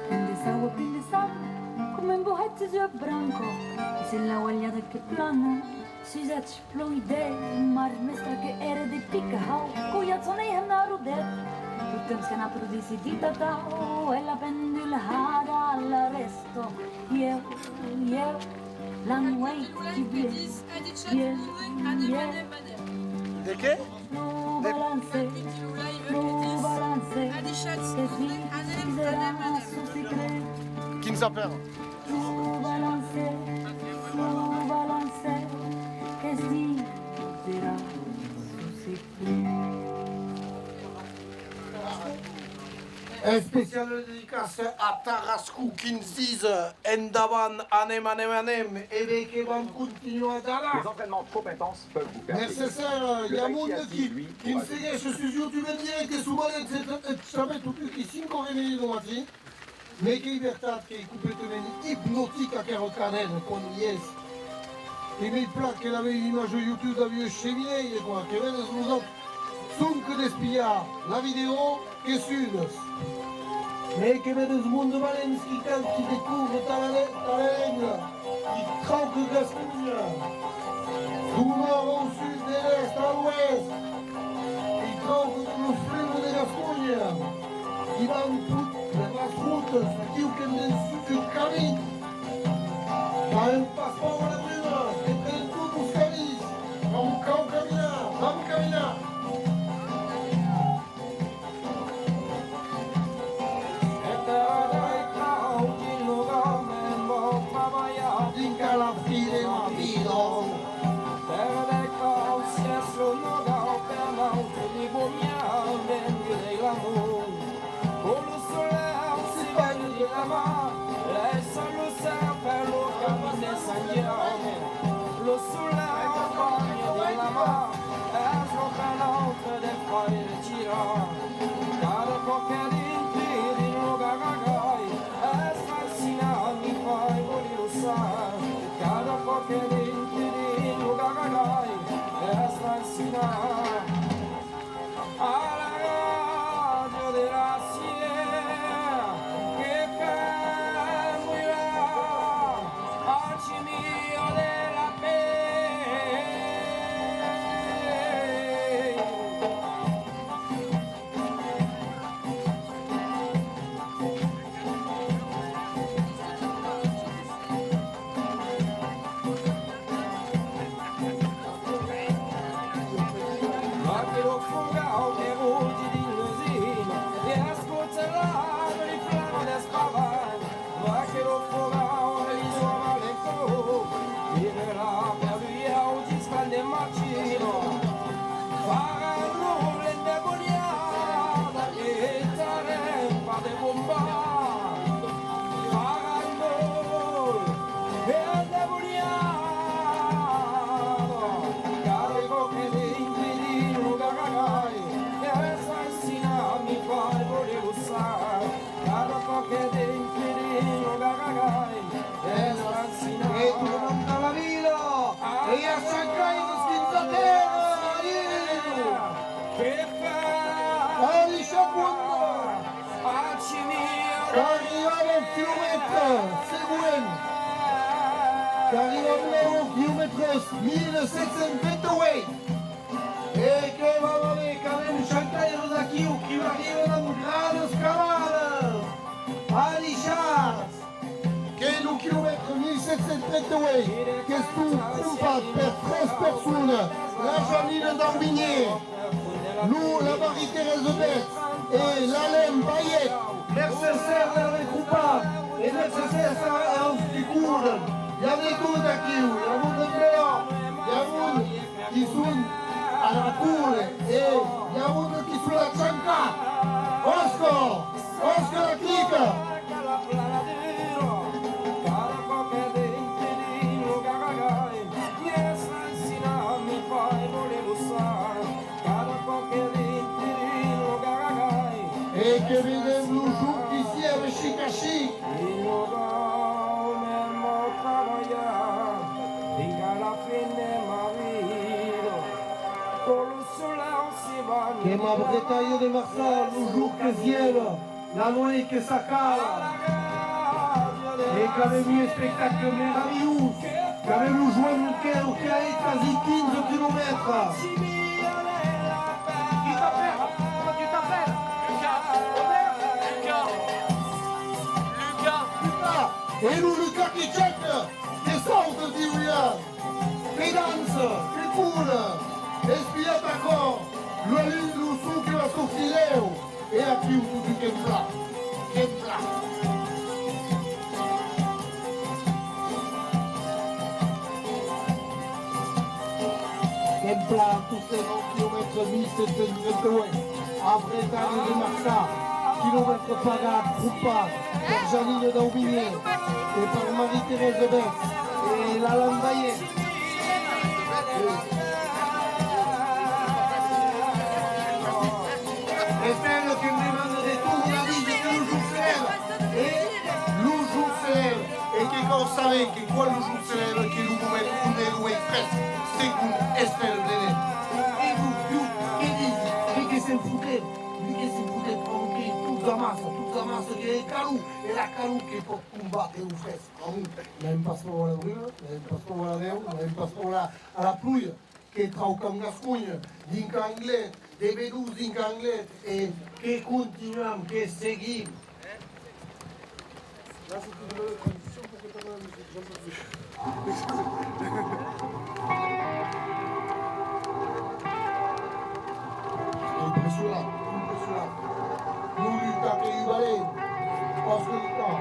Plen de sau, plen de sau, com un bohet Franco, es en la ualhada que plana, sus eth ploi de mar mestra que ère de pic hau, colhats on ei hemna rodet. Tot temps que n'a pro decidit atau, e la pendulhada a la resta, ieu, ieu, la nueit qui ble, ieu, ieu. De qué? Lo balance, lo balance, que si serà son secret. Quin s'apèra? Lo balance, lo balance, que si serà son secret. Especial dedicaça a Tarascon qui'ns ditz: endavant, anem, anem, anem, e ben que vam continuar d'anar. Les entraînements trop intenses peuvent vous faire Mercés, eh, i a monde qui, qui me segueish sus YouTube en dirècte, sovent, etcetèra. Sabetz, tot que cinc oras e mièja deu matin, mès qu'ei vertat qu'ei completament ipnotic aquera cadena quan i es. E mei plan que la mei imatge YouTube dab ua cheminèia, quoi, que vedes los auts sonque d'espiar la vidèo, que sudes. Mès que vedes monde valents qui canta, qui descobren ta le-, ta lenga, qui trauquen Gasconha. Deu nòrd au sud, de l'èst a l'oèst, qui trauquen los flemes de Gasconha, qui van tot per las rotas, aquiu qu'èm dens un camin. Pas un pas paur a la bruna, que pren tots los camins. Vam cau caminar, vam caminar. Dinc a la fin de ma vida. Lo solèu se banha dins la mar, laissa lo cèu per lo camin de Sant Jaume. Lo solèu banha dins la mar, es lo canautre de fraire Girard. Cada còp que dintri dins lo garagai, es fascinant, mi fai voler lo sang. Cada còp que dintri dins lo garagai, es fascinant. A la ràdio de la Sierra que fa mullar al chimio de la pell. Vaquero fogau que roge dins l'usina, e escota l'arbre li flama d'espavan. Vaquero fogau e li jova l'encò, viverà per lui au dispan de matina. Farà lo lent de boniada e tarem pas de bombar. Farà lo lent de boniada. Cada còp que dintri dins lo garagai, es fascinant, mi fai voler lo sang. Cada còp que dintri dins lo garagai, es fascinant. E tornam a la vila, e i a Chancaire qui'ns atèra, adiu! Adiu, Chaponda! Qu'arribam au quilomètre següent, qu'arribam au quilomètre mil sèt cents trenta-uèit. E que vam aver quand même Chancaires aquiu qui arriban amb granas cavadas. Adishatz! Qu'ei lo quilomètre mil sèt cents trenta-uèit, qu'estó crompat per tres personas, la Janina Daubinier, lo, la Marie-Thérèse Betz e l'Alain Payet. Mercés de l'aver crompat e mercés a, aus qui corren. I a de tot aquiu, i a monde en velò, i a monde qui son a la cola e i a monde qui son a chancar. Òsca! Òsca la clica! E que vedem lo jorn qui sièva chic a chic. Que ma Bretanha de Marçan, lo jorn que sièva, la nueit que s'acaba. E qu'avem un espectacle meravilhós, qu'avem lo Joan Monquero que a hèit quasi quinze quilomètres. Qui t'appelle ? Comment tu t'appelles ? Lucas. Lucas. Lucas. Lucas. E lo Lucas que chèca, que sauta, diu Ian, que dança, que cola. Espiatz aquò, lo, lo son que va sortir lèu. E aquiu totun qu'en plan, qu'en plan. Qu'en plan, tot se nòu quilomètres mil sèt cents trenta-uèch, après d'anas de marchar, quilomètres pagats, crompats, per Janine Daubigné e per Marie-Thérèse Bètz e l'Alan Baillet. Estèla que'm demanda de tornar díser que lo jorn se lèva. E lo jorn se lèva. E que cau saber que quan lo jorn se lèva, que lo moment on es lo uèi fresc, segon Estèla Blenet. E vos, jo, que disi? Mès que se'n fotèm, mès que se'n fotèm, on qu'ei tots amassa, tots amassa, que hè calor, e la calor que pòt combatre lo fresc. Amor, n'avem pas paur a la bruma, n'avem pas paur a la nèu, n'avem pas paur a la, a la pluja. Que traucam Gasconha dinc a Anglet, de Bedós dinc a Anglet, e que continuam, que seguim. Impressionant, impressionant. Lo Lucas qu'ei un valent, Òscar Lucas.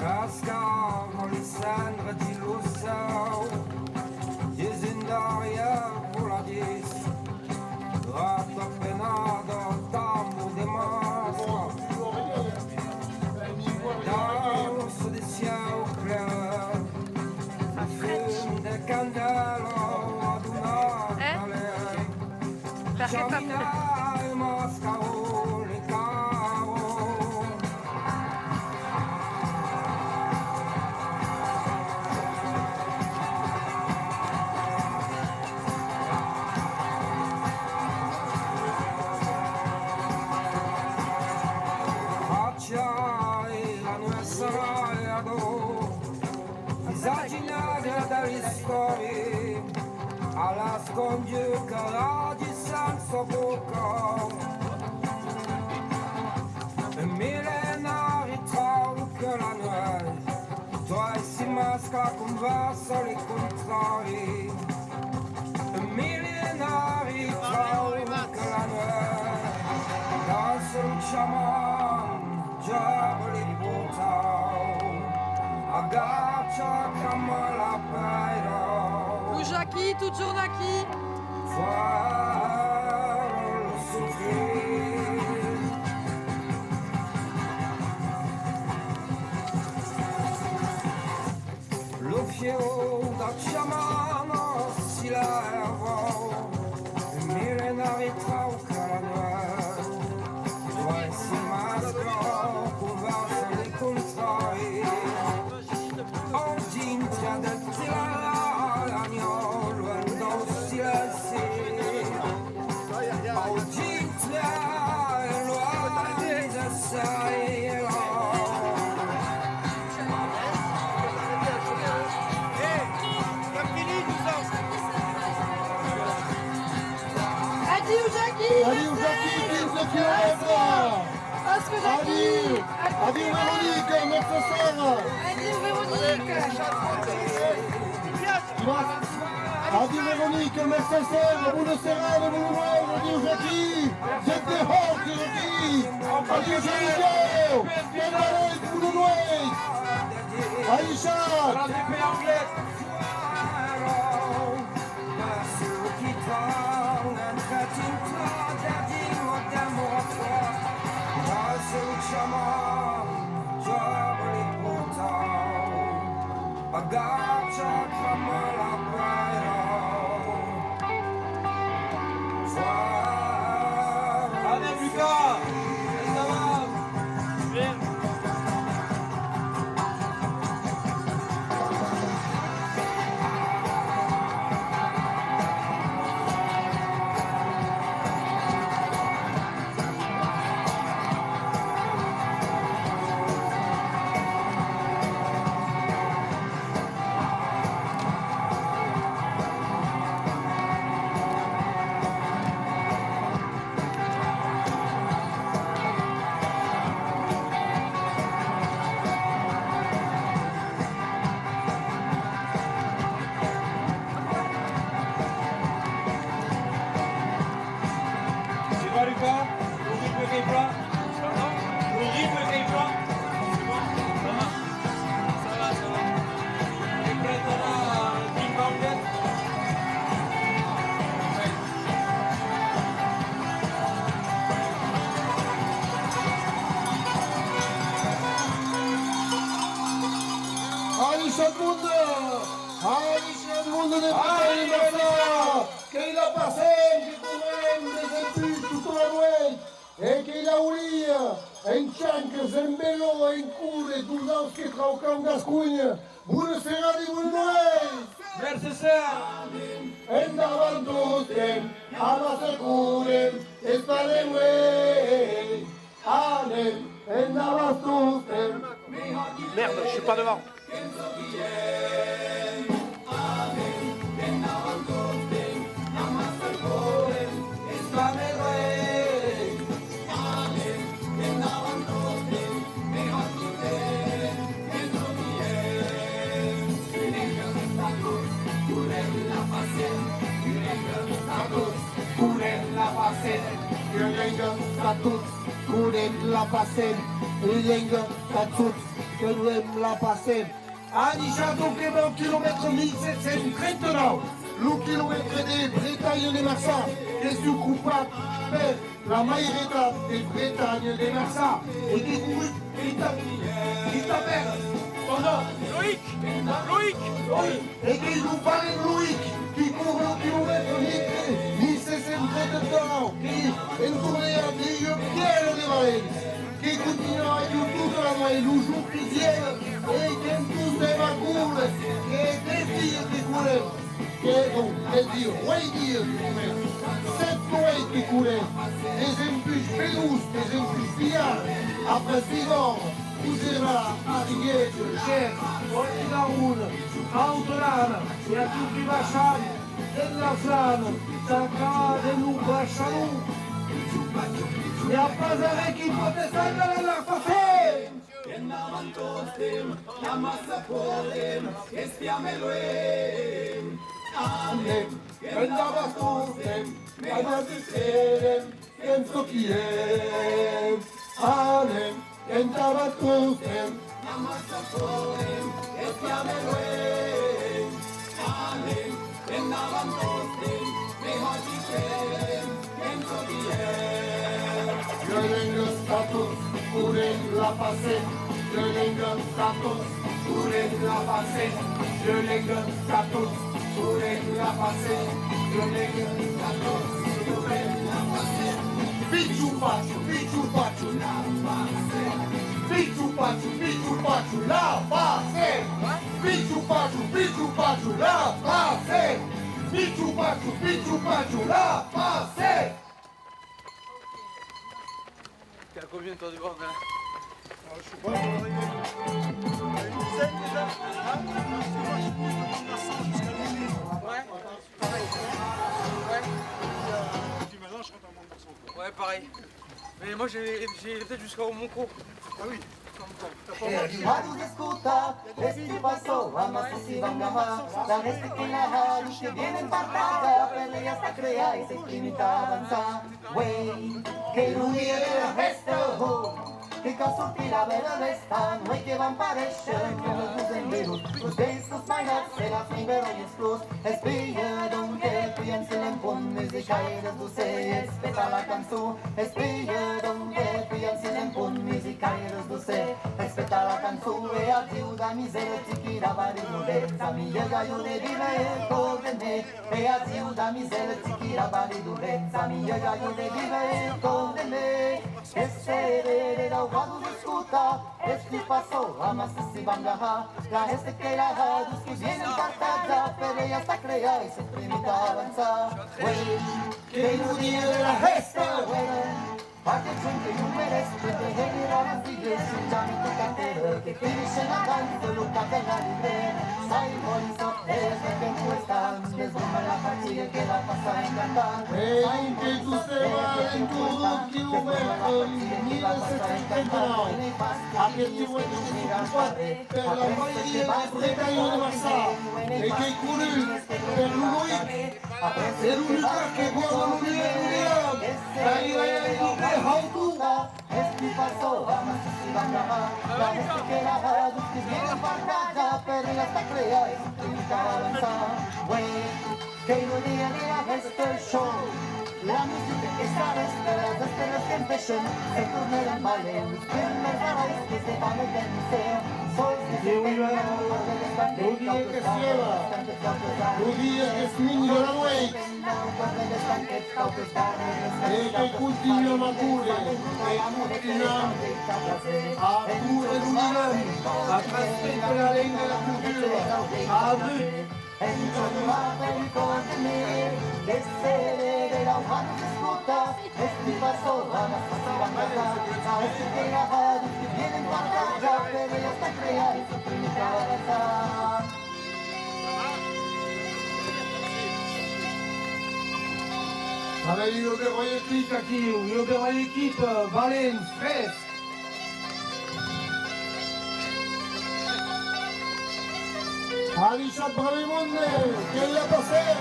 Cascava li cendras dins lo cèu, dins un darrièr voladís, ratapenada, tambor de masca, dança de cèu clar, lo fum de candèla a donat calèr. Perqué fa fred? Visatge negre de l'istòria, a l'escondut que radi sense boca. Un millenari trauca la nuèit, toi si masca convèrsa li contrari. Un millenari trauca la nuèit, dança lo chaman. Jove li portau, agacha cama la pèira. Lo Jaquí, totjorn aquí. Fòra lo sofrir. Lo fieu da chamana si lèva, un millenari trauca la nuèit, uèi si mascla, convèrsa li contrari. Au dintre de la lagna, luènh dau silenci. Adiu, Jaquí! Adiu, Jaquí, quinze quilomètres! Adiu! Adiu, Véronique, mercé chèra! Adiu, Véronique! Adiu, Véronique, mercé chèra, bona serada, bona nuèit, adiu, Jaquí, Jaquí, adiu, Jaquí, adiu, Jaquí, bona nuèit, adishatz! Allez, Lucas, ça va ? Bien. Tot monde! Adishatz monde de Bretagne Marçan! Qu'ei la Passem, que correm desempuish tota la nueit! E qu'ei la holia, en chancas, en velò, en córrer, dosaus que traucam Gasconha! Bona serada e bona nueit! Mercés! Endavant tostemp, amassa correm, estarem uei! Anem, endavant tostemp. Merde, je suis pas devant. Correm la Passem, ua lenga tà tots. Correm la Passem, ua lenga tà tots. Correm la Passem. Adishatz, que va au quilomètre mil sèt cents trenta-nau, lo quilomètre de Bretanha de Marçan, qu'ei ocupat per la mairetat de Bretanha de Marçan, e qu'ei corrut, e tà, e tà pèrdre, ò non? Loïc! Loïc! Loïc! E qu'ei lo valent Loïc qui corre lo quilomètre mil sèt cents trenta-nau, qui entorneja de ua pièla de valents, que contunharà jo tota la nueit, lo jorn qui vien, e qu'en tostemp a córrer, que dètz dias que correm, que, non, dètz dias, ueit dias que correm, sèt nueits que correm, desempuish Pelós, desempuish Pigalle, après Bigòrra, Puigcerdà, Arigueja, Gèrs, Val de Laon, Auta Lana, e aquiu que baisham dens la flama, tà acabar dens lo Baishalon. I a pas arren qui pòt estar endavant la Passem! Endavant tostemp, amassa correm, espiam e luem. Anem, endavant tostemp, amassa correm, Qu'èm çò qui èm. Anem, qu'èm davant tostemp. Amassa correm, espiam e luem. Anem, qu'èm davant tostemp. Mejor qui crèm, qu'èm çò qui èm. Ua lenga tà tots, correm la Passem. Ua lenga tà tots, correm la Passem. Ua lenga tà tots, correm la Passem. Ua lenga tà tots, correm la Passem. Pichu pachu, pichu pachu, la Passem. Pichu pachu, pichu pachu, la Passem. Pichu pachu, pichu pachu, la Passem. Pichu pachu, pichu pachu, la Passem. T'es à combien de temps du bord là ? Alors, je sais pas, on va arriver à une dizaine déjà. Hein ? Parce que moi, je suis plus devant le Marçan jusqu'à minuit. Ouais. Et puis, euh, et puis maintenant, je rentre en bande Marçan, quoi. Ouais, pareil. Mais moi, j'ai j'ai peut-être jusqu'à Monco. Ah oui. T'as pas envie. Vado a scoltar, esti passò, amassa si van gavà, la resta che la radiu che viene in partata, per lei sta creai, se primita avanzà. Uei, che lu dia de la festa, ho, che ca sorti la bela vesta, noi che vam paresce, come tu sembri, lo stesso smainat, se la fine però esplos, e spia donc, e poi anzi l'empon musicaire, tu sei, e speta la canzone, e spia donc, e poi anzi l'empon musicaire, tu sei, e speta la canzone, e adiu da misera, ti chi la va ricorrenza, mi io gaio de vive e cor de me, e adiu da misera, ti chi la va ricorrenza, mi io gaio de vive e cor de me. Essere da vado de scuta, esti passò, amassa si van gavà, la resta che la radiu che viene in partata, per lei sta creai, se primita avanzà. Uei, che lu dia de la festa, uei, parte gente non merece, de heli la figlia, si già mi tocca a te, che finisce la danza, lo capella di te, sai, poi so, e che tu sta, che sgomma la fatica che la passa in cantando. E in che tu stai valendo, chi lo merda, mille sette cents trenta-nau, a che ti vuoi che ti fa per la maioria dei Bretagni de Marçà, e che corre per lu Loïc, e lu Lucas che guarda lu Liam, e arriva a lu Hautu. Esti passò, amassa si van gavà, la resta che la radiu che viene in partata, per lei sta creai, se primita avanzà. Uei, che lu dia de la festa show. La musica che s'arresta, las estelas che empeshan, se tornarem balem, los primers arrèsts que se van al licèu, sols de Que viva lo dia que sieva, lo dia que es minja la nueit, e que continuam a córrer, e continuam a córrer lo divan, a transmetre la lenga e la cultura a brut. Avèm ua beròia equipa aquiu, ua beròia equipa, valents, freds. Adishatz brave monde, que i a passer,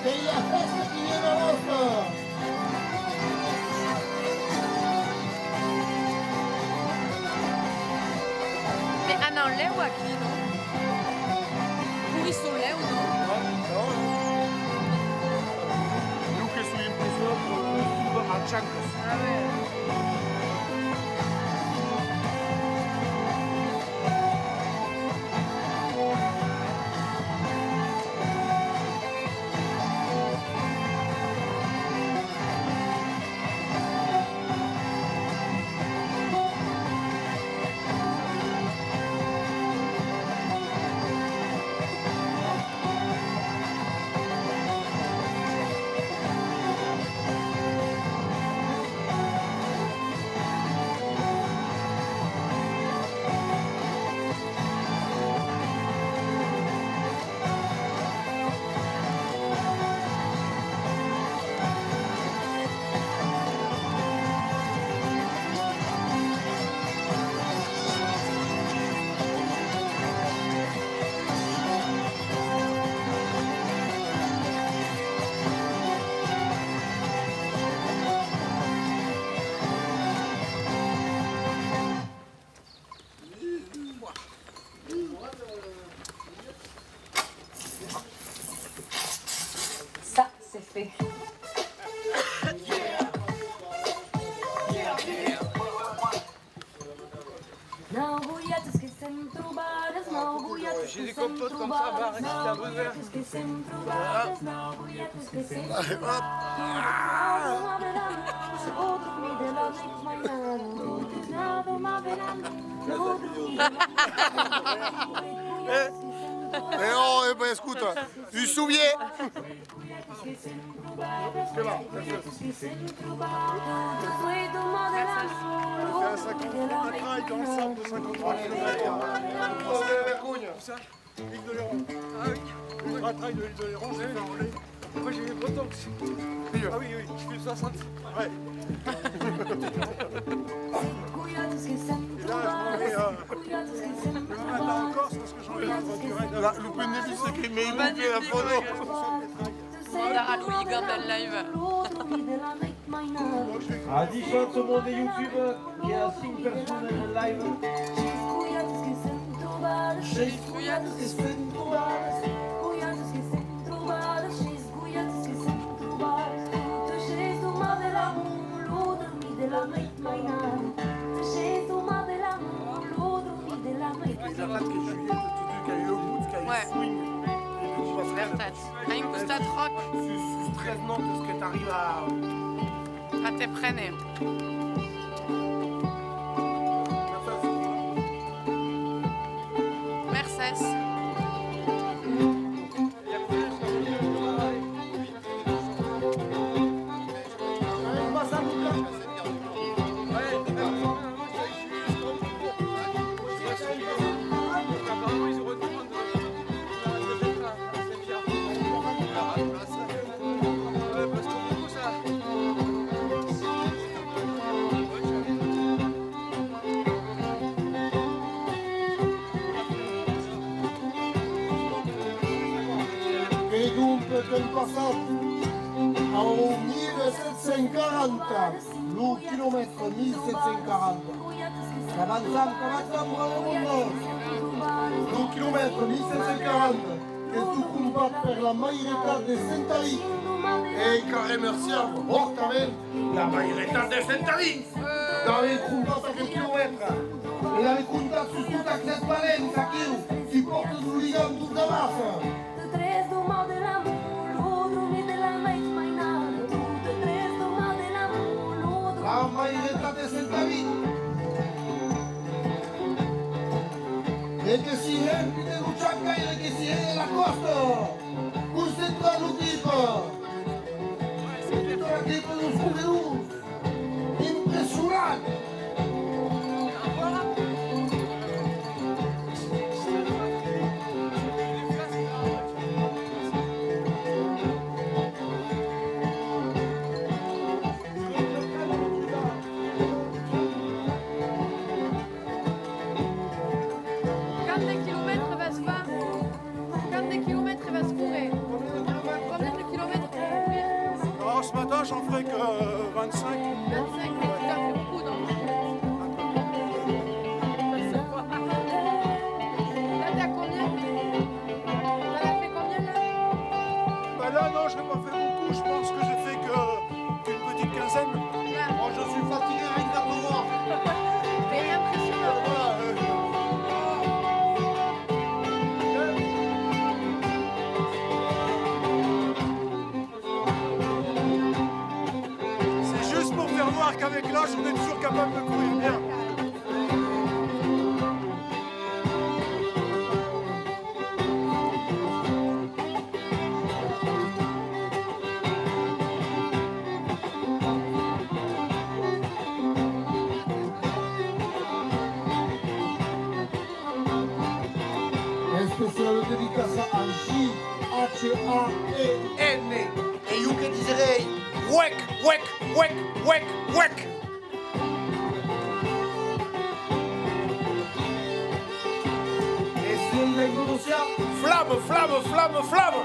que i a fèsta qui vien a nòstra. Mès anam lèu aquí, non? Corrisson lèu, non? Non, non. Lo que soi impressionat per lo, lo, a chancas. Ah ouais. Ça, c'est fait. J'ai des compotes comme ça, va, récite la bruyère. Voilà. Allez, hop. Eh, eh oh, eh ben, escota, tu souviens? Fais un cinquante-trois, un trail ensemble de cinquante-trois kilomètres. Où ça? L'île d'Oléron. Ah oui. Ultra trail de l'île d'Oléron, j'ai fait en relais. Moi, j'ai eu autant que... Ah oui, oui, je fais soixante. Ouais. Et là, je m'en vais, euh, demain matin en Corse parce que j'ai envie de faire du raid. Là, le point de vue, c'est que mais il nous fait la photo. Mandar a l'oligan del live. Adishatz monde de YouTube, que i a cinc personas en live. Ils attaquent que Juliette, tout d'un coup, qu'a eu un bout, qu'a eu swing. Ouais. Vertat. A un costat rock. Sus, sus tres nòtas que t'arriba a... A te préner. Mercés. E donc, qu'èm passat au mille sept cents quaranta, lo quilomètre mille sept cents quaranta. Qu'avançam, qu'avançam, brave monde! Lo quilomètre mille sept cents quaranta, qu'estó crompat per la mairetat de Sent Alís. E qu'a remerciar fòrtament la mairetat de Sent Alís. Avèm crompat aquel quilomètre e l'avèm comptat sus totes aqueles valents aquiu qui pòrtan lo ligam dins la maça. La mairetat de Sent David. E que sièi hèn de lo chancaire, que sièi de la còsta, concentrat lo clip. Tota la clip los corredors. Impressionant! Quant de quilomètres vas far? Quant de quilomètres vas córrer? Combien de kilomètres tu vas courir? Alors, ce matin, j'en ferai que, euh, vingt-cinq. Vingt-cinq, mais tu as fait beaucoup, non? Là, t'es à combien? T'en as fait combien, là? Bah là, non, j'ai pas fait beaucoup. Je pense que j'ai fait que qu'une petite quinzaine. Moi, je suis fatigué rien que de te voir. Mais impressionnant. Voilà, euh, c'est juste pour faire voir qu'avec l'âge, on est toujours capable de courir bien. Especial dedicaça a J H A E N. E jo que diserèi: huec, huec, huec, huec, huec. E si ela prononcia: flamme, flamme, flamme, flamme.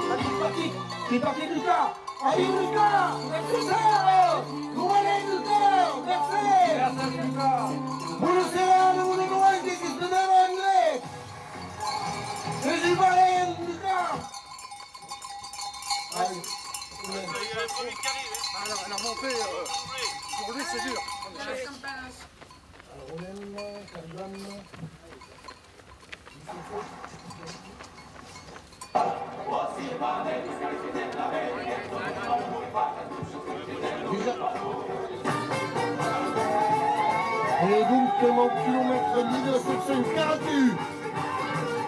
Patrick, Patrick, Patrick Lucas. Adiu Lucas, merci cher. Lo valent Lucas, merci. Merci Lucas. Bona serada, bona nuèit, que se vedem en dirècte. Viva Lucas! Aïe. Alors, la montée, euh, pour lui, c'est dur. E donc, au quilomètre mil sept cent quarante-huit,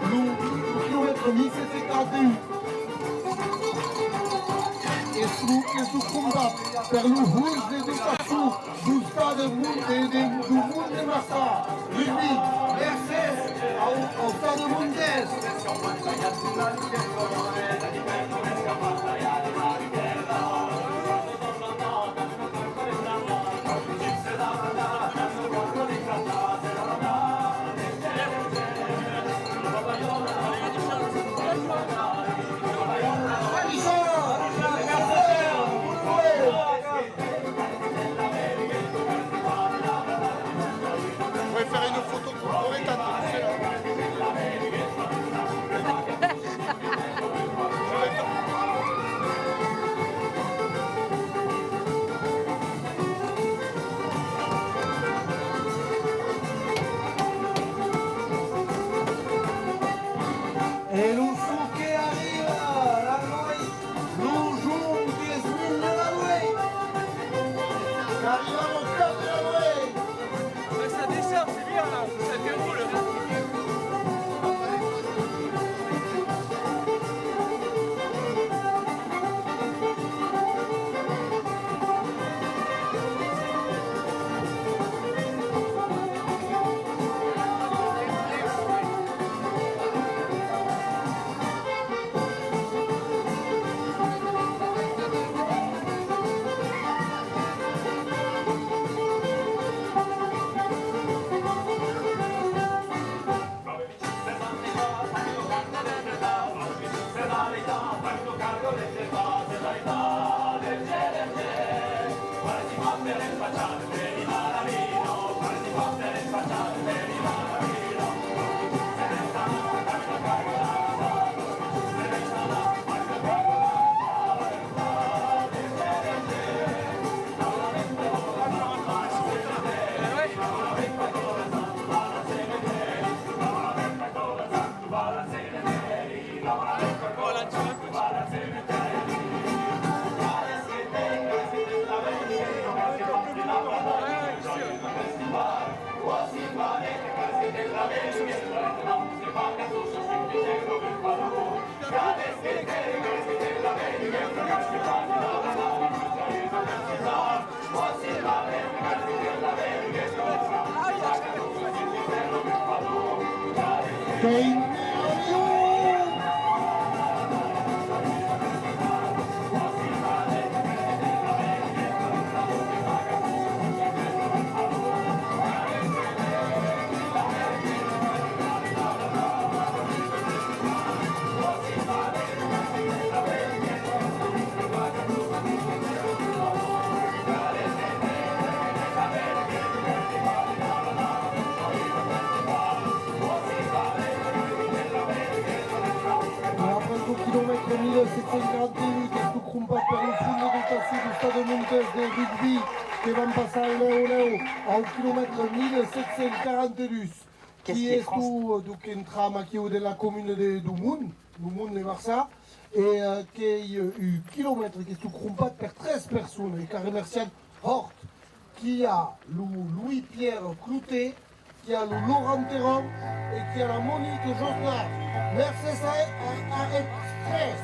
lo, lo quilomètre mil sept cent quarante-huit. E su, e su combat per lo hons d'educacion dau Stade Mon-, de, de, dau Mont de Marsan, rugbi, mercés au, au Stade Montés. On va faire une photo pour, pour les têtes. Après lo quilomètre mila sèt cents quaranta-un, qu'estó crompat per lo fons de dotacion deu Stade Montés de rugbi, que van passar lèu, lèu au quilomètre mila sèt cents quaranta-dus. Qui estó, donc, entram aquiu de la comuna de Domont, Domont de Marçà, e, eh, qu'ei, eh, un quilomètre qu'estó crompat per tres personas, e qu'a remerciat hòrt, qu'i a lo Louis-Pierre Clotet, qu'i a lo Laurent Théron e qu'i a la Monique Josnard. Mercés a, a, a eths tres.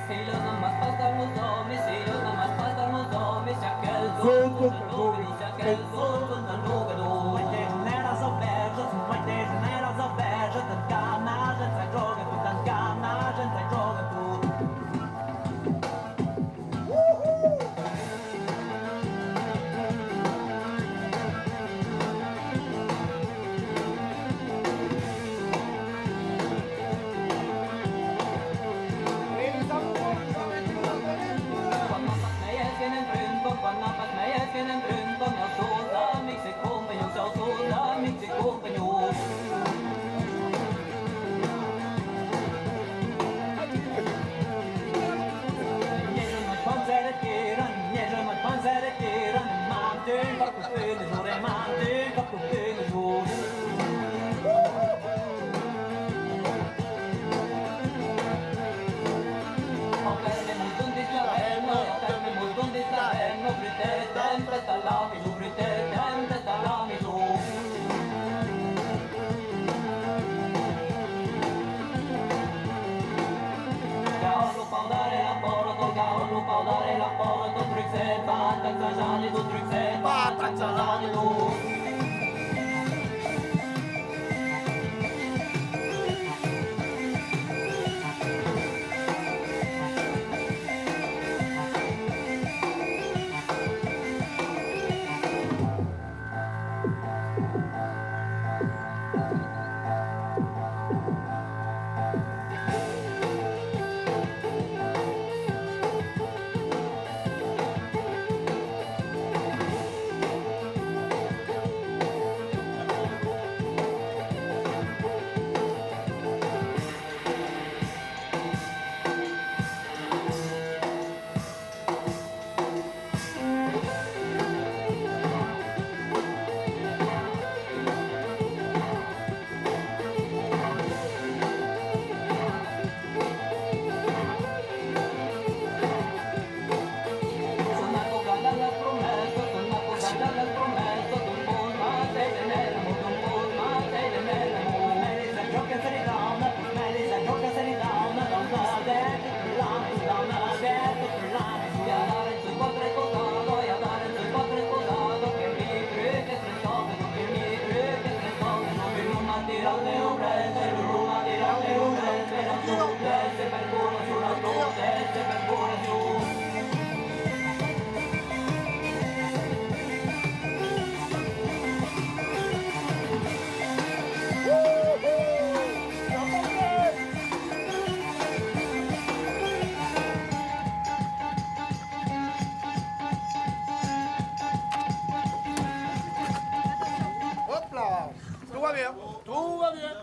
Hop là, tout va bien, tout va bien.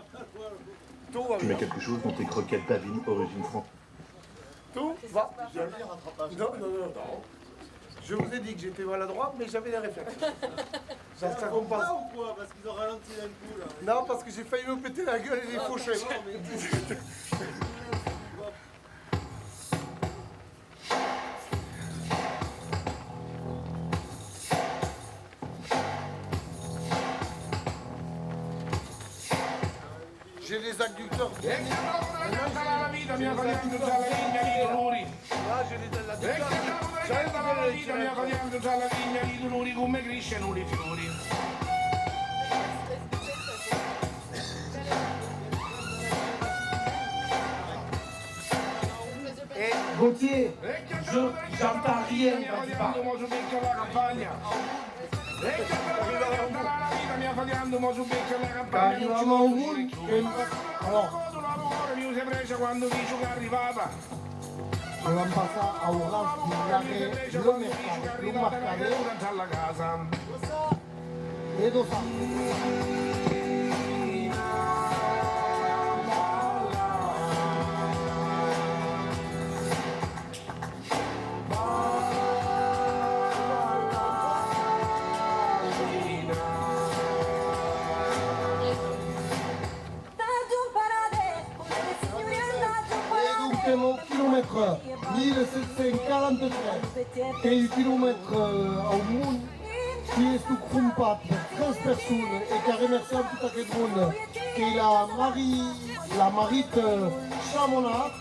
Tout va bien. Tu mets quelque chose dans tes croquettes Davine origine France. Tout va bien. Non, non, non, non. Je vous ai dit que j'étais maladroit, mais j'avais les réflexes. Ça, ça compense. Ou quoi ? Parce qu'ils ont ralenti d'un coup, là. Non, parce que j'ai failli me péter la gueule et les faucher. J'ai les adducteurs bien. Là, j'ai les adducteurs. J'ai les adducteurs. Gauthier, je, j'entends rien quand tu parles. Qu'arribam au mond que, alors, que vam passar au ras dins l'arrèr, lo mercat, lo mercader. E dos. E donc, au quilomètre mil sèt cents quaranta-tres, qu'ei un quilomètre, euh, au mond qui es crompat per tres personas e qu'a remerciat tot aqueth monde, qu'ei la Marie, la Marit, euh, Chamonard,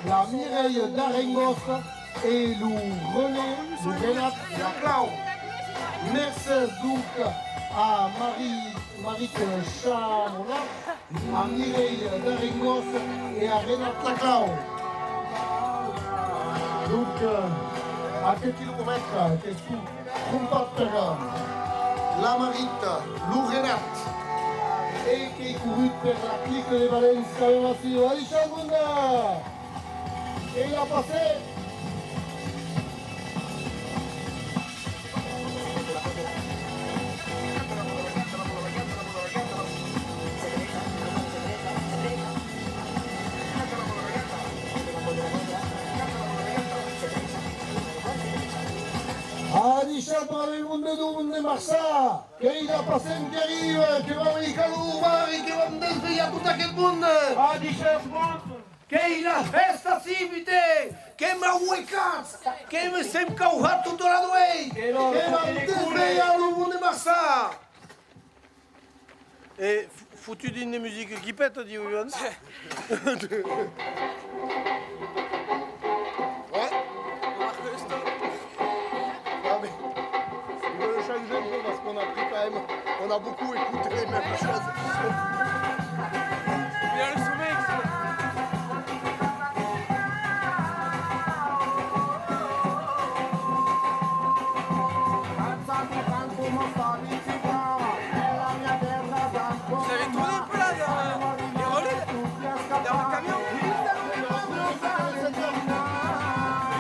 la Mireille Darengosta e lo René, lo Renat Laclau. Mercés donc a Marie, Marit Chamonard, a Mireille Darengosta e a Renat Laclau. Donc, euh, aqueth quilomètre qu'es crompat per la Marit, lo Renat, e qu'ei corrut per la Clique de Valence, quand même, ací. Adissiatz, monde! E la passem! Adissiatz, brave monde, monde de Marçan! Qu'ei la Passem qu'arriba, que vam hicar lo barri, que vam desvelhar tot aqueth monde! Adissiatz, monde! Qu'ei la fèsta ací, putain! Que m'an huecat! Que me sèm cauhat tota la nueit! Que vam desvelhar lo monde de Marçan! E f-, fotut dins de musica qui pèta, diu Joan. Ouais. Ah, mais il veut le changer un peu parce qu'on a pris quand même, on a beaucoup écouté les mêmes choses. Il y a le sommeil. Vous avez tourné un peu là, dans les relais, dans le camion ? Oui,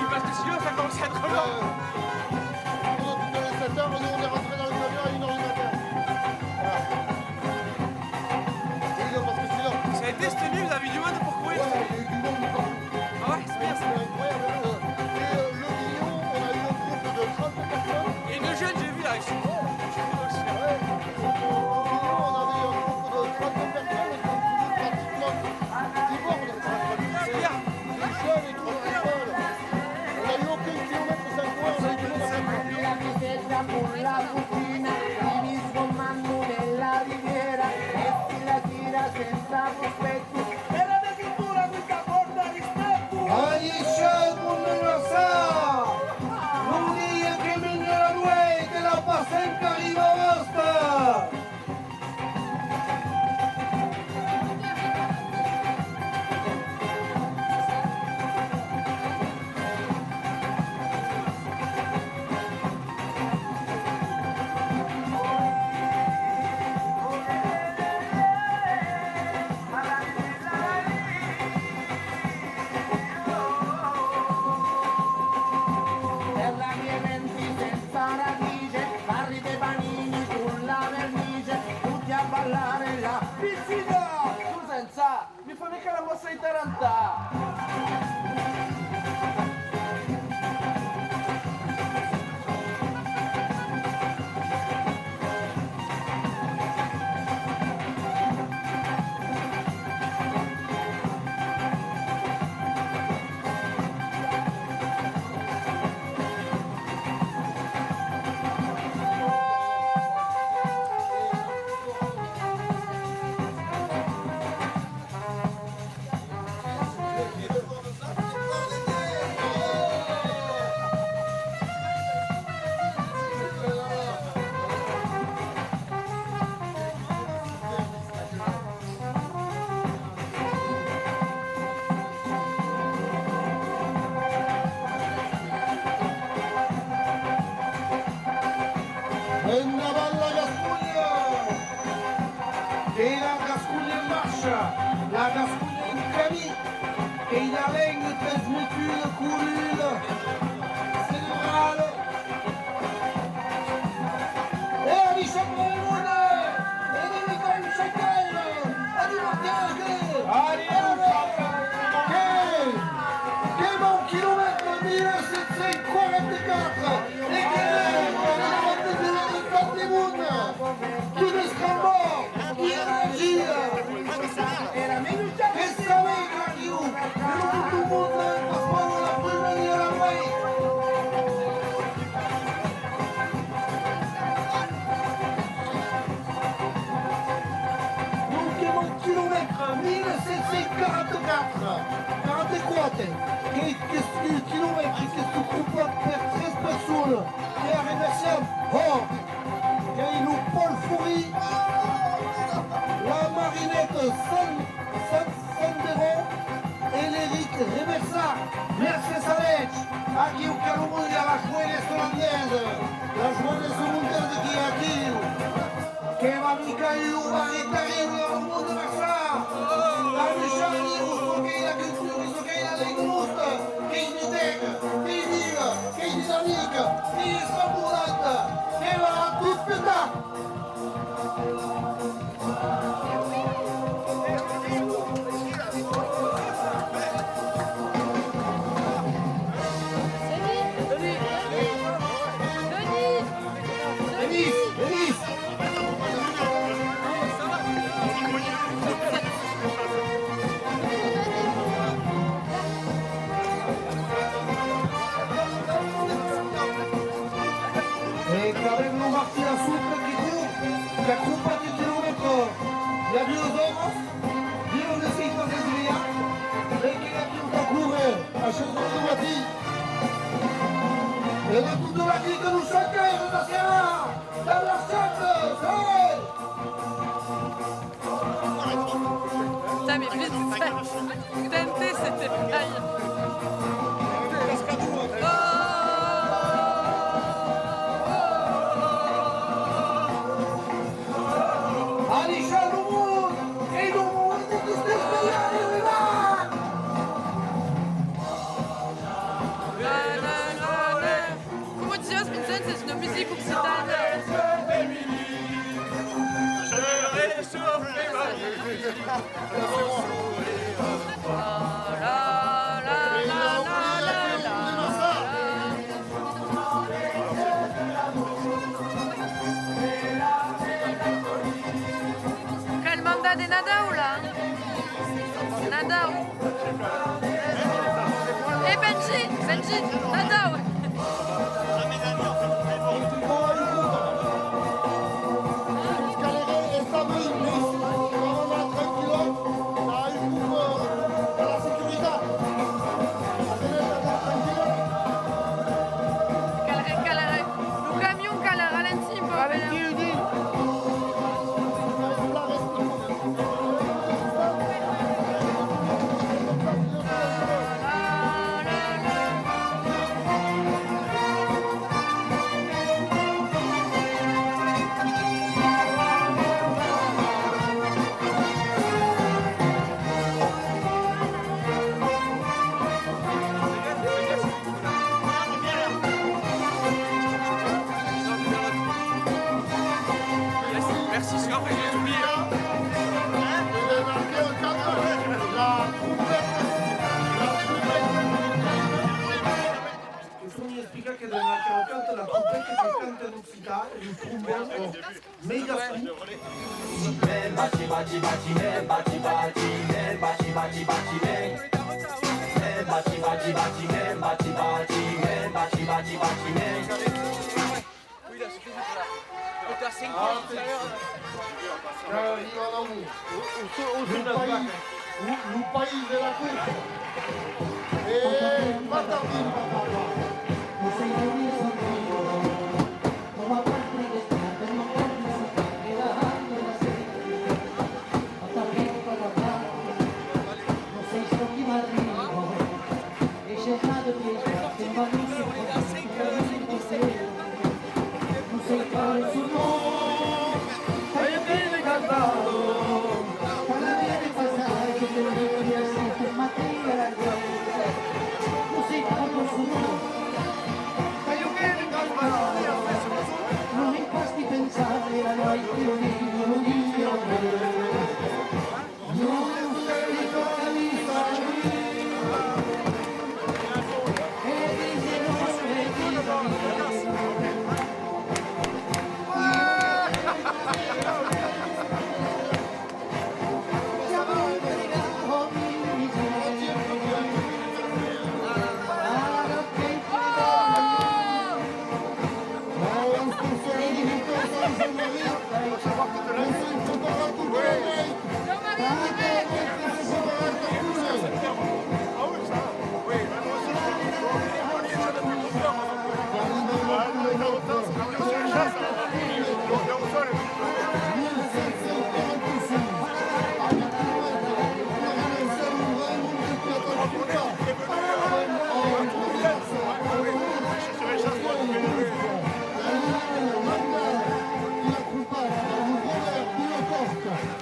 parce que sinon ça commence à être long. Pendant toutes les sept heures, nous, on est rentré dans le camion à une heure du matin. Voilà. Oui, non, parce que sinon... Ça a été, c'était nul, la vie du monde, pourquoi ? Ouais, il y a eu du monde, quoi. Ah ouais, c'est bien ça. C'est incroyable, hein. Et, euh, Le Guignon, on a eu un groupe de trente personnes. Et une jeune, j'ai vu là, ici. Ouais. J'ai vu aussi. Ouais. Au Guignon, on avait un groupe de trente personnes, et donc, pratiquement, ils bordent. C'est bien. Les jeunes, ils trouvent pas. On a eu aucun kilomètre sans coureur, on a eu du monde à faire. Adissiatz, monde de Marçan! Lo dia que mena la nueit e la Passem qu'arriba, basta! Per la vie venti senza radice, carri de panini con la vernice, tutti a ballare la pizzina! Tu senza, mi fa mica la mossa di tarantar! Qu'ei la Gasconha en marcha, la Gasconha en camin, qu'ei la lenga transmetuda, coluda, celebrada. E adishatz, monde! E de Miquèu Chacaire! Adiu, Martin! Adiu, Chacaire! Qu'ei, qu'ei mon quilomètre mil sèt cents quaranta-quatre! E qu'ei la Còpa de Monde! Quin estrambòrd! Quina energia! Que s'alegra aquiu! Però tot lo monde passavan la prima de la nuèit! Donc, mon quilomètre mil sèt cents quaranta-quatre, quaranta-quatre, qu'ei, qu'ei un quilomètre qu'ei copat per tres personas, e a remerciar, ò! Qu'ei lo Paul Foury, la Marinette San-, San-, Sandero e l'Eric Reversar. Mercés a eles! Aquiu qu'a lo monde a la joelhesa olandesa, la joelhesa olandesa qu'ei aquiu. Que va Miquèu, va Rita, arriba lo monde marchar! La Michelle, çò qu'ei la cultura, çò qu'ei la lenga nosta, qu'ei viuda, qu'ei viva, qu'ei dinamica, qu'ei estrambordanta, que va tot petar! E qu'avem lo Martin Asuca que cor, qu'a copat un quilomètre i a duas oras, diu ne sèi pas desviat, e qu'ei aquiu tà córrer a sèt oras deu matin. E de tota la clica lo Chacaire de Serra, de la Serra, eh! Putain, mais vite, tenter, c'était pareil. Adishatz lo monde! E lo monde que s'espèra arribar! Como disiás, Vincent, c'est une musique occitane. Cal mandar de Nadau, là. Nadau. E Benji, Benji, Nadau. Cal, cal, lo camion cal ralentir un pauc. Ralentir, oui. Merci, c'est vrai, j'ai oublié. Que se me explica que de la que canta la trompeta que canta en occitan, e lo trombon, ò. Mei gascon. Lo país, lo, lo país de la cueca. E patapim, patapam.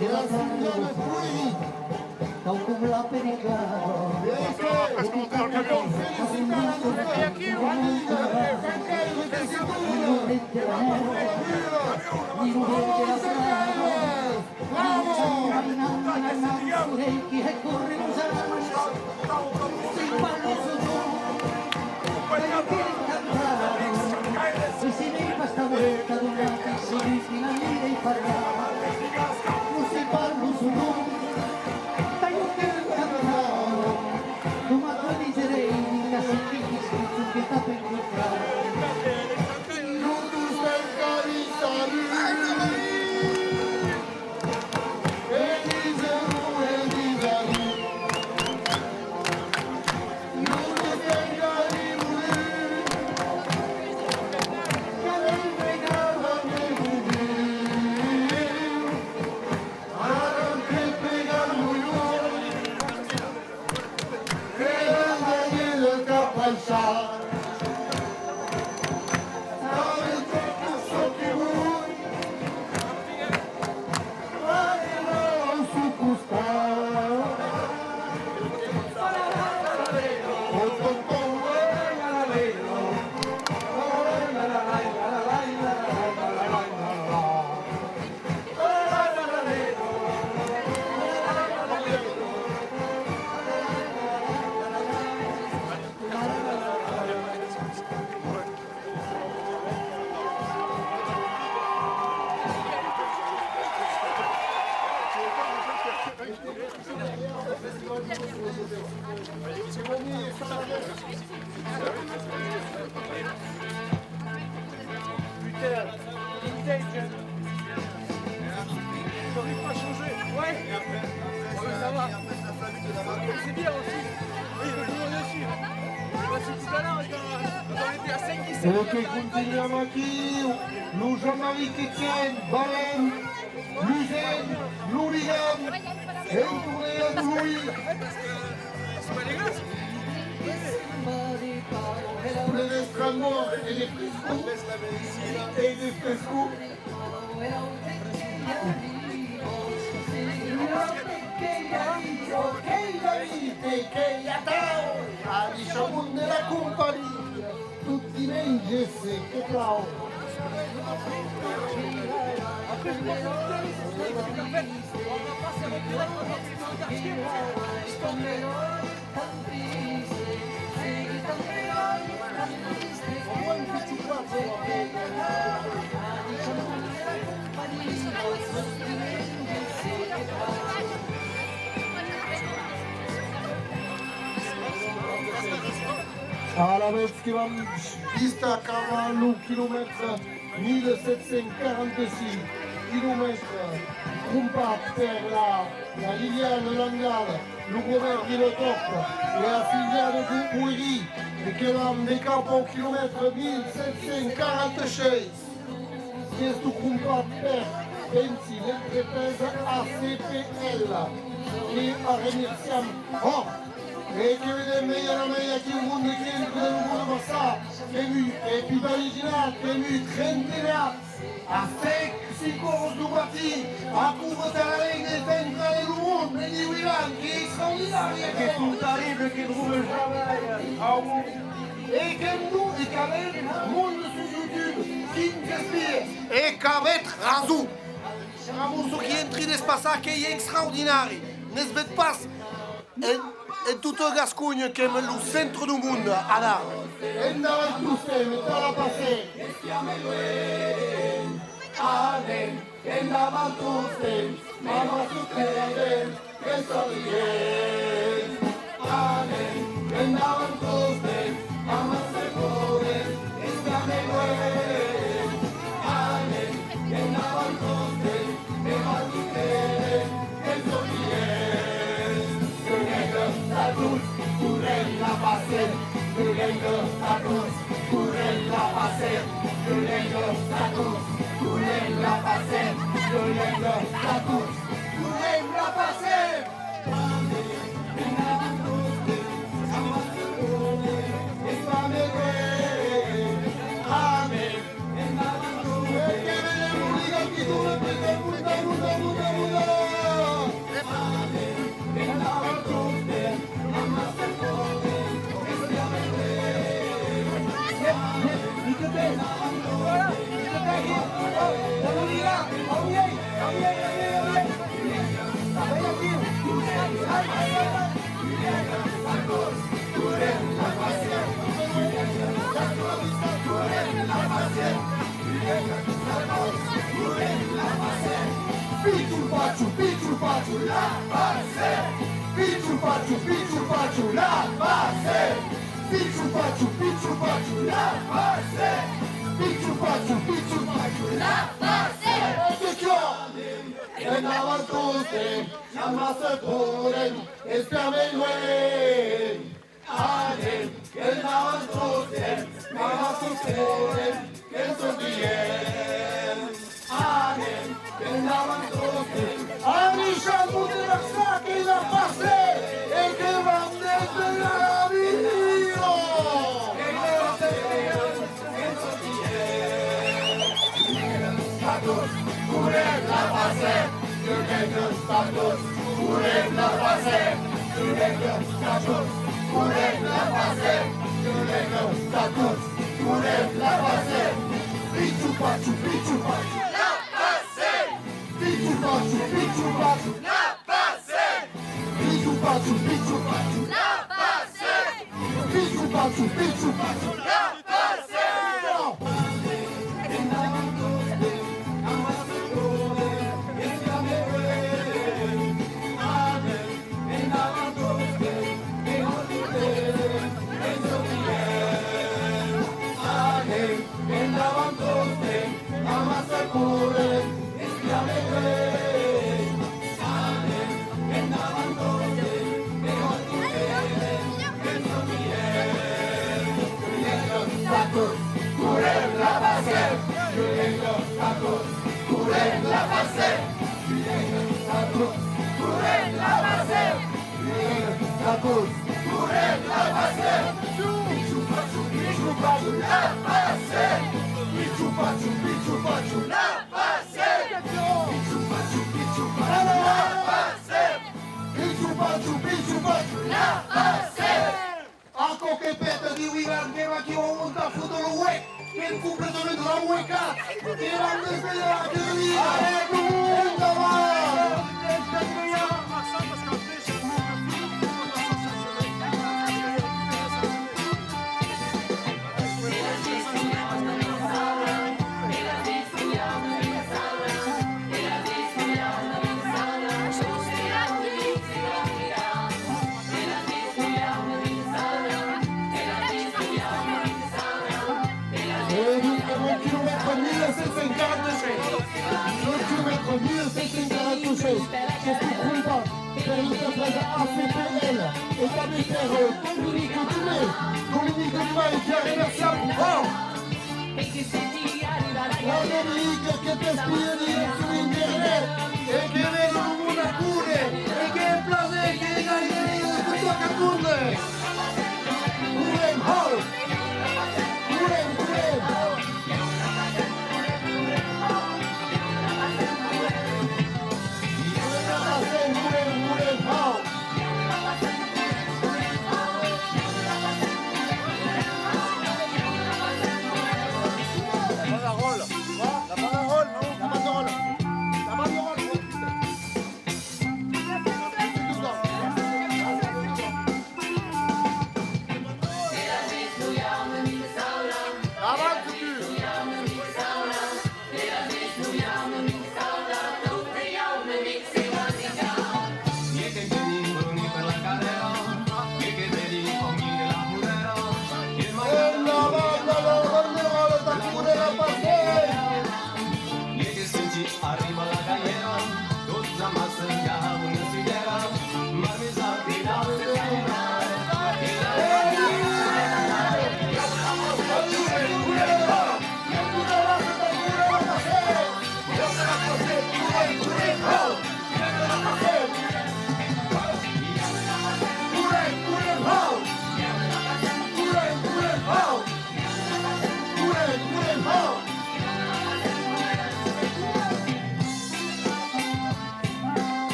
E la Silviana Pouiri. Tau com la penica. Bravo! Putain, vintage. T'aurais pas changé. Ouais. Ouais, ça va. C'est bien aussi. Oui, mais nous, on est sûr. Parce que tout à l'heure, quand, quand on était à cinq dix-sept, e que continuam aquí, lo Jean-Marie Quetien, Balen, Lusen, l'Oligan, e un tornèu a Louis. Ple d'estrambòr e de frescor, e de frescor. Qu'ei la nit, qu'ei atau, a dicha monde la companhia, tot dimenge se que plau. Alavetz que vam vist acabar lo quilomètre mil sèt cents quaranta-cinc, quilomètre crompat per la, la Liliane Landal, lo Robert Villetòp e la Silviana Pouiri, e que vam de cap au quilomètre mil sèt cents quaranta-sheis. Qu'estó crompat per, pensi, l'entrepresa A C P L, que remerciam fòrt. E que vedem mei a mei aquí un monde qui entre dens lo monde passar, qu'èm un, e pi valiginat, qu'èm un trentenat, a sec, cinc oras deu matin, a córrer tà la lenga e fèr entrar lo monde, me diu Ivan, qu'ei extraordinari aquò! Qu'ei un terrible que tròbe jamai au monde. E qu'èm dos, e qu'avem monde sus YouTube, quin qu'espia! E qu'avetz rason! Bravo, çò qui èm en trin d'espassar, qu'ei extraordinari! Ne's ved pas en, en tota Gasconha, qu'èm lo centre deu monde, ara! Endavant tostemps, e tà la Passem! Anem, endavant tostemps, mama, soscredem, que sorrirem. Anem, endavant tostemps, mama, se podem, exclamem luènh. Anem, endavant tostemps, mama, soscredem, que sorrirem. Pichu pachu, pichu pachu, la Passem! Pichu pachu, pichu pachu, la Passem! Pichu pachu, pichu pachu, la Passem! Pichu pachu, pichu pachu, la Passem! Endavant tostemps, la Passem, podem, espermem luènh! Anem, endavant tostemps, la Passem, podem, que'n sortirem! Anem, endavant tostemps! Anem, Michel Monteversac, que la Passem e que vam desvelar la vida! Tots, correm, la Passem! Dimecres, tots, correm, la Passem! Dimecres, tots, correm, la Passem! Dimecres, tots, correm, la Passem! Pichu pachu, pichu pachu, la Passem! Pichu pachu, pichu pachu, la Passem! Pichu pachu, pichu pachu, la Passem! Pichu pachu, pichu pachu, la Passem! Tots, correm, la Passem! Correm, la Passem! Correm, la Passem! Correm, la Passem! Correm, la Passem! Correm, la Passem! Pichu pachu, pichu pachu, la Passem! Pichu pachu, pichu pachu, la Passem! Pichu pachu, pichu pachu, la Passem! Pichu pachu, pichu pachu, la Passem! Aquò que peta, diu Ivan, que va, que va montar fotre lo huec, que completament la hueca, que van desvelar, que diga, endavant! E donc, au quilomètre mille cinq cents quaranta-cinc, au quilomètre mille cinq cents quaranta-cinc, qu'es lo crompar per l'interpresa A C P L e tanben per, euh, Dominique Dumay, Dominique Dumay, que remerciam fòrt! La Dominique que t'espia dins sul internet e que ven lo monde a córrer e que plaser que gaire de tot que compte. Correm, hau! Correm, correm! Correm, correm, hau! La banderòla. La banderòla, non? La banderòla. La banderòla, oui.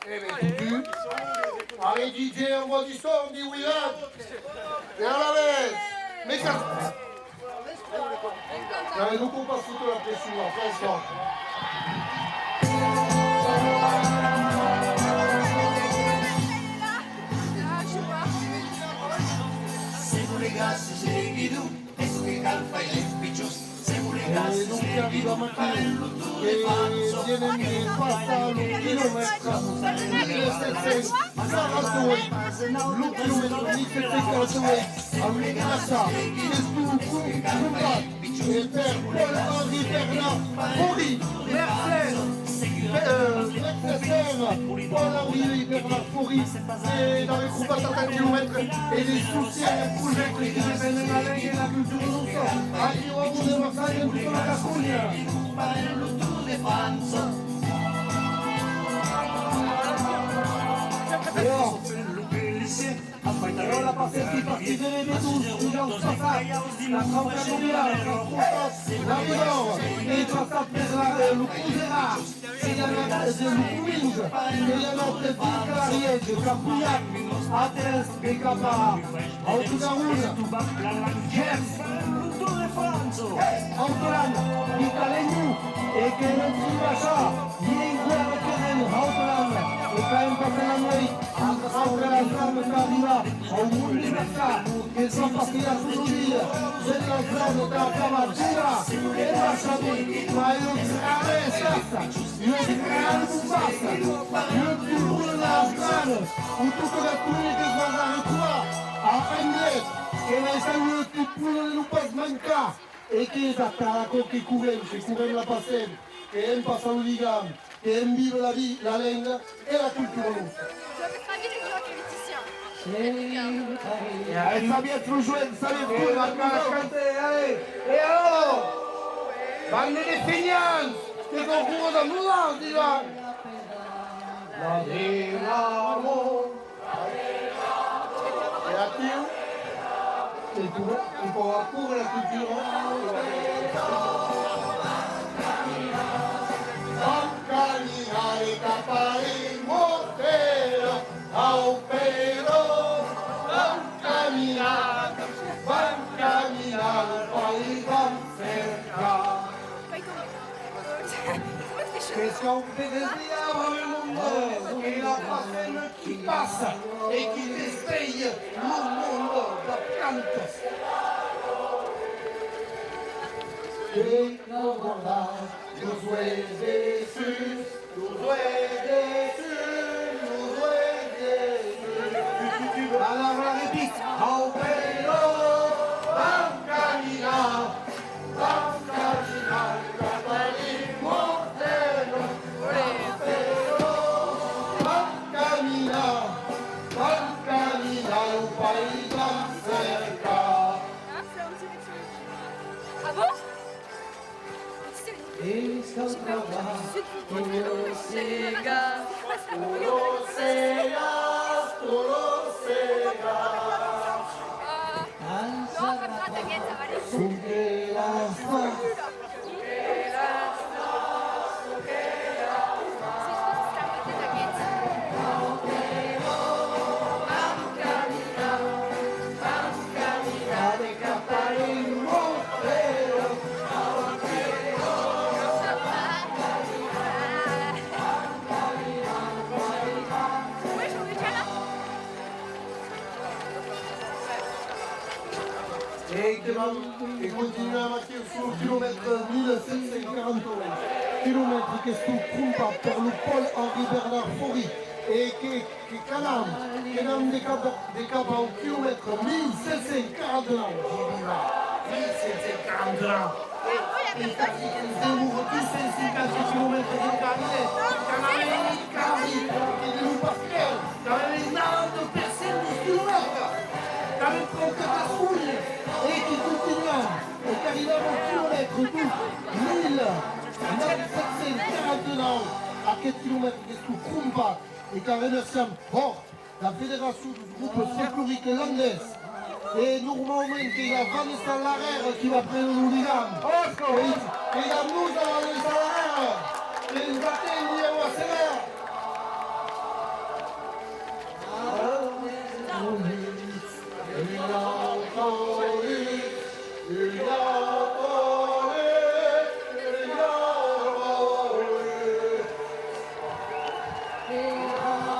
Eh ben, tu, allez, D J, envoie du son, dis oui, hein. Et à la baisse. Mais ça, là, nous, on passe toute la pression, là, franchement. E donc, arriba Mathieu, que vienen de passar lo quilomètre mil sèt cents quaranta-uèit, lo quilomètre mil sèt cents quaranta-uèit, amb un crachat, qu'estó compat, e per Paul-Henri Bernard Faury. Mercés, euh, mercés, Paul-Henri Bernard Faury. E d'aver cropat tantes quilomètres e de sostiéner un projècte que defendèm la lenga e la cultura nosta. Aquí au Hameau de Marselha, en tota la Gasconha. E ò, e ò, la Passem, qui participe de tots, dijòus passat, la trauca jovial, la trauca, la Rigor, e passat per la, lo Cruserat. E i a anat de lo Comins, e i a anat de Vilclariège, qu'a pujat a tres de cap a Haute-Garonne. Gèrs, Haute-Land, Vicalengo, e que non pòt baishar, i enqüèra que ren Haute-Land, e qu'a en passat la nuèit, a trauca la Zam, qu'a arribat au Mont de Marçan, que s'an passeat tot lo dia, de la Zam, qu'a acabat d'arribar, e baishador, mai lo traversat. Ua gran bombassa, ua cultura de las granas, o tota la tònica que's va arretrobar a Anglet, que va estar ua cultura de non pas mancar, e qu'es atau aquò que correm, que correm la Passem, que hèm passar lo ligam, que hèm víver la vi-, la lenga e la cultura nosta. E allez, sabiatz lo joen, sabiatz lo joen, allez, e alors, banda de feniants, que concorren amb nosauts, Ivan. La de l'amor. E atiu, e tu, e pòt córrer la cultura. Vam caminar cap a l'Immortèl. Au Pèiron, vam caminar, vam caminar, lo país vam cercar. Qu'es qu'au pè del diable, lo monde, e la Passem qui passa e qui desvelha lo monde dab cantas. Que cau guardar los uelhs dessús. Los uelhs dessús, los uelhs dessús. Alara, repita. Au Pèiron, vam caminar, vam caminar cap a l'Immortèl. Au Pèiron, vam caminar, vam caminar, lo país vam cercar. Ah bon? E cau travar tot lo segar, tot lo segar, tot lo segar. Sonque las flors. E que vam, e continuam aquí sul quilomètre mil sèt cents quaranta-uèit, quilomètre qu'estó crompat per lo Paul-Henri Bernard Faury, e que Que qu'anam, qu'anam de cap, de cap au quilomètre mil sèt cents quaranta-nòu, Gilbert. Mil sèt cents quaranta-nòu. E quasi que'ns demora dos cents cinquanta quilomètres encara, eh. Qu'anam quasi, que de lo Pascal, qu'anam noranta per cent deus quilomètres. Trenta-quatre e que continuam e qu'arribam au quilomètre dos mila sèt cents quaranta-nau, aqueth quilomètre qu'estó crompat e qu'arremerciam fòrt la Federacion deus Gropes Folclorics Landés e normaument qu'ei la Vanessa Larère qui va préner lo ligam. Qu'ei, qu'ei damb nos la Vanessa Larère, que nos atendi ua semana.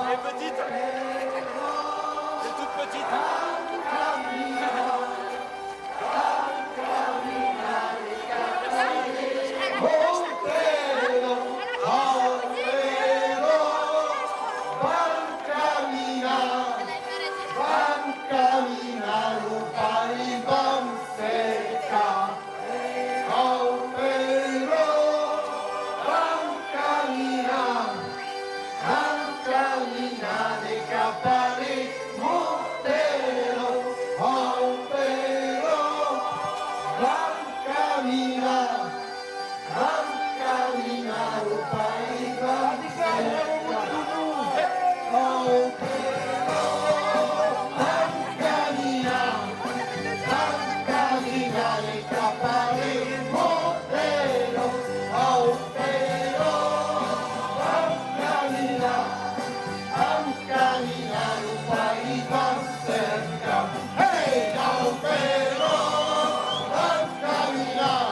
Les petites. Les toutes petites. Au pèlo, au pèlo, vam caminar, vam caminar, lo país vam cercar. Au pèlo, vam caminar, vam caminar de Capari Mortero, au pèlo, vam caminar, vam caminar, lo país vam cercar. Au pèlo, vam caminar, vam caminar de Capari Mortero, au pèlo, vam caminar, vam caminar, lo país vam cercar. Hei, au pèlo, vam caminar,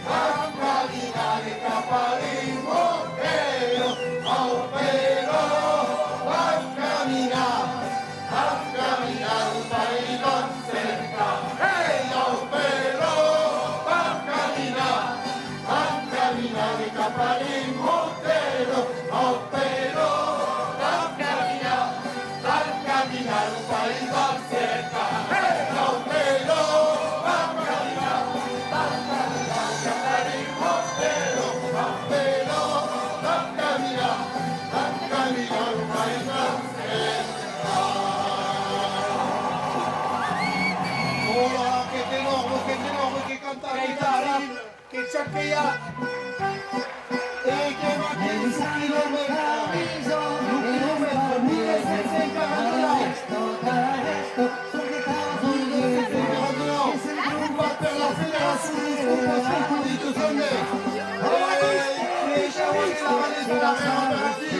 vam caminar de Capari Mortero, au pèlo, vam caminar, vam caminar, lo país vam cercar. Hei, au pèlo, vam caminar, vam caminar de Capari Mortero, au pèlo, vam caminar, vam caminar, lo país vam cercar. Hei, au pèlo, vam caminar, vam caminar de Capari Mortero, au pèlo, vam caminar, vam caminar, lo país vam cercar. Hola, que tenor, que tenor, que canta, que canta. Que chaqueja e que va quinze quilomètres, lo quilomètre mila sèt cents quaranta-nau, mila sèt cents quaranta-nau, crompat per la Federacion deus Gropes Folclorics Landés. E que ja vos la Vanessa Larère per ací.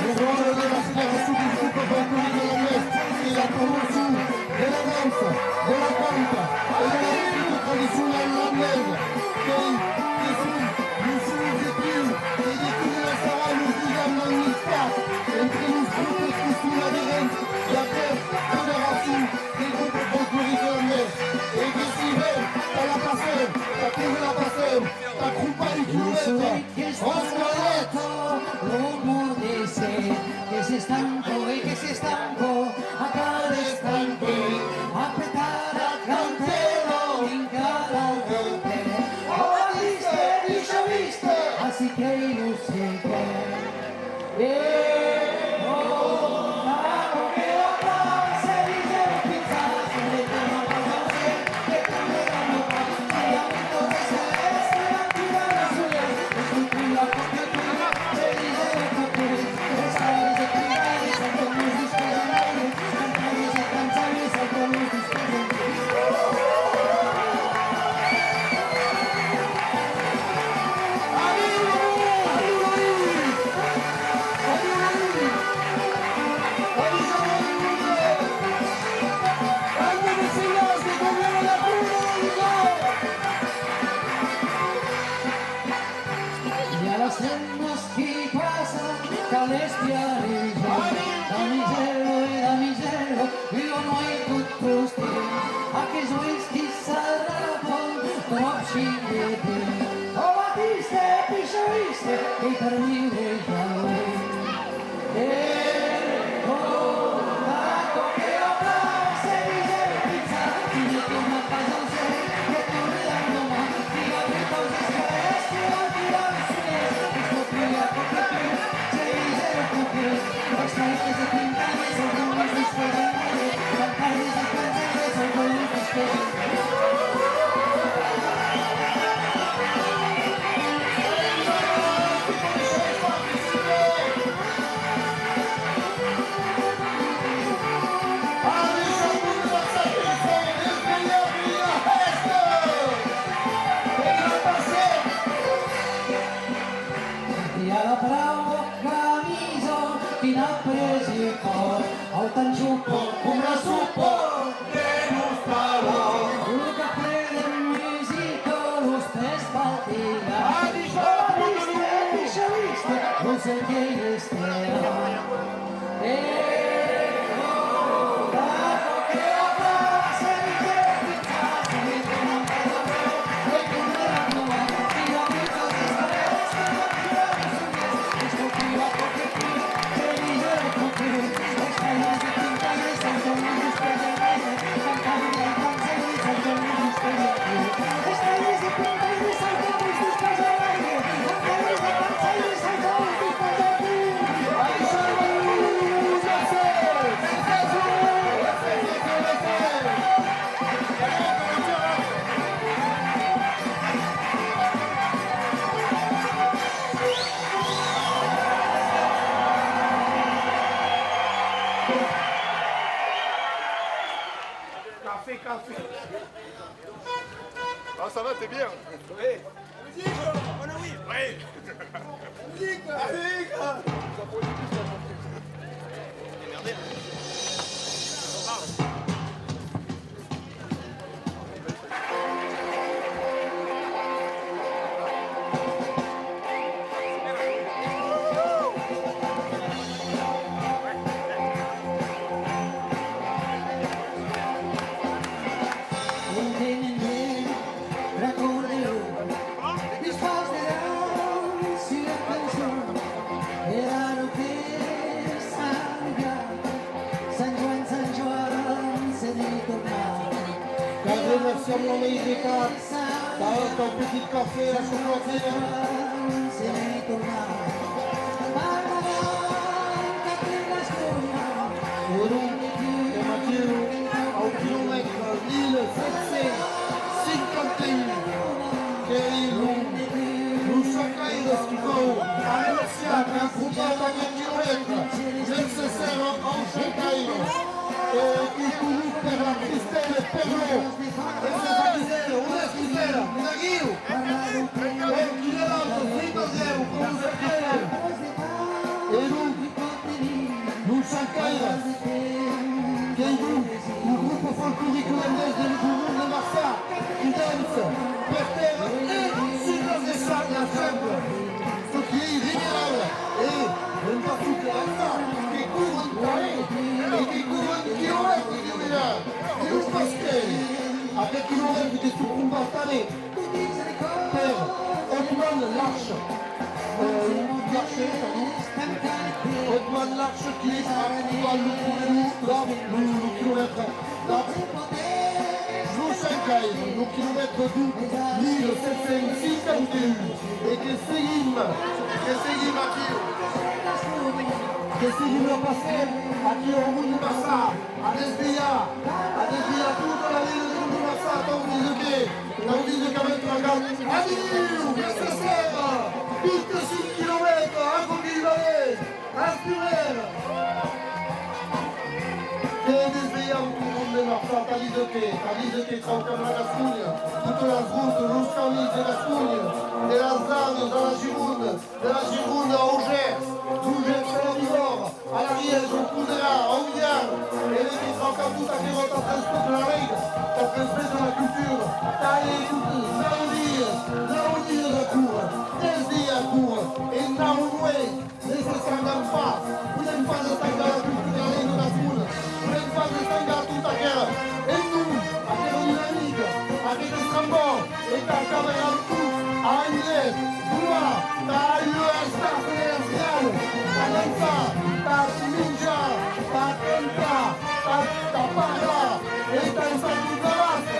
Lo ròtle de la Federacion deus Gropes Folclorics Landés e la promocion de la dança, de la canta e de la musica tradicionau landesa, qu'ei, que son lo son objectiu, qu'ei de començar los ligams d'amistat entre los gropes qui son aderents d'aquera federacion de gropes folclorics landés, e que si ben tà la Passem, tà córrer la Passem, tà crompar de quilomètres, Òscar Lèt! Lo monde sent que s'estampa e que s'estampa a cada estampe, apretada cantèla dins cada cantèla. Ò, viste, picha, viste! Ací qu'ei lo secret. E ò, que la dança, dise, lo pinzàs, le tema pas au cèl, que tanben la no pas. I a las hemnas qui passan, qu'a l'espiar e jo, damisèla e damisèla, ua nueit tot triste, aqueths uelhs qui s'adrapan, tròp chin de temps. Ò Batiste, picha viste, qu'ei per viure ja uei. E ò, Tan jupa coma la sopa de l'ostalon. Lo cafè de musica, los tres patinats. Adishatz, adishatz, los cerquei d'Estela. E Café, café. Ah, ça va, t'es bien ? Oui. La musique, on a oui. Oui. La musique, la musique. Cal remerciar mon maire de cap, tau, tau petit cafè a son quartièr. E donc, e Mathieu, au quilomètre mil sèt cents cinquanta un, qu'ei lo, lo sacaire que cau remerciar per crompar aquel quilomètre necessari au sacaire. E qui courut per la Christelle Perlot. E se fa Christelle, on es Christelle? N'aquiu! E qui l'autre, Fritz Andreu, com se crede? E donc, lo sacaire, qu'ei donc lo grop folcloric olandés de Bourg de Marçà, qui dança per tèrra e sus las escènas, sempre. Çò qui ei remarcable, e n'èm pas sols a avisar, que corren tanben, e que corren quilomètres, diu Milan, diu Pasquet, aquel quilomètre que se crompa tanben per Otman Larche, euh, Larche, pardon, Otman Larche qui a crompat lo corredor dab lo, lo quilomètre dab lo sacaire, lo quilomètre deu mil sèt cents cinquanta un, e que seguim, que seguim aquiu, que seguim la Pasquet aquiu au Mont de Marçà, a desviar, a desviar tota la lina de Mont de Marçà, tau díser que, tau díser qu'avem tracat. Adiu, necessari, vint-e-cinc quilomètres, aquò que i va ben. Aspirer! Que desviam tot lo monde de Marçà, tau díser que, tau díser que traucam la Gasconha, totas las rotas, los camins de Gasconha, de las Danas a la Gironda, de la Gironda au Gèrs, deu Gèrs a la Bigòrra, a l'Ariège, au Coserà, au Viarn, e que traucam tot aquerò tà transmetre la lenga, tà transmetre la cultura, tà aver totes nau dias, nau dias a córrer, dètz dias a córrer, e nau nueits. Ne s'estangam pas, podem pas estangar la cultura lenga gascona, podem pas estangar tot aquera, e non, aquera dinamica, aqueth estrambòl, e tà qu'averem tots a Anglet, doman, tà ua estat de Grau, tà dançar, tà minjar, tà cantar, tà, tà parlar, e tà estar tots amassa.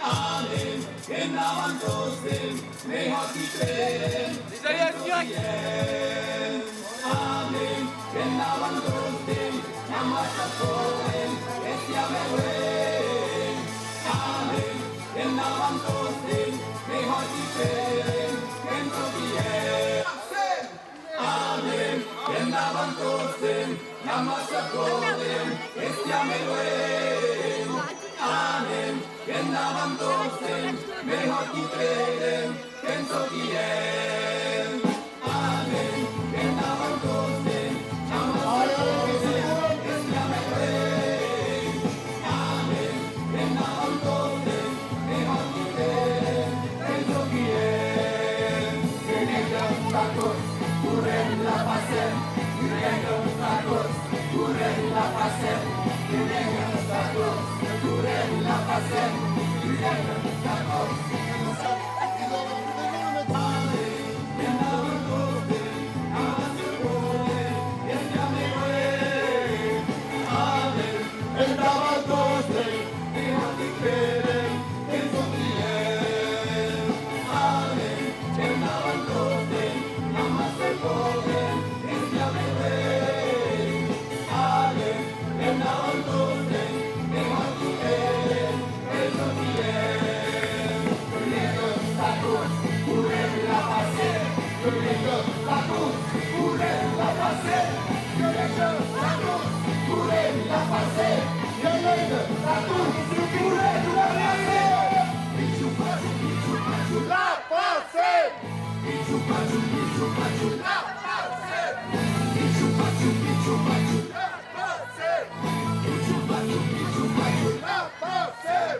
Anem, endavant tostemps, mejor qui creen. Les aliens en direct. Anem, endavant tostemps, amassa podem, estiam e luènh. Anem, endavant tostemps, mejor qui creen, penso qui es. Anem, endavant tostemps, amassa podem, estiam e luènh. Anem, endavant tostemps, mejor qui creen, penso qui es. Anem, endavant tostemps, amassa podem, estiam e luènh. Anem, endavant tostemps, mejor qui creen, penso qui es. Units a tots, correm la Passem. Units a tots, correm la Passem. Units a tots, correm la Passem. Units a tots. Endavant tostemps, mejor qui creen, penso qui es. Anem, endavant tostemps, amassa podem, estiam e luènh. Anem, endavant tostemps, mejor qui creen, penso qui es. Units a tots, correm la Passem. Units a tots, correm la Passem. Units a tots, correm la Passem. Units a tots, correm la Passem. Pichu pachu, pichu pachu, la Passem. Pichu pachu, pichu pachu, la Passem. Pichu pachu, pichu pachu, la Passem. Pichu pachu, pichu pachu, la Passem.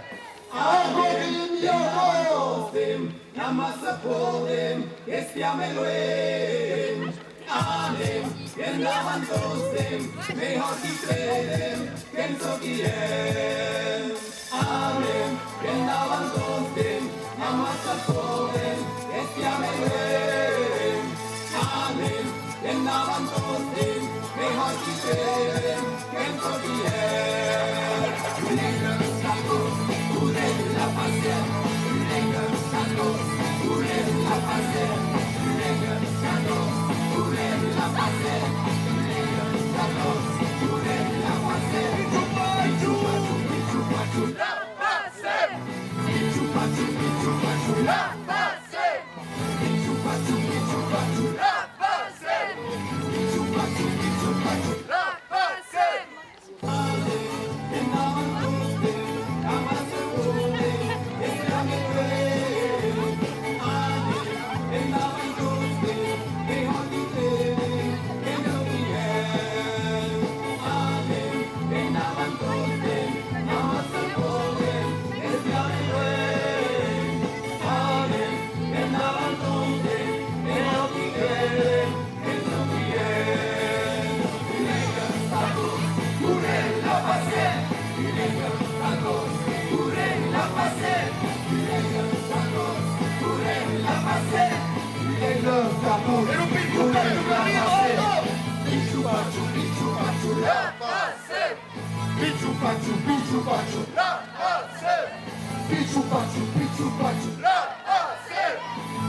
Anem, endavant tostemps, amassa podem, estiam e luènh. Anem, endavant tostemps, mejor qui creen, penso qui es. Anem, endavant tostemps, amassa podem, estiam e luènh. Anem, endavant tostemps, mejor qui creen, penso qui es. Units a tots, correm la Passem. Units a tots, correm la Passem. Units a tots, correm la Passem. Units a tots, correm la Passem. Pichu pachu, pichu pachu, la Passem. Pichu pachu, pichu pachu, la Passem. Pichu pachu, pichu pachu, la Passem. Pichu pachu, pichu pachu, la Passem. Pichu pachu, pichu pachu, la Passem. Pichu pachu, pichu pachu, la Passem.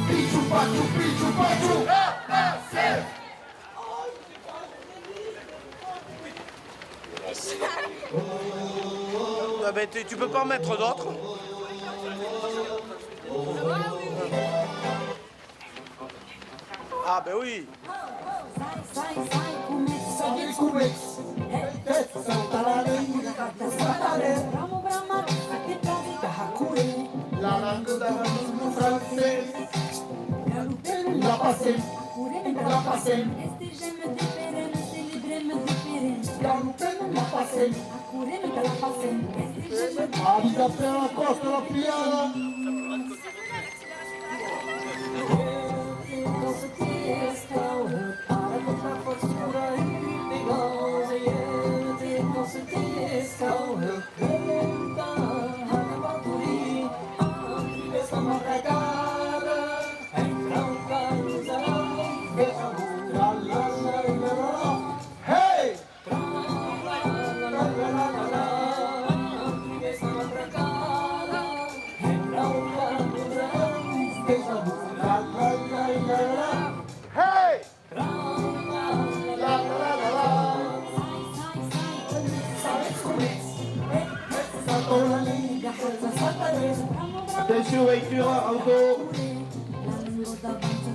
Pichu pachu, pichu pachu, la Passem. Ah ben, tu, tu peux pas en mettre d'autres. Ah ben oui. Sai, sai, sai, comèt, sai, comèt. Hèt, hèt, salta la lenga, salta la lenga. Bramo, brama, que te plase, t'as couru. La langue de mon français. Galopem, la Passem, la Passem. Festejam diferent, celebrem diferent. Galopem, la Passem, correm, la Passem. Festejam. Avís après la còsta, la pilhada. Hey!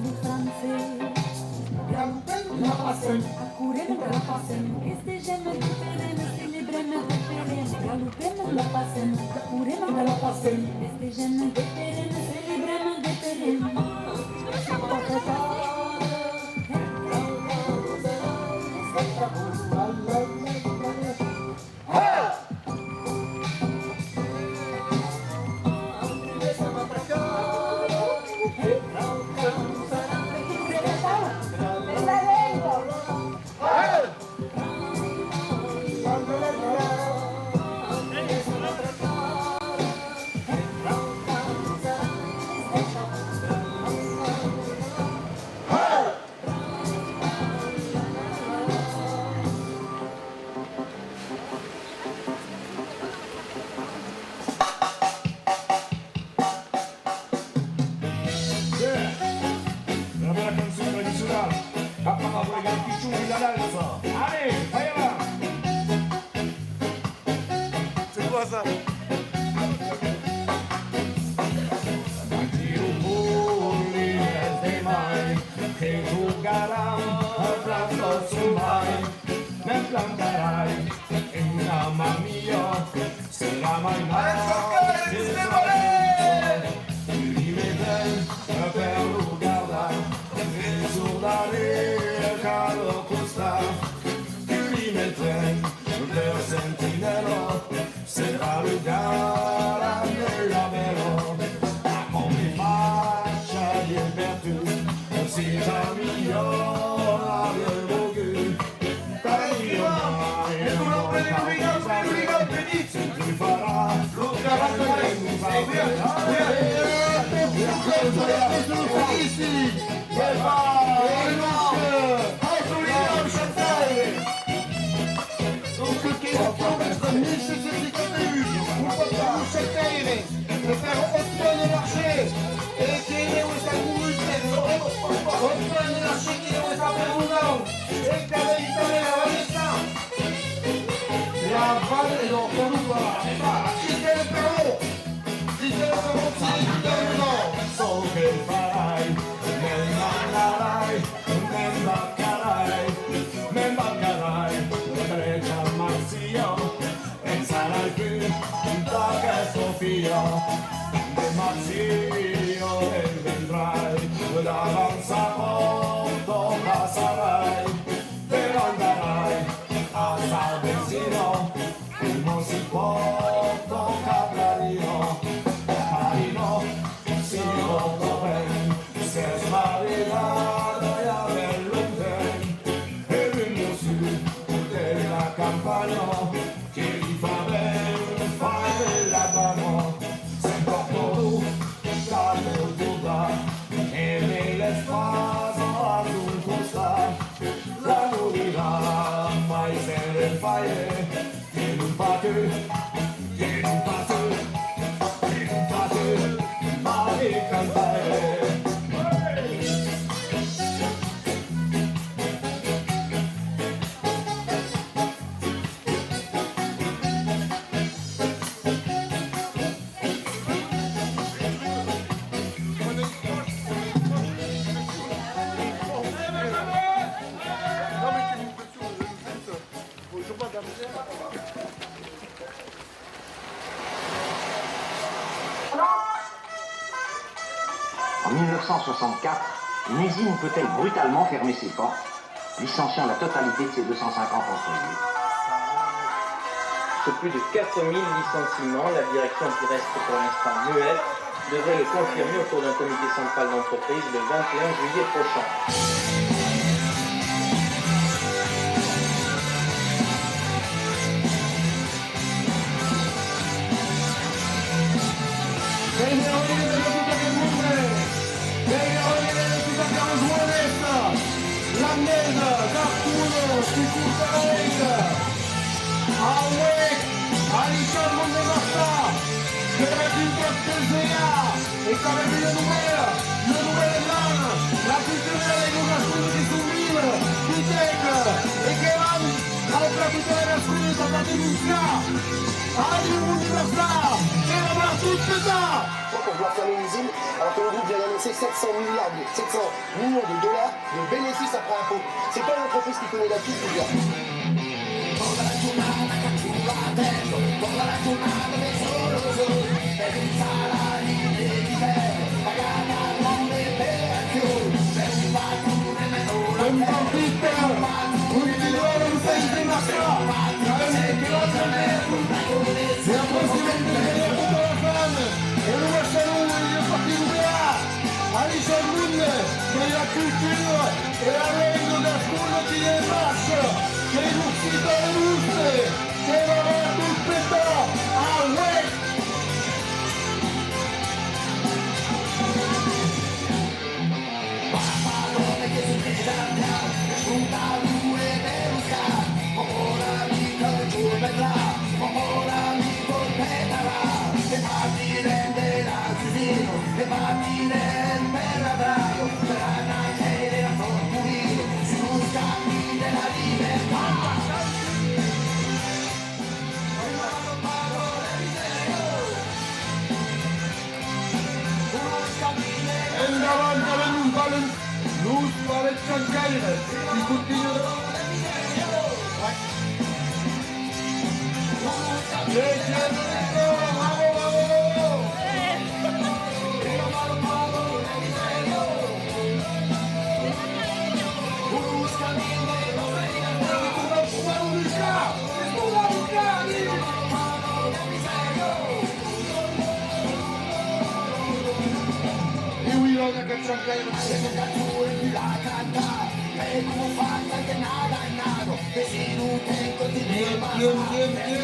Lo francés. Galopem, la passem. Acorrem, la passem. Festejem, deferem, celebrem, deferem. Galopem, la passem. Acorrem, la passem. Festejem, deferem, celebrem, deferem. Una bèla cançon tradicionala. Apa, volegar pichon dins la dança. Allez, vai aval! C'est quoi ça? Mangi lo poli mes de mai, que jogaram a plaça Solvay, me'n plantarai una mamia, serà mai mal que se dimetem per lo gardar, un jorn darrèr cada costat, que li metem per sentinèla, serà lo garant de la bèla. Aquò me facha de vertut, si la milhor aviá volgut, Donc, question entre mille sept cent cinquante et un, un pòble de Mossetaire, de faire Antoine Larcher, e que deu estar corrupte, Antoine Larcher que deu estar per un an, e qu'avèm tanben la Vanessa. La Vanessa, non, non, non, non, Michel Perrault. Michel Perrault, si, Michel Perrault. Çò que farai, me'n andarai, me'n barcarai, me'n barcarai, drecha Marsilha, e sarai pus d'aquesta filha. De Marsilha e vendrai, davant sa pòrta passarai, e l'andarai a sa vesina, coma si pòrta Catarina. Catarina, si vòl ben, s'es maridada i a ben longtemps, e un mossur de la campanha que li fa ben faire la dama. S'empòrta lo cap del tordat e me l'espasa a son costat. La morirà, mai se'n refaire, que non pas tu, que non pas tu, que non pas tu, mai cantaire. En mille neuf cent soixante-quatre, une usine peut-elle brutalement fermer ses portes, licenciant la totalité de ses deux cent cinquante employés ? Sur plus de quatre mille licenciements, la direction qui reste pour l'instant muette devrait le confirmer au cours d'un comité central d'entreprise le vingt et un juillet prochain. Benvenguda de tot aquel monde! Benvenguda de tot aquel monde! La mesa, Cartudo, Chico Ferreira! Aué, Alexandre de Marçà, que va un còp de zear, e qu'avem una novèla, una novèla plan, la cultura de los gascons que son vives, vitèc, e que van au capital de Gasconha per denunciar. Adiu, Universal, que va tot petar! Dans les usines, alors que le groupe vient d'annoncer sept cents milliards de, sept cents millions de dollars de bénéfices après impôt. C'est pas une entreprise qui connaît la crise, les gars. Bentornada, continua lo temps de marchar. Avèm de grans ambients. E après, se vèm de venir tota la fam. E lo baixaron, e li a partit lo beat. Allez, tot lo monde, que la cultura e la lenga gascona que i en marcha, que l'occitan e l'uste, que va tot petar. Ah ouais! Endavant, avèm los valents, los valents chancaires, qui continuen de... Bravo, bravo, bravo! E oui, là, on a quatre cents caires. Bien, bien, bien, bien.